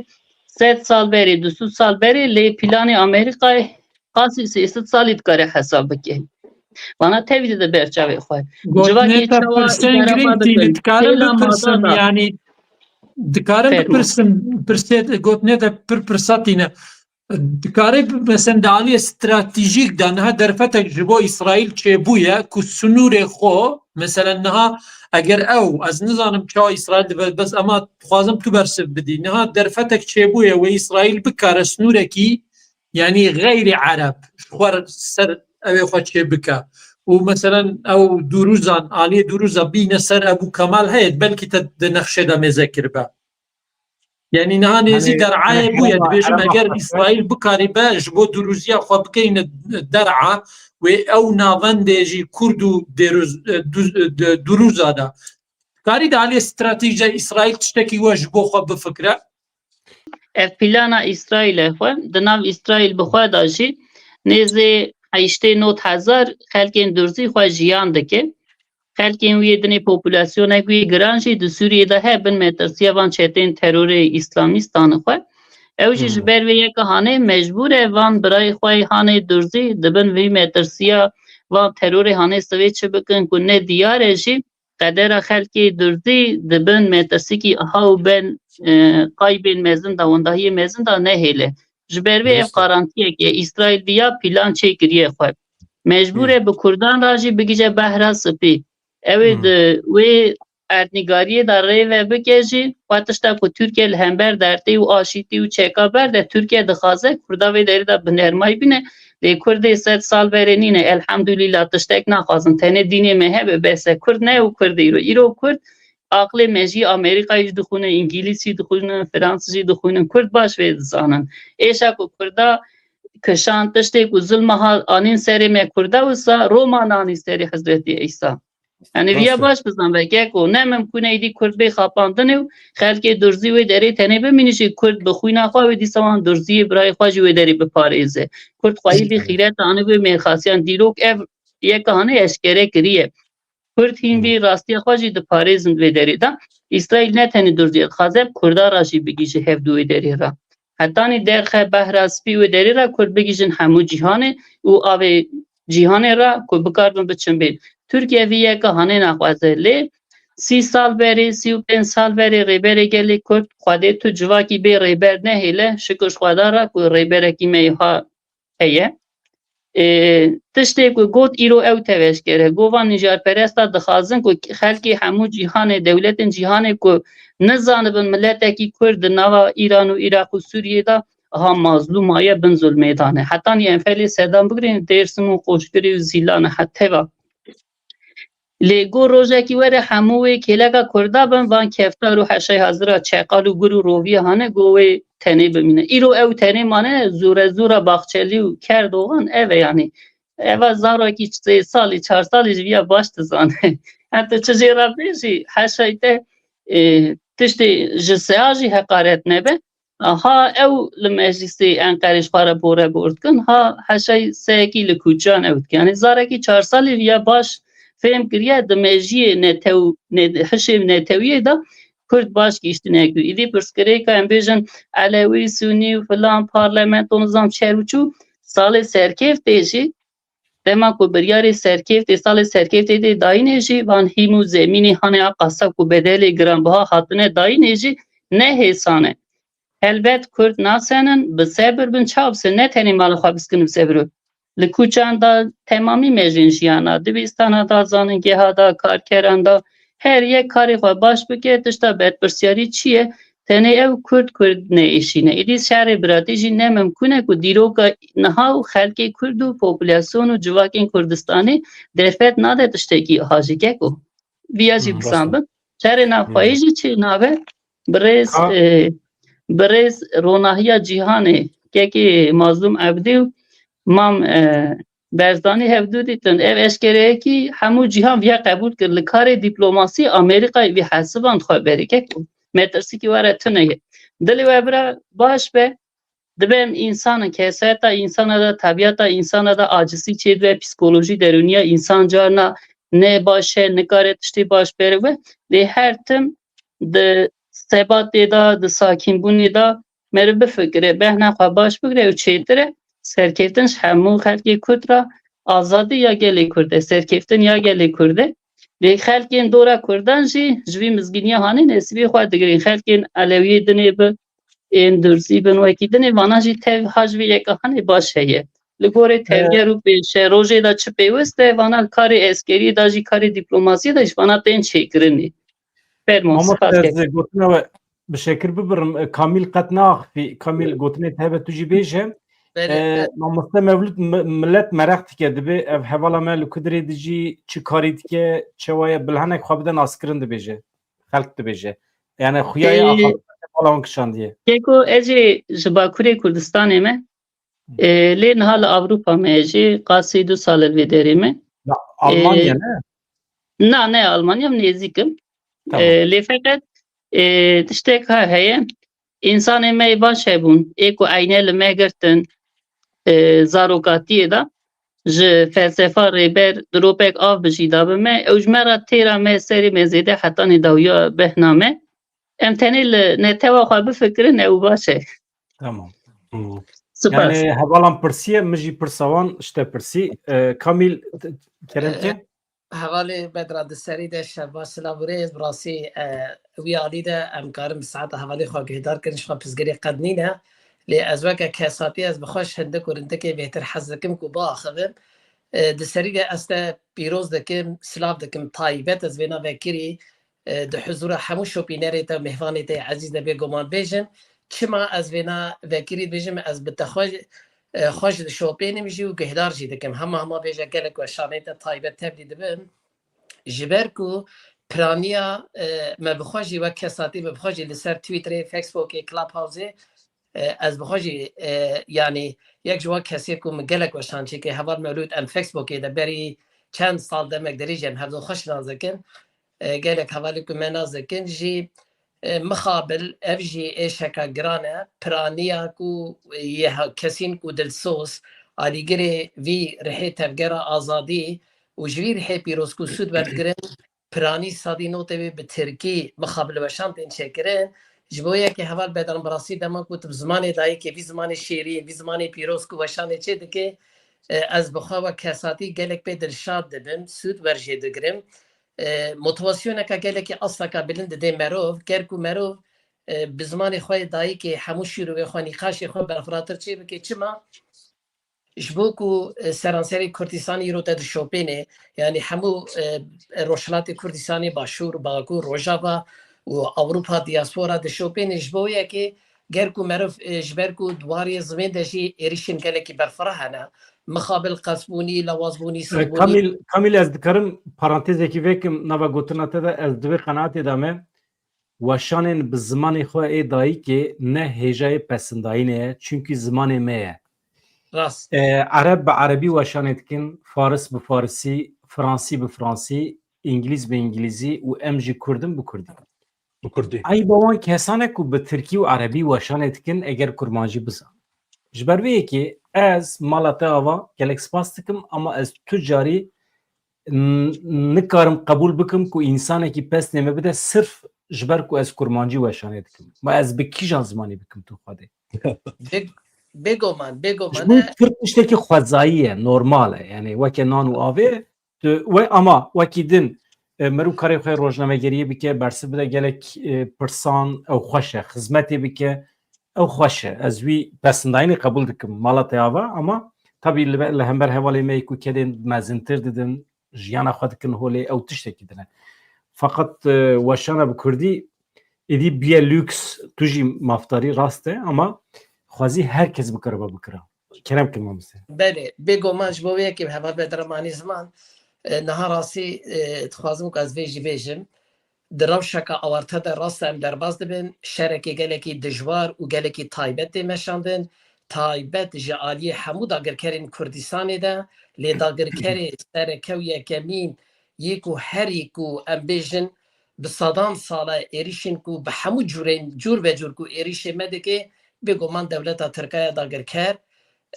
sed sal berê, du sed sal berê, lê planê Amerîkayê qasî sê sed salî dikare hesab bike. Vana tevî dide ber çavê xwe. Civakê Gotinê te çawa pirsên îdara girîng xwe tîne, dikin. Dikarim Hêla bipirsim, mada da. Yanî dikarim Fermo. Bipirsim, pirsê gotinê te pir pirsa tîne. Dikare bi-, mesela di aliyê stratejîk de niha derfetek ji bo Îsraîl çêbûye ku sinûrê xwe, mesela niha eger ew, ez nizanim çawa Îsraîl dibe, bes ema dixwazim tu bersiv bidî. Niha derfetek çêbûye wê Îsraîl bikare sinûrekî, yanî xeyrî Ereb ji xwe ser ew ê xwe çê bike. Û meselen ew dûrûzan, aliyê dûrûza bîne ser Ebû Kemal heye, belkî te di nexşê de mêze kiribe. Yanî niha nêzî Hani derayê bûye, dibêjim eger Îsraîl bikaribe ji bo dûrûziya xwe bikeyne dera, wê ew navendê jî Kurd û dêrûz-, e, dûz-, e, de-, dûrûza de. Karî di aliyê stratejiya Îsraîl tiştekî we ji bo xwe bifikre? Ev plana Îsraîlê xwe, di nav Îsraîl bi xwe de jî nêzê heştê nod hezar xelkên Durzî xwe jiyan dike. Xelkên wî yê dinê populasyonek wî giran jî di Sûriyê de he bin metirsiya van çetên terorê îslamîstan xwe. Ew jî ji ber vê yeke hanê mecbûr e van birayê xwe yê hanê durzî di bin vî metirsiya van terorê hanê sivê çi bikin ku ne diyar e jî qedera xelkê durzî di bin metirsikî aha û ben, e, qaybên mezin de, wendahiyê mezin de nehêle. Ji ber vê ev qarantiyek e. Îsraîl viya plan çêkiriye xwe. Mecbûr e bi Kurdan re jî bigije behra spî. Ew ê di wê erdnîgariyê de rê ve bike jî, xwe tişta ku Tirkiye li hember dertê û aşîtî û çeka berde, Tirkiye dixwaze Kurda vê derê de bi nermayî bîne. Lê Kurdê sed sal berê nîne. Elhamdulîla tiştek naxwazin. Tenê dînê me hebe bes e. Kurd ne û Kurd îro. Îro Kurd aqlê me jî Amerîkayê jî dixwîne, Îngilîz jî dixwîne, Fransîz jî dixwîne. Kurd baş vê dizanin. Êşa ku Kurda kişan tiştê ku zilma ha anîn serê me Kurda wisa Roma nanî serê Hezretî Îsa. Yani viya baş bizan ve keko, ne mimkun e îdî Kurd bê xapandinê û xelkê durzî wê derê tenê bimînî jî Kurd bi xwîna xwe wê dîsa wan durziyê birayê xwe jî wê derê biparêze. Kurd xweyî vî xîret anî wê mêrxasiyan dîrok ev yeka hanê eşkere kiriye. Kurd hîn vî rastiya xwe jî diparêzin vê derê de. Îsraîl ne tenê durziyê dixwaze, Kurda re jî bigihîje hevdu wê derê re. Hetanî derxe behra spî wê derê re Kurd bigihîjin hemû cîhanê û avê cîhanê re ku bikaribin biçin bên. Tirkiye vî yeka hanê naxwaze lê sî sal berê, sî û pênc sal berê rêberê gelê Kurd Xwedê tu civakî bê rêber nehêle, şikir ji Xweda re ku rêberekî me yê ha heye. Ê, tiştê ku got îro ew tev eşkere. Got van nîjarperesta dixwazin ku xelkê hemû cîhanê, dewletên cîhanê ku nizanibin miletekî Kurd di nava Îran û Iraq û Sûriyê de ha mazlûm maye bin zulmê dane. Hetanî Enfelê Sedam bigirên Dêrsim û Qoşgirê û Zîlan e, heta teva. Lê got rojekî were hemû wê kêleka Kurda bin, van keftar û heşay hazira çeqal û gur û roviya hane, got wê tenê bimîne. Îro ew tenê mane, zûre zûra Baxçelî û Kerdogan ev e yanî. Eva zarekî sê salî, çar salî ji viya baş dizane. Heta çi jê re bêjî, heşay te, e, tiştê ji seha jî heqaret nebe. Ha ew li meclîsê Enqerê ji xwe re bore bor dikin, ha heşay seyekî li kûçan ew dikin. Yanî zarekî çar salî viya baş fêm kiriye, di mejiyê netew-, ne-, hişê netewiyê de Kurd baş gihîştine ku. Îdî pirsgirêka em bêjin Elewî, Sunî û filan, parlamento nizam çer û çû, salê serkêftê jî, dema ku biryarê serkêftê, salê serkêftê tê dayînê jî, van hîm û zemînê hanê a qasa ku bedelê giranbiha hatine dayînê jî ne hêsan e. Helbet Kurd nasenin, bi sebir bin, çawa bisin, ne tenê mala xwe biskinin bi sebir. Li kûçan da temamî mejên jiyana, dibistana da, zanîngeha da, karkeran da, her yek karê xwe baş bike, tişta berpirsiyarî çi ye? Tenê ew Kurd Kurd neêşîne. Îdî şerê biratî jî ne mimkun e ku dîroka niha û xelkê Kurd û populasyon û civakên Kurdistanê derfet nade tiştekî aha jî keko. Viya jî Hmm, bizan rast e. Bin. Şerê navxweyî Hmm. jî çê nabe. Birêz, Ha. e, birêz ronahiya cîhanê, kekê Mazlûm Ebdî û Mam, e, Berzanî hevdû dîtin. Ev eşkereyekî hemû cîhan viya qebûl kir. Li karê dîplomasî Amerîkayê vî hesiban xwe berê keko. Metirsikî were tune ye. Dilê we bira baş be, dibe em însan in, kesayeta însana de, tebîata însana de acizî çêdibe, psîkolojî derûniya însan carna ne baş e, nikare tiştê baş berive. Lê her tim di sebatê de, di sakînbûnê de meriv bifikire, behna xwe baş bigire û çêtir e. Serkeftin ji hemû xelkê Kurd re azadî ya gelê Kurd e, serkeftin ya gelê Kurd e. Lê xelkên dora Kurdan jî ji vî mizgîniya hanê nesîbê xwe digirin. Xelkên Elewiyê dinê bi ên Durzî bin wekî dinê, vana jî tev ha ji vê yeka hanê baş heye. Li gorê E, tevger û pêşerojê de çi pêwist e, vana karê eskeriyê de jî, karê dîplomasiyê de jî vana tên çêkirinê. Fermo, Mamoste, spas ez kek. Gotina we bi şekir bibirim. E, Kamîl qet neaxifî. Kamîl, gotinê te hebe tu jî bêje. Belê, E, belê. Mamoste Mewlid, mi-, millet meraq dike, dibe ev hevala me li ku dirê dijî, çi karî dike, çewa ye, bilhenek xwe bide naskirin dibêje. Xelk dibêje. Yani xuya ye Ee, axaftin, bala wan kişandiye. Keko, ez ê ji Bakurê Kurdistanê me. Ee, lê niha li Ewropa me jî qasî du sal li vê derê me. Na, Almanya Ee, ne? Na, ne Almanya, em nêzîk im. Tamam. Ee, lê feqet, ee, tiştek ha heye, însanê me yê baş hebûn, ê ku eyne li me girtin, ee, zarokatiyê de. ji felsefa Rêber Diropek av bi jî da bi me. Ew ji me re têra me serê me zêde hetanî dawiya behna me. Em tenê li netewa xwe bifikirin, ew baş e. Tamam. Hmm. Spas. Yani hevalan pirsiye, min jî pirsa wan işte pirsî. E, Kamîl, t- kerem ke? Hevalê Bedra, di serî de şeva silav û rêz, bi rastî, e, wî alî de em karin bi saeta hevalê xwe guhdar kirin, ji xwe pirsgirêk qet nîne. Lê ez weke kesatî ez bi xwe ji hindik û rindikê bêhtir hez dikim ku biaxivim. E, di serî de ez te pîroz dikim, silav dikim, taybet ez vêna vekirî, e, di huzûra hemû şopînerê te û mêvanê te yê ezîz de bêguman bêjim. Çima ez vêna vekirî dibêjim, ez bi te xwe, e, xwe ji dişopênim jî û guhdar jî dikim. Hema hema bêje gelek weşanê te taybet tevlî dibim. Ji ber ku piraniya, e, me bi xwe jî wek kesatî, me bi xwe jî li ser Twitterê, Facebookê, Clubhouseê, e, ez bi xwe jî, e, yanî yek ji wan kesê ku min gelek weşan çêkê, Heval Mewlûd, em Facebookê de berî çend sal demek dirêj em hevdû xwe şinas dikin. E, gelek hevalê ku me nas dikin jî, e, mixabil ev jî êşeka giran e, piraniya ku yê he-, kesîn ku dilsoz, alîgirê vî rihê tevgera azadî û ji vî rihê pîroz ku sûd werdigirin, piranî sadî notê wê bi tirkî mixabil weşan tên çêkirin. Ji bo yekê heval Bedran, bi rastî dema ku tu bi zimanê dayikê, vî zimanê şêrîn, vî zimanê pîroz ku weşanê çê dike, e, ez bi xwe wek kesatî gelek pê dilşad dibim, sûd wer jê digirim. E, motivasyoneke gelekî asteke bilind didê merov, ger ku merov, e, bi zimanê xwe yê dayikê hemû şîrovê xwe, nîqaşê xwe berfiratir çê bike. Çima? Ji bo ku, e, seranserê Kurdistanê îro te dişopêne, yanî hemû, e, Rojhilatê Kurdistanê, Başûr, Bakur, Rojava û Ewropa diaspora dişopêne, ji bo yekê ger ku meriv, e, ji ber ku di warê zimên de jî êrîşên gelekî berfireh hene, mixabil qesbûnî, lawazbûnî, E, sibûnî. Kamîl, Kamîl, ez dikarim parantezekî vekim nava gotina te de, ez di vê qenaatê de me, weşanên bi zimanê xwe ê dayikê ne hêjayê pesindayînê ye, çunkî zimanê me ye. Rast. E, Ereb bi erebî weşanê dikin, faris bi farisî, fransî bi fransî, îngilîz bi îngilîzî û em jî kurd in bi kurdî. Bi kurdî. Eyba wan kesane ku bi tirkî û erebî weşanê dikin, eger kurmancî bizan. Ji ber vê yekê ez mala te ava gelek spas dikim, ama ez tu carî n- nikarim qebûl bikim ku însanekî pesnê me bide sirf ji ber ku ez kurmancî weşanê dikim. Ma ez bi kîjan zimanî bikim tu xwedê? Bê-, bêgoman, bêgoman Ji bo e. Tirk tiştekî xwezayî ye, normal e. Yani weke nan û avê, tu we ama wekî din, e, meriv karê xwe rojnamegeriyê bike, bersiv bide gelek, e, pirsan, ew xweş e, xizmetê bike, ew xweş e. Ez wî pesindayînê qebûl dikim, mala te ava, ama tabî li, li hember hevalê me yê ku kedên mezintir didin, jiyana xwe dikin holê, ew tiştekî din e. Feqet, e, weşana bi kurdî êdî bûye lûks, tu jî mafdarî rast e, ama xwezî her kes bikiriba bikira. Kerem kin mamoste. Belê, bêgoman ji bo wê yekê bi heval Bedran anî ziman, e, niha rastî, e, dixwazim ku ez vê jî bêjim. Di rewşeke awarte de rast em derbas dibin, şerekê gelekî dijwar û gelekî taybet tê meşandin, taybet ji aliyê hemû dagirkerên Kurdistanê de, lê dagirkerê sereke û yekemîn yê ku herî ku em bêjin bi sedan sal e êrîşên ku bi hemû cûrên, cûr be cûr ku êrîşê me dike, bêguman dewleta Tirka ya dagirker,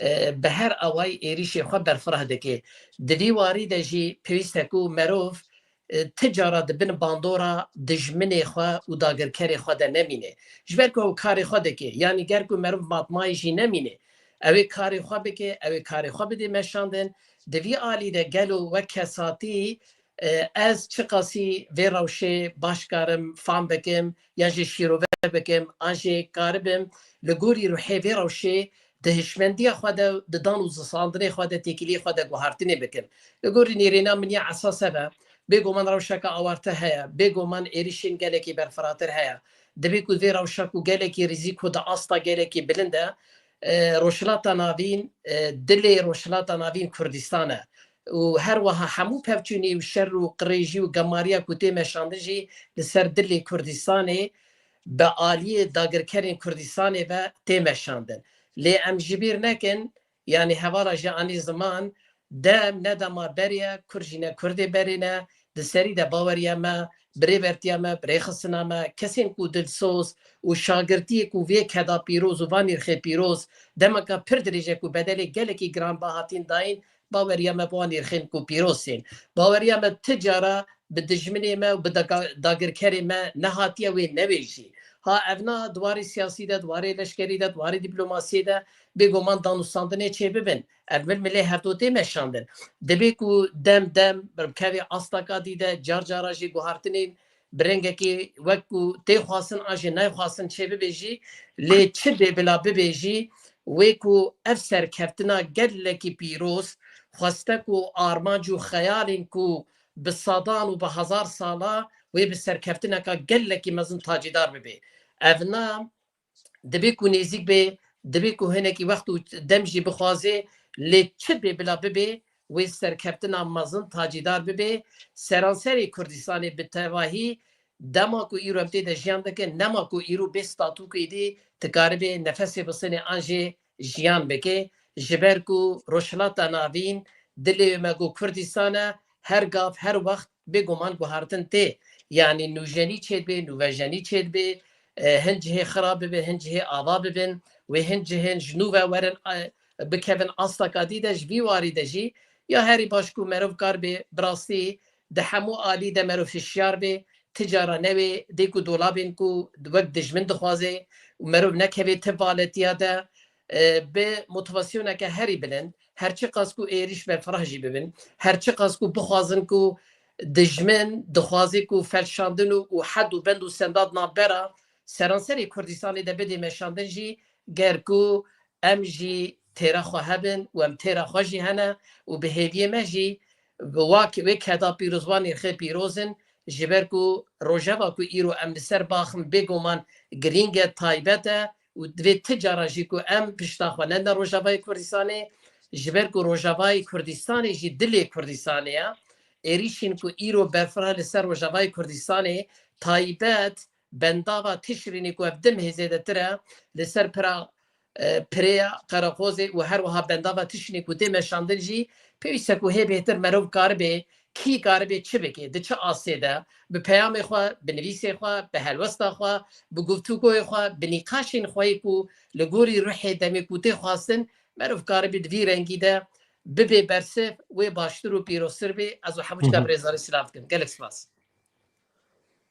e, bi her awayî êrîşê xwe berfireh dike. Di vî warî de jî pêwîst e ku merov, e, ti cara di bin bandora dijminê xwe û dagirkerê xwe de nemîne. Ji ber ku ew karê xwe dike, yanî ger ku merov matmayî jî nemîne, ew ê karê xwe bike, ew ê karê xwe bidê meşandin. Di vî alî de gelo wek kesatî, e, ez çiqasî vê rewşê baş karim fam bikim, yan jî şîrove bikim, an jî karibim li gorî ruhê vê rewşê di hişmendiya xwe de, di dan û zisandinê xwe de, têkiliyê xwe de guhartinê bikim. Li gorî nêrîna min ya esas ev e. Bêguman rewşeke awarte heye, bêguman êrîşên gelekî berfiratir heye. Divê ku vê rewşa ku gelekî rîzîk û di asta gelekî bilind e, e, Rojhilata Navîn, e, dilê Rojhilata Navîn Kurdistan e. Û her wiha hemû pevçûnî û şer û qirêjî û gemariya ku tê meşandin jî li ser dilê Kurdistanê bi aliyê dagirkerên Kurdistanê ve tê meşandin. Lê em ji bîr nekin, yanî hevala jî anî ziman, dem ne dema berê ye, Kurd jî ne Kurdê berê ne, di serî de baweriya me, birêvertiya me, birêxistina me, kesên ku dilsoz û şagirtiyê ku vê keda pîroz û van nirxê pîroz, demeka pir dirêj e ku bedelê gelekî giranba hatin dayîn, baweriya me bi wan nirxên ku pîroz tên. Baweriya me ti cara bi dijminê me û bi daga-, dagirkerê me nehatiye wê newê jî. Ha evna di warê siyasî de, di warê leşkerî de, di warê dîplomasiyê de bêguman danûstandinê çêbibin. Ev milmilê hevdotê meşandin. Dibê ku dem dem bi rikevê astaka dî de car cara jî guhartinên bi rengekî wek ku tê xwestin an jî nayê xwestin çêbibe jî, lê çi bê bila bibe jî, wê ku ev serkeftina gelekî pîroz, xwestek û armanc û xeyalên ku bi sadan û bi hezar sala wê bi serkeftineka gelekî mezin tacîdar bibe. Ev na Dibê ku nêzîk bê, dibê ku hinekî wext û dem jî bixwaze, lê çi bê bila bibe, wê serkeftina mezin tacîdar bibe. Seranserê Kurdistanê bi tevahî, dema ku îro em tê de jiyan dikin, nema ku îro bê statûkê dî, dikaribe nefesê bisinê an jê jiyan bike. Ji ber ku Rojhilata Navîn dilê me ku Kurdistan e, her gav, her wext bêguman guhartin tê. Yanî nûjenî çêdibe, nûvejenî çêdibe, e, hin cihê xira bibe, hin cihê ava bibin, wê hin cihên ji nû ve werin, e, bikevin astaka dî de, ji vî warî de jî ya herî baş ku merov kar bê, bi rastî di hemû alî de merov hişyar bê, ti cara newê dê ku dolabên ku wek dijmin dixwaze û merov nekevê ti valetiya de, e, bi motivasyoneke herî bilind, her çiqas ku êrîş berfireh jî bibin, her çiqas ku bixwazin ku dijmin dixwaze ku felşandin û, û hed û bend û senda di navbera seranserê Kurdistanê de bidê meşandin jî, ger ku em jî têra xwe hebin û em têra xwe jî hene û bi hêviyê me jî bi wa ke-, wê keda pîroz, wa nirxê pîroz in, ji ber ku rojeva ku îro em li ser baxin bêguman girîng e, taybet e û divê ti cara jî ku em pişta xwe nedine Rojavayê Kurdistanê, ji ber ku Rojavayê Kurdistanê jî dilê Kurdistanê ye. Êrîşên ku îro berfireh li ser Rojavayê Kurdistanê taybet bendava Tişrînê ku ev di mehê zêdetir e, li ser pira, e, pirêya Qereqozê û her wiha bendava Tişrînê ku tê meşandin jî pêwîst e ku hê bêhtir merov karibe, kî karibe çi bike, di çi astê de, bi peyamê xwe, bi nivîsê xwe, bi helwesta xwe, bi guftûgoyê xwe, bi nîqaşên xwe yê ku li gorî ruhê demê ku tê xwestin, merov karibe di vî rengî de bibe bersiv, wê baştir û pîroztir bê. Ez û hemû Hı hı. Birêzanê silav dikim. Gelek spas.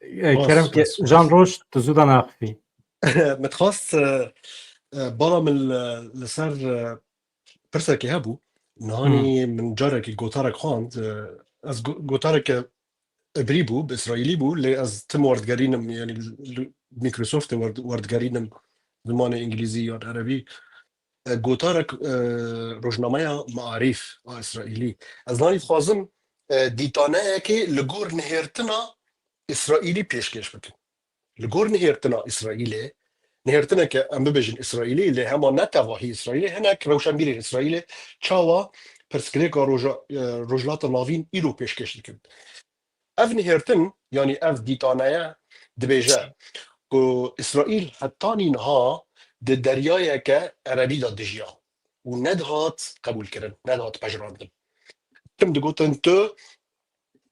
E, Spas, kerem ke spas, spas. Can Roj, tu zû da naqifî. Min dixwest, e, e, bala min li, li ser, e, pirsekê hebû. Nihanî Hmm. min carekî gotarek xwend, e, ez go-, gotareke ibrî bû, bi Îsraîlî bû, lê ez tim werdigerînim, yanî li Microsoftê werd-, werdigerînim zimanê îngilîzî yan erebî. E, gotarek, e, rojnameya Maarîf a Îsraîlî. Ez nihanî dixwazim, e, dîtaneyekê li gor nihêrtina Îsraîlî pêşkêş bikim. Li gor nihêrtina Îsraîlê, nihêrtineke, em bibêjin Îsraîlî, lê hema ne tevahî Îsraîlê, hinek rewşenbîrên Îsraîlê çawa pirsgirêka roja-, e, Rojhilata Navîn îro pêşkêş dikin. Ev nihêrtin, yanî ev dîtaneye dibêje ku Îsraîl hetanî niha di deryayeke erebî de dijiya û nedihat qebûlkirin, nedihat pejirandin. Tim digotin tu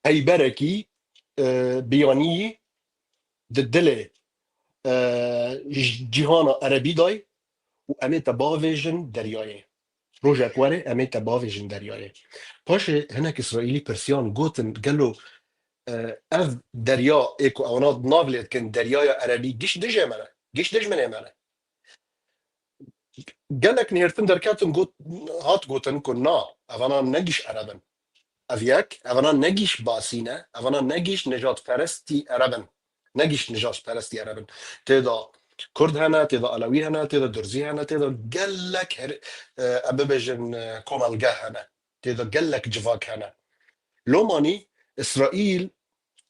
peyberekî, e, biyanî di dilê, e, ji cîhana erebî dayî û em ê te bavêjin deryayê. Rojek were em ê te bavêjin deryayê. Paşê hinek Îsraîlî pirsiyan, gotin, gelo, e, ev derya ê ku ewana di nav lê dikin, deryaya erebî, giş dijê me ne, giş dijminê me ne. Gelek nêrtin derketin got, hat gotin ku na, evana ne giş ereb in. Ev yek, evana ne giş basî ne, evana ne giş nijadperestî ereb in. Ne giş nijadperestî ereb in. Tê de Kurd hene, tê de Elewî hene, tê de Durzî hene, tê de gelek her-, e, em bibêjin, e, komelgeh hene. Tê de gelek civak hene. Lomanî Îsraîl,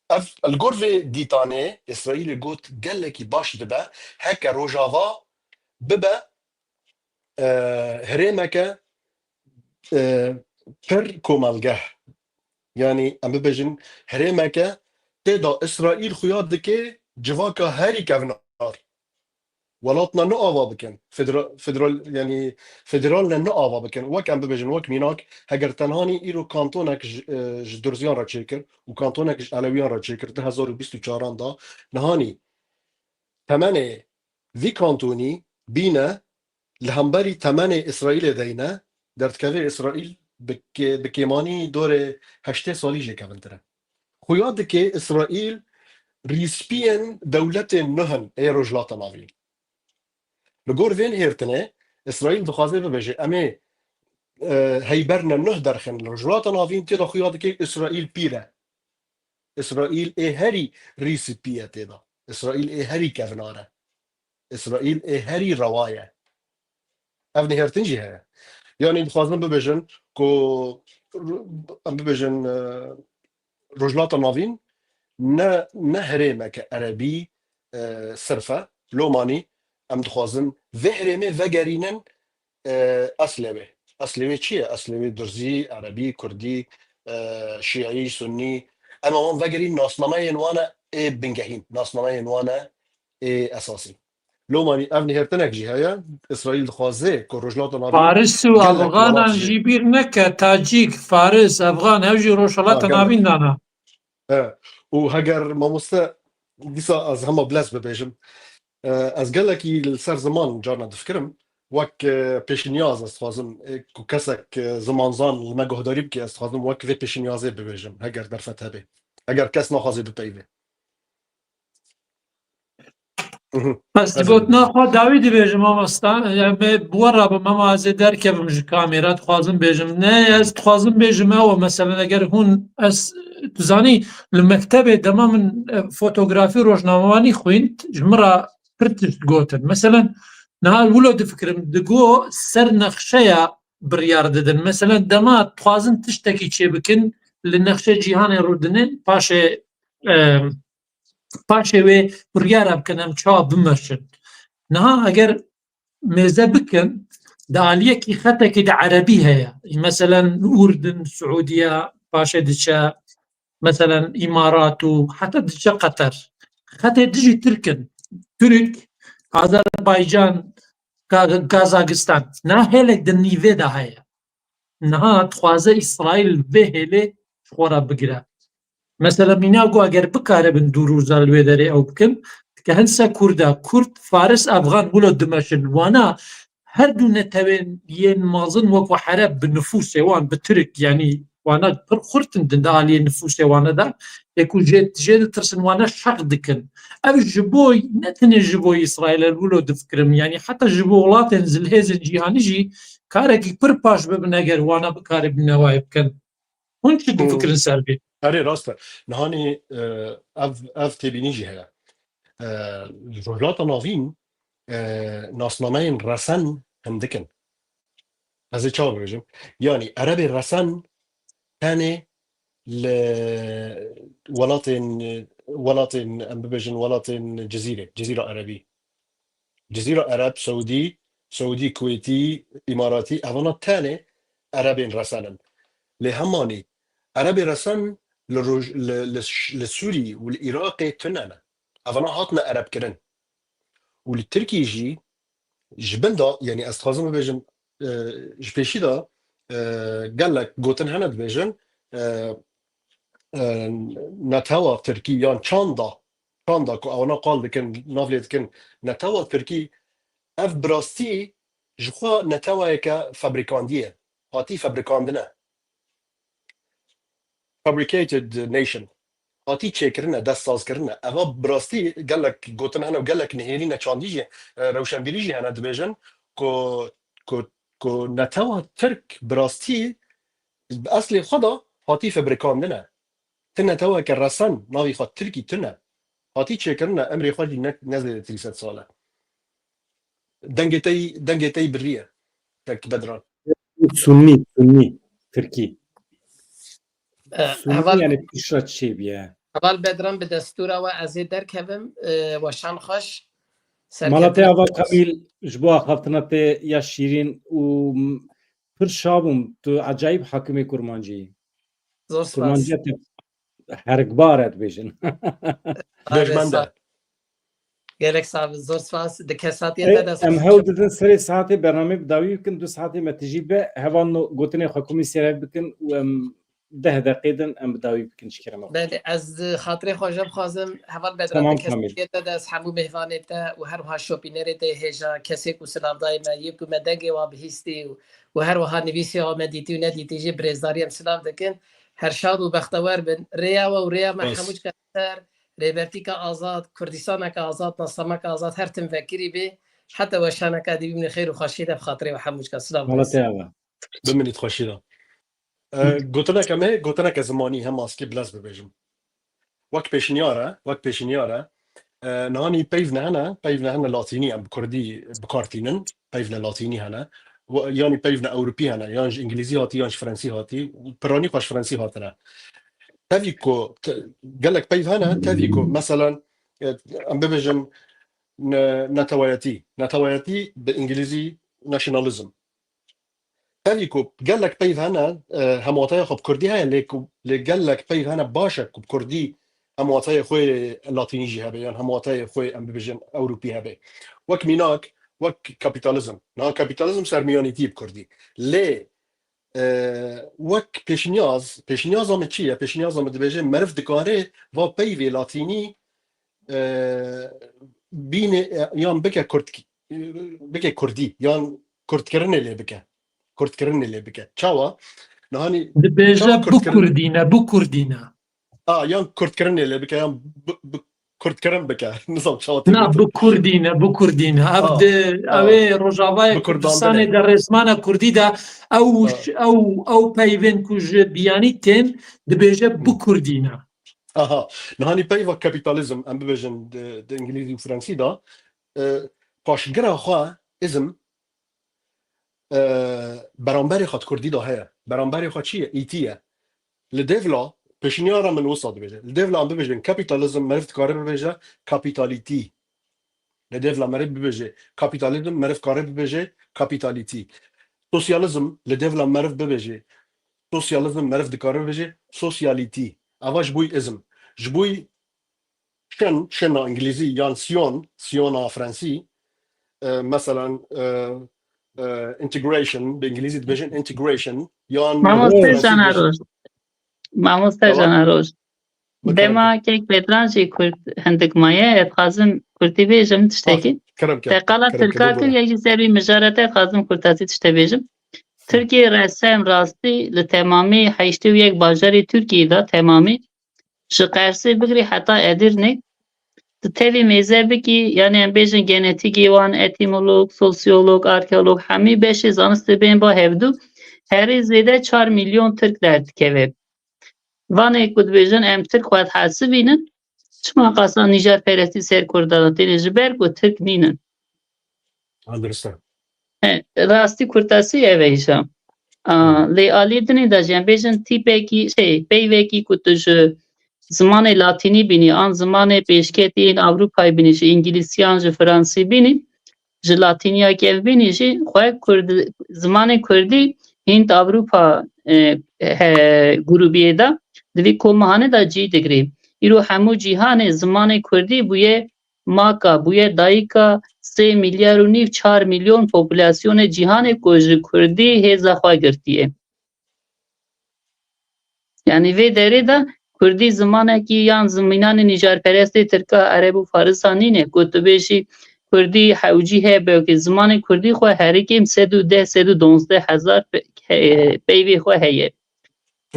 ev, li gor vê dîtanê, Îsraîlê got, gelekî baş dibe, heke Rojava bibe, e, herêmeke, e, pir komelgeh. Yanî, em bibêjin, herêmeke tê de Îsraîl xuya dike civaka herî kevnar. Welatna ne ava bikin. Federa-, federal, yanî federal ne, ne ava bikin. Wek em bibêjin, wek mînak, heger tenhanî îro kantonek ji, e, ji Durziyan re çêkir û kantonek ji Elewiyan re çêkir, du hezar û bîst û çaran da, nihanî temenê vî kantonî bîne li hemberî temenê Îsraîlê deyne, derdikeve Îsraîl bi kê-, bi kêmanî dorê heştê salî jê kevintir e. Xuya dike Îsraîl rîspiyên dewletên nuh in ê Rojhilata Navîn. Li gor vê nihêrtinê, Îsraîl dixwaze bibêje, em ê, e, heyberine nuh derxin li Rojhilata Navîn, tê de xuya dike Îsraîl pîr e. Îsraîl ê herî rîspî ye tê de. Îsraîl ê herî kevnar e. Îsraîl ê herî rewa ye. Ev nihêrtin jî heye. Yanî dixwazin bibêjin ku, em bibêjin, e, Rojhilata Navîn ne, ne herêmeke erebî, e, sirf e. Lomanî em dixwazin vê herêmê vegerînin, e, eslê wê. Eslê wê çi ye? Eslê wê durzî, erebî, kurdî, e, şîî, sunnî. Em wan vegerîn nasnameyên wan e ê bingehîn, nasnameyên wan e ê esasî. Lomanî ev nihêrtinek jî heye. Îsraîl dixwaze ku Rojhilata Navîn Faris û gelek Afganan welat jî jî bîr neke, Tacîk, Faris, Afgan, ew jî Rojhilata Ha, gelek. Navîn dana. E, û heger mamoste dîsa ez hema bilez bibêjim. E, ez gelekî li ser ziman carna difikirim. Wek, e, pêşinyaz ez dixwazim, e, ku kesek, e, zimanzan li me guhdarî bike, ez dixwazim wek vê pêşinyazê bibêjim, heger derfet hebe. Heger kes naxwaze bipeyve. Mhm. Ez Ez gotina xwe dawî dibêjim, mamosta. Em ê bi we re bim, ema ez ê derkevim ji kamera, dixwazim bêjim. Ne, ez dixwazim bêjim ew, meselen, eger hûn, ez, tu zanî, li mektebê dema min, e, fotografî rojnamevanî xwînd, ji min re pir tişt gotin. Meselen, niha wilo difikirim, digo ser nexşeya biryar didin. Meselen, dema dixwazin tiştekî çêbikin, li nexşe cîhanê rûdinin, paşê, e, paşê wê biryara bikin, em çawa bimeşin. Niha eger mêze bikin, di aliyekî xetekî de erebî heye. Meselen, Urdun, Siûdiye, paşê diçe, meselen, Îmarat û heta diçe Qeter. Xetê dijî Tirk in. Tirk, Azerbaycan, Ka-, Kazakistan. Niha hêlek di nîvê de heye. Niha dixwaze Îsraîl vê hêlê ji xwe re bigire. Mesela, mîna ku eger bikaribin du rûza li wê derê ew bikin, dike hin se Kurda, Kurd, Faris, Afgan wilo dimeşin. Wana her du netewên yên mezin wek we hereb bi nifûsê wan, bi Tirk, yanî wana pir xurt in di aliyê nifûsê wana de, ê ku jê, jê ditirsin, wana şeq dikin. Ev ji bo, ne tenê ji bo Îsraîl e, wilo difikirim, yanî heta ji bo welatên zilhêzên cîhanî jî karekî pir paş bibin eger wana bikaribin newayê bikin. Hûn çi Hmm. difikirin ser vê? Erê, rast e. Nihanî, e, ev, ev têbînî jî heye. E, Rojhilata Navîn, e, nasnameyên resen hindik in. Ez ê çawa bibêjim? Yanî erebê resen tenê li welatên, welatên, em bibêjin, welatên Cizîrê, Cizîra Erebî. Cizîra Ereb, Seûdî, Seûdî, Kuwêtî, Îmaratî, evana tenê erebên resen in. Lê hemanî erebê resen li roj-, li, li, li Sûrî û li Iraqê tune ne. Evana hatine erebkirin. Û li Tirkî jî ji bin de, yanî ez dixwazim bibêjim, e, ji pêşî de, e, gelek gotin hene dibêjin, e, e, netewa Tirkî yan çanda, çanda ku ewana qal dikin, nav lê dikin, netewa Tirkî, ev bi rastî ji xwe netewayeke febrîkandî ye. Hatî febrîkandine. Fabricated nation. Hatî çêkirine, destsazkirine. Eva bi rastî gelek gotin hene û gelek nihêrî neçandî jî, e, rewşenbîrî jî hene dibêjin ku, ku, ku netewa Tirk bi rastî bi eslê xwe de hatî febrîkandine. Ti neteweke resen navê xwe Tirkî tune. Hatî çêkirine, emrê xwe jî ne, ne zêdetirî sed sal e. Dengê te yî, dengê te yî birî ye. Kek Bedran. Sunnî, Sunnî, Tirkî. E, Sunnî heval, yani piştre çêbiye. Heval Bedran, bi destûra we ez ê derkevim, e, weşan xweş. Mala te Serkeftin ava Kamîl, ji bo axaftina te ya şîrîn û m-, pir şa bûm. Tu ecayîb hakimê kurmancî yî. Zor spas. Kurmanciya te herikbar e dibêjin. Bêjmende. Gelek sax, zor spas. Di kesatiya Ê, te de em hewl didin serê saetê bernameyê bi dawî bikin, du saetê me tijî be, hevalno gotinê xwe komî sêrev bikin û em deh deqê din em bi dawî bikin ji kerema. Belê, ez xatirê xwe jî bixwazim heval Bedran, Tamam, te Kamîl. Kesî te de, ez hemû mêvanê te û her wiha şopînerê te hêja, kesê ku silavdayê me, yê ku me dengê wa bihîstî û, û her wiha nivîsê wa me dîtî û nedîtî jî bi rêzdarî em silav dikin. Her şad û bextewer bin. Rêya we û rêya me Baş. Hemû cika ser Rêbertîka azad, Kurdistaneke azad, nasnameke azad her tim vekirî bê. Heta weşaneka dî bimînin xêr û xweşî de bi xatirê we hemû cika. Silav Mala te ava. Bimînît xweşî de. E, gotineke me, gotineke zimanî hem askî bilez bibêjim. Wek pêşniyar e, wek pêşniyar e. E, nihanî peyv ne hene, peyv ne hene latînî em bi kurdî bi kar tînin, peyv ne latînî hene. Wa-, yanî peyv ne ewropî hene, yan ji îngilîzî hatî, yan ji frensî hatî, piranî xwe ji frensî hatine. Tevî ku te-, gelek peyv hene, tevî ku, meselen, e, em bibêjin ne-, neteweyetî. Neteweyetî bi îngilîzî nationalism. Tevî ku gelek peyv hene, e, hemwateya xwe bi kurdî heye, lê ku, lê gelek peyv hene baş e ku bi kurdî hemwateyê xwe latînî jî hebe, yan hemwateyê xwe, em bibêjin, ewropî hebe. Wek mînak, wek kapîtalîzm. Niha kapîtalîzm sermiyanîtî bi kurdî. Lê, e, wek pêşniyaz, pêşniyaza min çi ye? Pêşniyaza min dibêje, meriv dikare va peyvê latînî, e, bîne, e, yan bike kurd, bike kurdî, yan kurdkirinê lê bike. Kurdkirinê lê bike. Çawa? Nihanî Dibêje çawa kurdkirin? Bikurdîne, bikurdîne. A, yan kurdkirinê lê bike, yan bi, bi kurdkirin bike. Nizam çawa tê Na, gotin. Bikurdîne, bikurdîne. Ev Ha, di, ha. Ew ê Rojavayê Bi Kurdistanê Kurdistanê de resmana kurdî de ew, Ha. Ew, ew peyvên ku ji biyanî tên, dibêje Hı. Bikurdîne. Aha. Nihanî peyva kapîtalîzm, em bibêjin di, di îngilîzî û fransî de, e, paşgira xwe, îzm, e, beramberê xwe di kurdî de heye. Beramberê xwe çi ye? Îtî ye. Li dêvla, pêşniyara min wisa dibêje. Li dêvla em bibêjin kapîtalîzm, meriv dikare bibêje kapîtalîtî. Li dêvla meriv bibêje kapîtalîzm, meriv kare bibêje kapîtalîtî. Sosyalîzm, li dêvla meriv bibêje sosyalîzm, meriv dikare bibêje sosyalîtî. Eva ji bo îzm. Ji bo şin, şina îngilîzî yan siyon, siyona fransî, e, meselen, e, e, integration, bi îngilîzî dibêjin integration, yan Mamoste Caneroj. Mamoste Caneroj. Dema kek Bedran jî kurd hindik maye, ez dixwazim kurdî bêjim tiştekî. Te qala tirka kir, yek jî ser wî mijara te, ez dixwazim kurtasî tişte bêjim. Tirkiyê resem rastî li temamî heştê û yek bajarê Tirkiyê de temamî ji Qersê bigirî heta Edirnê, tu tevî mêze bikî, yanî em bêjin genetîkê wan, etîmolog, sosyolog, arkeolog, hemî beşê zanistê bên ba hevdu, herî zêde çar milyon Tirk derdikeve. Vanê ku dibêjin em Tirk xwe dihesibînin, çima qasa nîjarperestî ser Kurdan têne, ji ber ku Tirk nînin. Ha, dirist e. He, rastî kurtasî ev e îşa. A, Hı. Lê alî dinê de jî em bêjin tîpekî, şey, peyvekî ku tu ji zimanê latînî bînî, an zimanê pêşketî yên Ewropayê bînî, ji îngilîzî yan ji fransî bînî, ji latîniya kevbînî jî xwe kurd, zimanê kurdî Hînd Ewropa, e, he, grûbiyê de, di vî komihane de cî digirî. Îro hemû cîhanê zimanê kurdî bûye maka, bûye dayika sê milyar û nîv, çar milyon populasyonê cîhanê ku ji kurdî hêza xwe girtiye. Yanî vê derê de kurdî zimanekî yan zimînanê nîjarperestê tirka, ereb û farisa nîne ku tu bêjî kurdî hewcî heye, belkî zimanê kurdî xwe herî kêm sed û deh, sed û donzdeh hezar pe-, he-, peyvê xwe heye.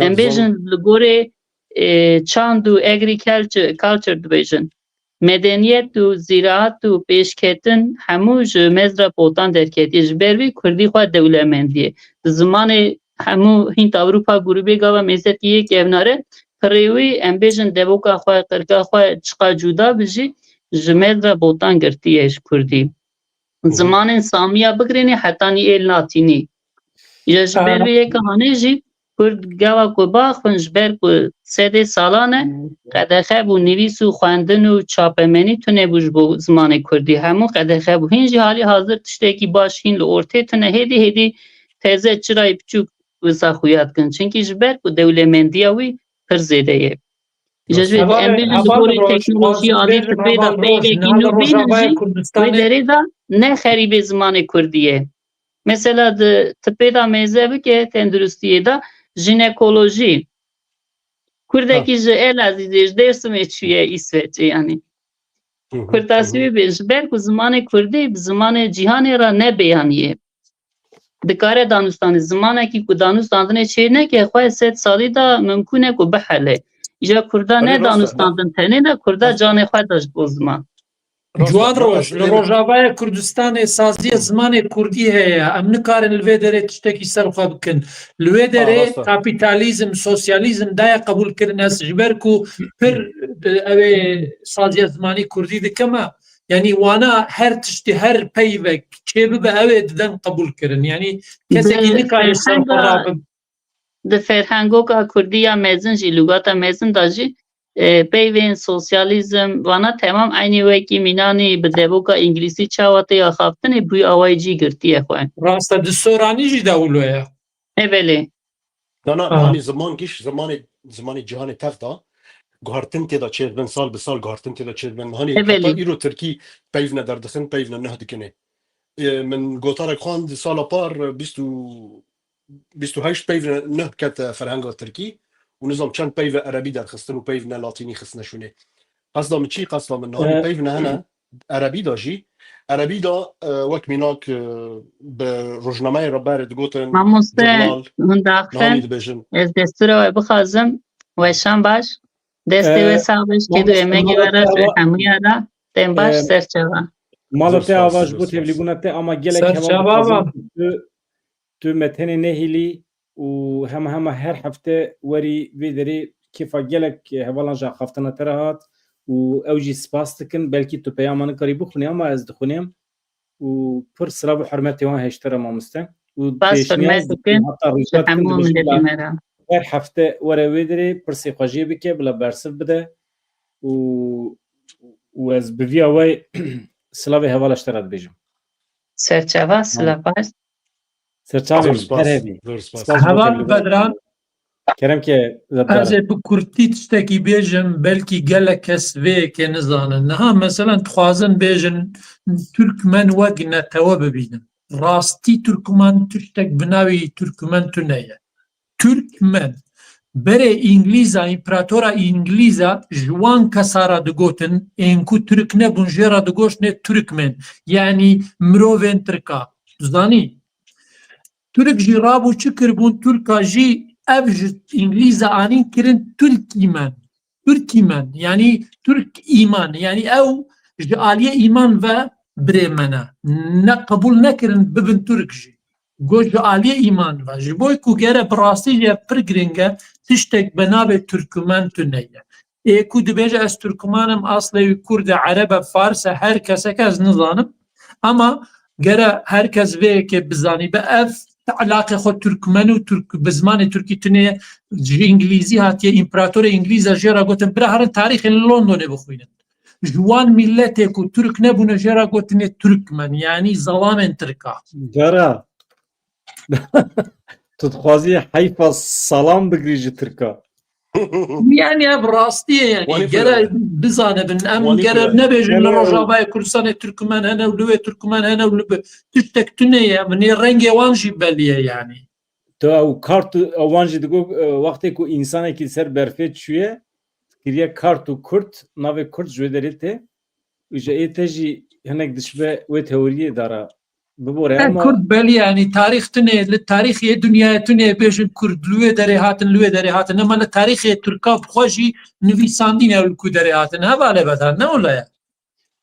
Em bêjin li gorê, e, çand û agriculture, culture dibêjin. Medeniyet û zîraat û pêşketin hemû ji mezra potan derketiye. Ji ber vî kurdî xwe dewlemendiye. Di zimanê hemû Hînd Ewropa grûbê gava mêzekî yê kevnare, pirê wî em bêjin devoka xwe, qirka xwe çiqa cuda bi jî, ji mezra potan girtiye ji kurdî. Zimanên Samiya bigirînê hetanî ê latînî. Ya ji ber vê yeka hanê jî Kurd gava ku baxwin ji ber ku sedê salan e qedexe bû, nivîs û xwendin û çapemenî tune bû ji bo zimanê kurdî. Hemû qedexe bû. Hîn jî halî hazir tiştekî baş hîn li ortê tune. Hêdî hêdî teze çirayê biçûk wisa xuya dikin. Çimkî ji ber ku dewlemendiya wî pir zêde ye. Ji Hevalê, em bêjin li hevalê gorî Roj, teknolojî ez alî bêjim, tibê de heval Roj, peyvekî niha li nû bînin Rojavayê jî, wê Kurdistanê derê de ne xerîbê zimanê kurdî ye. Mesela di tibê de mêze bike tenduristiyê de, jînekolojî, Kurdekî ji Elazîzê, ji Dêrsimê çûye Îsveçê, yanî. Kurtasî wê bê, ji ber ku zimanê kurdî bi zimanê cîhanê re nebêyaniye. Dikare danûstanê, zimanekî ku danûstandinê çê neke, xwe sed salî de mimkûn e ku bihele. Îja kurda ne danûstandin tenê de, kurda canê xwe da ji bo ziman. Ciwan roj, li Rojavaya Kurdistanê saziya zimanê kurdî heye. Em nikarin li vê derê tiştekî ser xwe bikin. Li wê derê kapîtalîzm, sosyalîzm daye qebûlkirin. Ez ji ber ku pir, e, ew ê saziya zimanî kurdî dike me, yanî wana her tiştî, her peyvek çêbibe, ew ê diden qebûlkirin. Yanî kesekî nikaye ser xwe rabin. Di ferhengoka kurdî ya mezin jî, lûgata mezin de jî, e, peyvên sosyalîzm, vana temam eynî wekî mînanî bi devoka îngilîzî çawa tê axaftinê, bûyî awayî cî girtiye xwe. Rast e, di soranî jî de wilo ye. E, belê. Na, na, Aha. Hanî ziman giş, zimanê, zimanê cîhanê tev da, guhertin tê de çêdibin, sal bi sal guhertin tê de çêdibin. Hanî E, belê. Heta îro tirkî peyvne derdixin, peyvne nuh dikinê. E, min gotarek xwend sala par bîst û bîst û heşt peyvne nuh kete ferhenga tirkî û nizam çend peyve erebî derxistin û peyvne latînî xistine şûnê. Qesda min çi? Qesda min hanî E, peyvne hene erebî de jî. Erebî de, e, wek mînak, e, bi rojnameyê re berê digotin Mamoste, jurnal, hûn daxin, nihanî dibêjin. Ez destûra we bixwazim, weşan baş, destê E, we sax be, kêdû Mamoste, emegê we re, mala te hemûya re, dem baş, E, serçava. Mala te ava ji bo tevlîbûna te, ama gelek heval dixwazin ku tu, tu me tenê nehîlî û hema hema her hefte werî vê derê kêfa gelek hevalan ji axaftina te re hat û ew jî spas dikin. Belkî tu peyama nikarî bixwînî ama ez dixwînim û pir silav û hurmetê wan hêştire mamoste. Û Spas pêşniyaz hurmet dikin, dikin, heta rîca dikin, hemû dibêjin miletê bila me re. Her hefte were wê derê pirsê xwe jê bike, bila bersiv bide û, û ez bi vî awayî silavê hevala ji te re dibêjim. Serçava, silav baş. Serçavê Zor min, spas, her hebî. Zor spas. Spas bo Heval tevlî. Bedran, Kerem ke, ez ê bi kurtî tiştekî bêjim, belkî gelek kes vê yekê nizanin. Niha, meselen, dixwazin bêjin, Türkmen wek netewe bibînin. Rastî Türkmen tiştek bi navê Türkmen tune ye. Türkmen. Berê Îngilîza, împeratora Îngilîza ji wan kesa re digotin, ên ku Tirk nebûn, jê re digoştinê Türkmen. Yanî mirovên Tirka. Tu zanî? Tirk jî rabû çi kiribûn? Tirka jî ev ji Îngilîza anîn kirin Türkimen. Türkimen. Yanî Türk îman. Yanî ew ji aliyê îman ve birê me ne. Ne qebûl nekirin bibin Tirk jî. Got ji aliyê îman ve. Ji bo ku gere bi rastî jî ev pir giring e, tiştek bi navê Türkmen tune ye. Ê ku dibêje ez Türkmen im, aslê wî Kurd e, Ereb e, Fars e, her kesek e, ez nizanim. Ama gere her kes vê yekê bizanî. Bi ev elaqê xwe Türkmen û Türk, bi zimanê Tirkî tune ye, ji Îngilîzî hatiye, împeratorê Îngilîz e jê re gotin, bira herin tarîxê li Londonê bixwînin. Ji wan mîletê ku Tirk nebûne jê re gotinê Türkmen, yanî zelamên Tirka. Cara. Tu dixwazî heyfa salam bigirî ji Tirka. Yanî ev rastî ye yanî. Wanî gere bizanibin. Em wanî gere nebêjin li Rojavayê Kurdistanê Tirkmen hene û li wê Tirkmen hene û li bi-, tiştek tune ye. Min ê rengê wan jî belî ye yanî. Tu ew kart û ew wan jî digot, e, wextê ku însanekî li ser berfê çûye, kiriye kart û kurt, navê kurt ji wê derê tê. Û ji ê te jî hinek dişibe wê teoriyê dara. Bibore, ne, ama Kurd belî, yanî tarîx tune, li tarîxê dinyayê tune bêjin Kurd li wê derê hatin, li wê derê hatin. Nema li tarîxê Tirka bi xwe jî nivîsandîne ew li ku derê hatin. Hevalê Bedran, ne wile ye?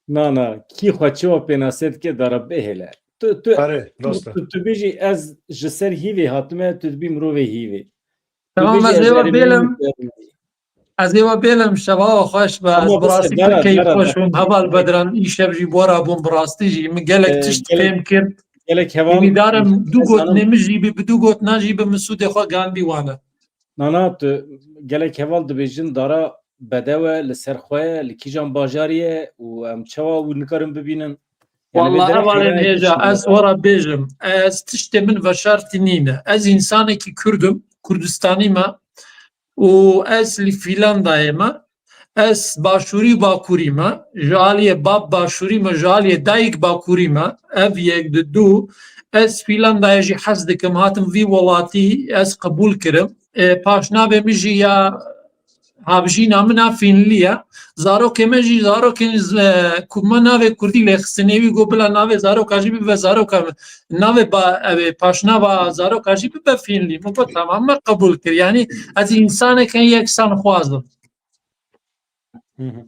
Na, na, kî xwe çawa pênase dike dara bihêle. Tu, tu, Erê, tu, rast e. Tu, tu bêjî ez ji ser hîvê hatime, tu dibî mirovê hîvê. Tu Tamam, bêjî ez ez ê we erê bêlim. Ez ê we bêlim, şeva we xweş be. Ama Ez bi rastî bes e, pir dara, keyf dara, xweş dara. bûm. Heval Bedran, îşev jî bora bûm, bi rastî jî min gelek Ee, tişt gelek, fêm kir. Gelek heval Hîvîdarim du gotinê min jî bi, bi du gotina jî bi min sûdê xwe gandî wane. Nana, tu gelek heval dibêjin dara bedew e, li ser xwe ye, li kîjan bajarî ye û em çawa wî nikarin bibînin? Yani, Wallah, hevalên hêja, ez we re bêjim, ez tiştê min veşartî nîne. Ez însanekî Kurd im, Kurdistanî me û ez li Fîlandayê me. Ez başûrî bakurî me, ji aliyê bab başûrî me, ji aliyê dayik bakurî me. Ev yek, di du, ez Fîlandayê jî hez dikim, hatim vî welatî, ez qebûl kirim. E, paşnavê min jî ya Hevjîna min a Fînlî ye. Zarokê me jî, zarokên z-, e, ku me navê kurdî lê xistinê, wî got bila navê zaroka jî bibe zaroka min. Navê ba-, ev ê paşnava zaroka jî bibe Fînlî. Min got, tamam, me qebûl kir. Yanî ez însaneke yeksan xwazim. Hı hı.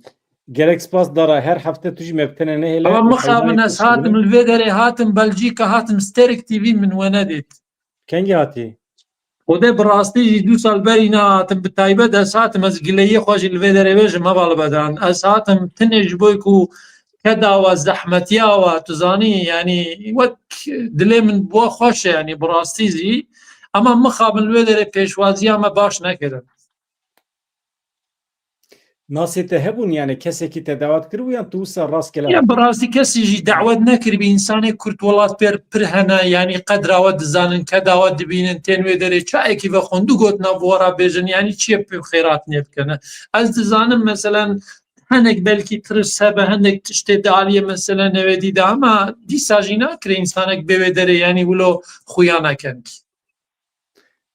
Gelek spas Dara. Her hefte tu jî me bi tenê nehêle. Ama mixabin, ez hatim li vê derê, hatim Belcîka, hatim Sterek T V, min we nedît. Kengî hatî? Xwedê bi rastî jî du sal berî nehatim, bi taybet ez hatim, ez gileyê xwe jî li vê derê bêjim, heval bedan. Ez hatim tenê ji bo ku keda we zehmetiya we, tu zanî, yanî wek dilê min bi we xweş e, yanî bi rastî jî. Ama mixabin li vê derê pêşwaziya me baş nekirin. Nasê te hebûn, yani kesekî te dawet kiribû yan tu wisa rastgele Ya hatî? Bi rastî kesî jî dawet nekiribî, însanê Kurd welat pêr pir hene, yanî qedra we dizanin, keda we dibînin, tên wê derê çayekî vexwin, du got nav we re bêjin, yanî çi ye pê xêrat nêbikene. Ez dizanim, meselen, hinek belkî tirs hebe, hinek tiştê di aliyê, meselen, newêdî de, ama dîsa jî nakire însanek bê wê derê, yanî wilo xuya neken.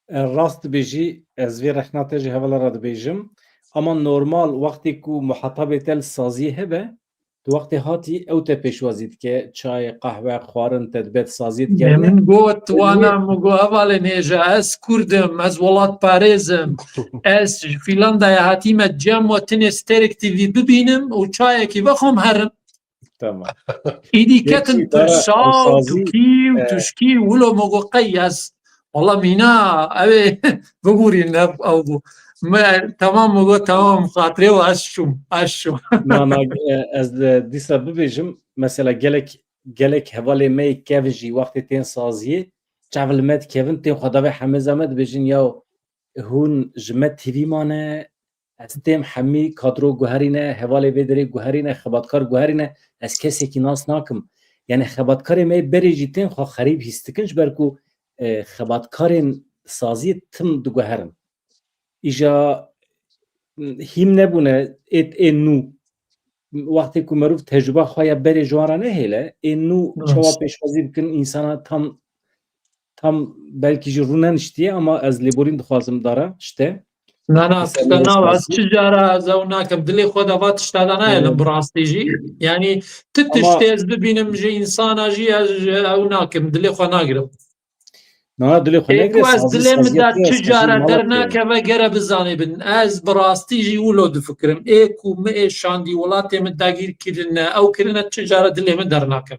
E, rast dibêjî, ez vê rexna te ji hevala re dibêjim. Ama normal, wextê ku muhetabê te li saziyê hebe, tu wextê hatî ew te pêşwazî dike, çay, qehwe, xwarin te dibe, saziyê digerîne. Min got, wana min got, hevalê nêje, ez Kurd im, ez welatparêz im, ez ji Fîlandayê hatîme cem we tinê Sterek T V bibînim û çayekî vexwim herim. Tamam. Îdî Yekî ketin dara tirsa û sazî, tukî û e, tuşkî û wilo min got qey ez. Wala mîna, ew ê bibûrîn, ev, ew bû. Me, tamam, min got, tamam, xatirê we, ez çûm, ez çûm. Na, na, e, ez de dîsa bibêjim, mesela gelek, gelek hevalê me yê kevin jî wextê tên saziyê, çav li me dikevin, tên xwe davê hemêza me dibêjin, ya hûn ji me T V mane, ez têm hemî kadro guherîne, hevalê vê derê guherîne, xebatkar guherîne, ez kesekî nas nakim. Yani xebatkarê me berê jî tên xwe xerîb hîs dikin, ji ber ku, e, xebatkarên saziyê tim diguherin. Îja, m, hîm nebûne ê, ê nû. Wextê ku merûv tecrûba xwe ya berê ji wan re nehêle, ê nû Rast. Çawa pêşwazî bikin, însana tam, tam belkî jî rû neniştiye, ama ez lêborîn dixwazim Dara, ji te. Na, na, Mesela tişta nav, ez spas. Çi cara ez ew nakim. Dilê xwe de va tişta de nayê, Evet. Bi rastî jî. Yani, ti Ama tiştê ez bibînim ji însana jî, ez ji ew nakim. Dilê xwe nagirim. Na, dilê xwe Ê negire, ku ez sazî, dilê min saziyê de te çi cara sazî mala te ye. Dernakeve, gere bizanê bin. Ez bi rastî jî wilo difikirim. Ê ku min ê şandî, welatê min dagîr kirine, ew kirine, çi cara dilê min dernakeve.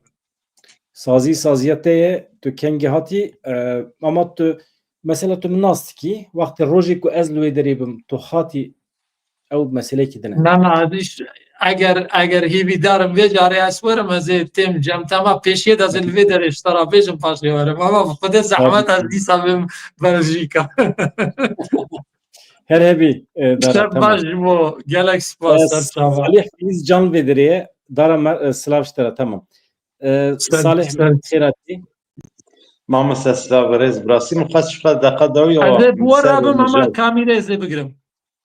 Sazî, saziya te ye, tu kengî hatî, e, ama tu, mesela tu min nas dikî, wextê rojê ku ez li wê derê bim, tu hatî ew meseleyekî din e. Na, na, ez îş-, eger, eger hîvîdar im vê carê ez werim, ez ê têm cem te, ama pêşiyê de ez ê li vê derê ji te re bêjim, paşê werim. Ama bi Xwedê zehmet ez dîsa bêm Belcîka. Her hebî, e, Dara, şev baş ji bo, gelek spas, ser çava. Salih Filiz Can vê derê ye, Dara me-, e, silav ji te re, tamam. E, Salih, xêr hatî. Mamoste silav, rêz, bi rastî min xwest ji xwe deqa dawî. Ez ê bi we re bim, ama kamîrê ez ê bigirim.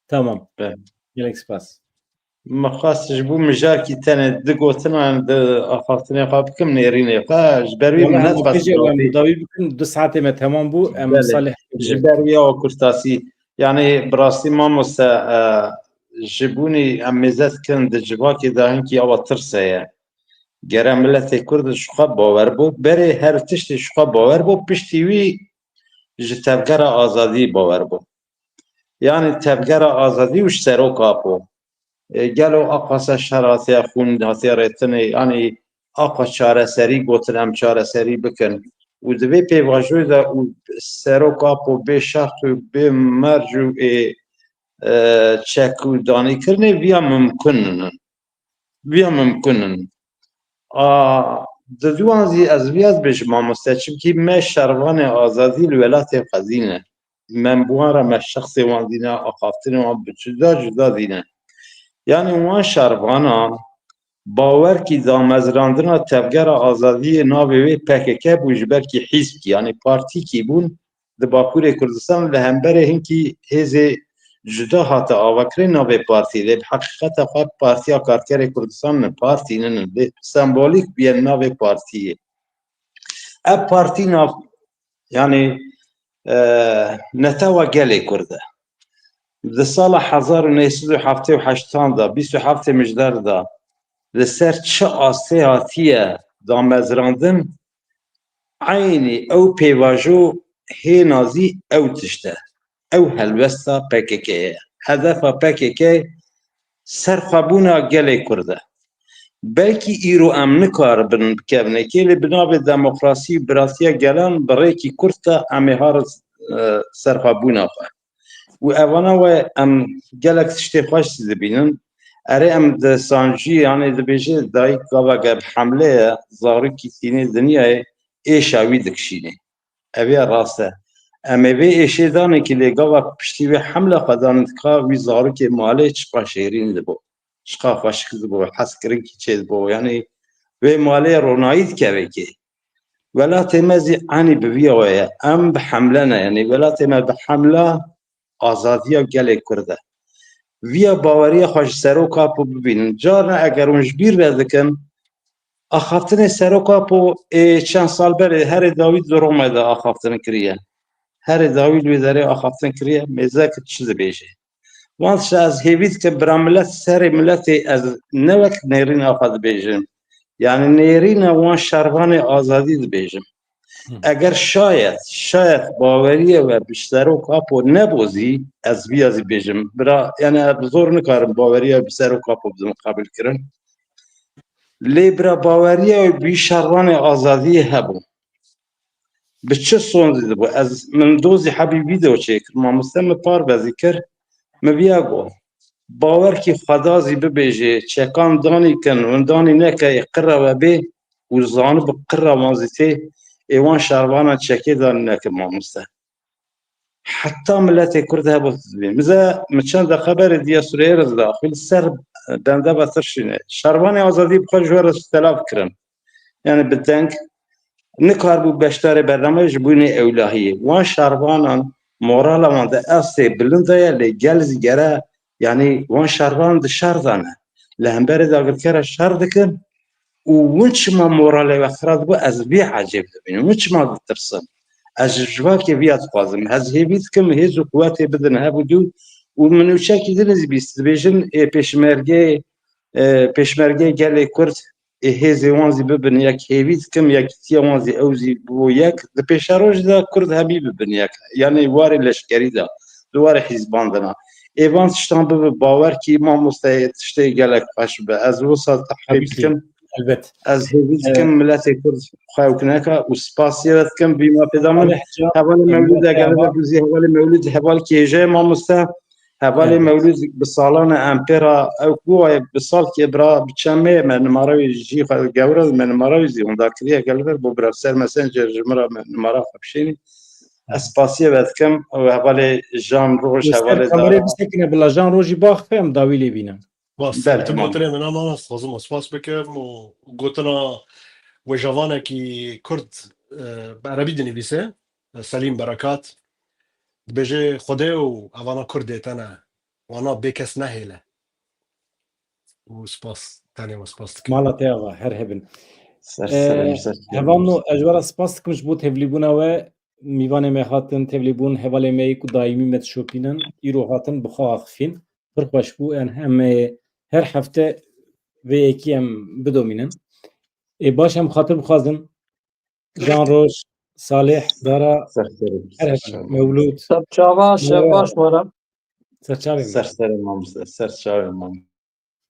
Tamam. Be. Gelek spas. Min xwest ji bo mijarkî tenê du gotina di axaftinê xwe bikim, nêrînê xwe, ji ber wî min net xwest dawî bikim, du saetê me temam bû, em Salih. Ji ber wî ew kurtasî. Yani bi rastî mamoste, e, ji bûnî em mêze dikin di civakê de hinkî ewa tirs heye. Gere miletê Kurd ji xwe bawer bû, berê her tiştê ji xwe bawer bû, piştî wî ji Tevgera Azadî bawer bû. Yani Tevgera Azadî û ji Serok Apo. E, gelo aqasa şer hatiye xwîn, hatiye rêtinê, yani aqa çareserî gotin, em çareserî bikin. Û di vê pêvajoyê de û Serok Apo bê şert û bê merc û ê, e, çek û danîkirinê viya mimkun in. Viya mimkun in. A, di duwan zî ez viya dibêjim mamoste, çimkî me şervanê azadî li welatê xwe zî ne. Me bi wan re me şexsê wan zî ne, axaftinê wan bi cuda cuda zî ne. Yani wan şervanan bawerkî damezrandina Tevgera Azadiyê navê wê P K K bû, ji ber kî hîzbkî, yani partîkî bûn, di Bakurê Kurdistan li hemberê hinkî hêzê cuda hate avakirin navê partî. Lê bi heqîqeta xwe Partiya Karkerê Kurdistan ne, partî ninin. Lê sembolîk bûye navê partiyê. Ev partî nav, yani, e, netewa gelê Kurd e. Di sala hezar û neh sed û heftê û heştan de, bîst û heftê Mijder de, li ser çi astê hatiye damezrandin, eynî ew pêvajo hêna zî ew tişt e. Ew helwesta P K K ye. Hedefa P K K serxwebûna gelê Kurd e. Belkî îro em nikaribin bikevine kê, lê bi navê demokrasî û biratiya gelan bi rêkî kurt de em ê harin, e, serxwebûna xwe. Û evana we em gelek tiştê xweş dibînin. Erê, em di sancî, yanî dibêje dayik gava ge bi hemle ye, zarokî tînê dinyayê, êşa wî dikişînê. Ev ya rast e. Em ê vê êşê danê ki lê gava piştî wê hemle xwe danê dika, wî zarokê malê çiqa şêrîn dibo, çiqa xweşik dibo, hezkirinekî çê dibo. Yanî wê malê ronayî dikeve kê. Welatê me zî enî bi vî ya ye. Em bi hemle ne, yanî welatê me bi hemla azadiya gelê Kurd e. Viya baweriya xwe ji Serok Apo bibînin. Carna eger hûn ji bîr ve dikin, axaftinê Serok Apo ê çend sal berê herê dawî di Rome de axaftin kiriye. Herê dawî li wê derê axaftin kiriye, mêzek çi dibêje? Wan tişta ez hêvî dikim, bira milet serê miletê ez ne wek nêrîna xwe dibêjim. Yanî nêrîna wan şervanê azadî dibêjim. Hı. Eger şayet, şayet baweriye we bi Serok Apo nebû zî, ez viya zî bêjim. Bira, yanî ez bi zor nikarim baweriye bi Serok Apo bidim qebul kirin. Lê bira baweriye we bi şervanê azadiyê hebû. Bi çi soncî dibû? Ez, min dozî hebî vîdeo çêkir. Mamoste min parve zî kir. Min viya got. Bawerkî xweda zî bibêjê, çekan danî kin, windanî neke, ê qira we bê û zanu bi qira wan zî tê, ê wan şervanan çekê danî neke mamoste. Heta miletê Kurd hebo dibê. Mize, mi çend de xeberê diya Sureyê re zida, xwî li ser bende ve tirşîne. Şervanê azadî bi xwe ji we re telav kirin. Yanî bi deng nikaribû beşdarê bernameyê ji bûnê ewlahiyê. Wan şervanan morala wan di estê bilind de ye, lê gel zî gere, yanî wan şervan di şer de ne. Li hemberê dagirkera şer dikin û win çima moralê we xira dibû, ez vî ecêb dibînim. Win çima ditirsin? Ez ji, ji vakê viya dixwazim. Ez hêvî dikim hêz û quwetê bidin hev û dû û min nûçekî din zî bîst dibêjin, ê pêşmergeyê, e, pêşmergeyê gelê Kurd ê hêzê wan zî bibin yek, hêvî dikim yekîtiya wan zî ew zî bibo yek. Di pêşerojê de Kurd hemî bibin yek. Yanî warê leşkerî de, di warê hîzban de ne. Ê van tiştan bibe bawer kî mamoste, tiştê gelek xweş be. Ez wisa tehqîq Tabii ki, dikim. Elbet. Ez hêvî Ee, dikim miletê Kurd xwe ew neke û spasiye ve dikim. Vî mafê da min Salih Can, hevalê Mewlûd Mehmet eger Ava. Bibûzî, hevalê Mewlûd heval kêje mamoste. Hevalê Evet. Mewlûd bi salan e em pê re ew ku waye bi salkê bira bi çemê me nimara wî jî xwe gewre me nimara wî zî hunda kiriye gel ver bo bira ser Messenger ji min re me nimara xwe bişênî. Ez spasiye ve dikim û hevalê Jan Roj, Li ser hevalê kamerê Dara. Bisekine bila Jan Rojî baxfe em dawî lê bînin. Bas, Belê, tu tamam. Moterê min ama ez dixwazim spas bikim û gotina wejavanekî Kurd, e, bi erebî dinivîse, e, Selîm Berekat, dibêje, Xwedê û evana Kurd dê te ne, wana bê kes nehêle. Û spas, tenê we spas dikim. Mala te ava, her hebin. Ser Ee, serê min, ser serê min. Hevalno, ez ji we re spas dikim ji bo tevlîbûna we. Mîvanê me hatin, tevlîbûn, hevalê me yê ku daîmî me dişopînin, îro hatin bi xwe axifîn. Pir xweş bû, em, em, e, her hefte vê yekî em bidomînin. Ê, baş em xatir bixwazin. Jan Roj, Salih, Dara, Ser serê min, her ser hebin. Serê min. Mewlûd. Ser çava, şev Merhaba. Baş were. Ser çavê min. Ser serê mamoste, ser çavê mamoste.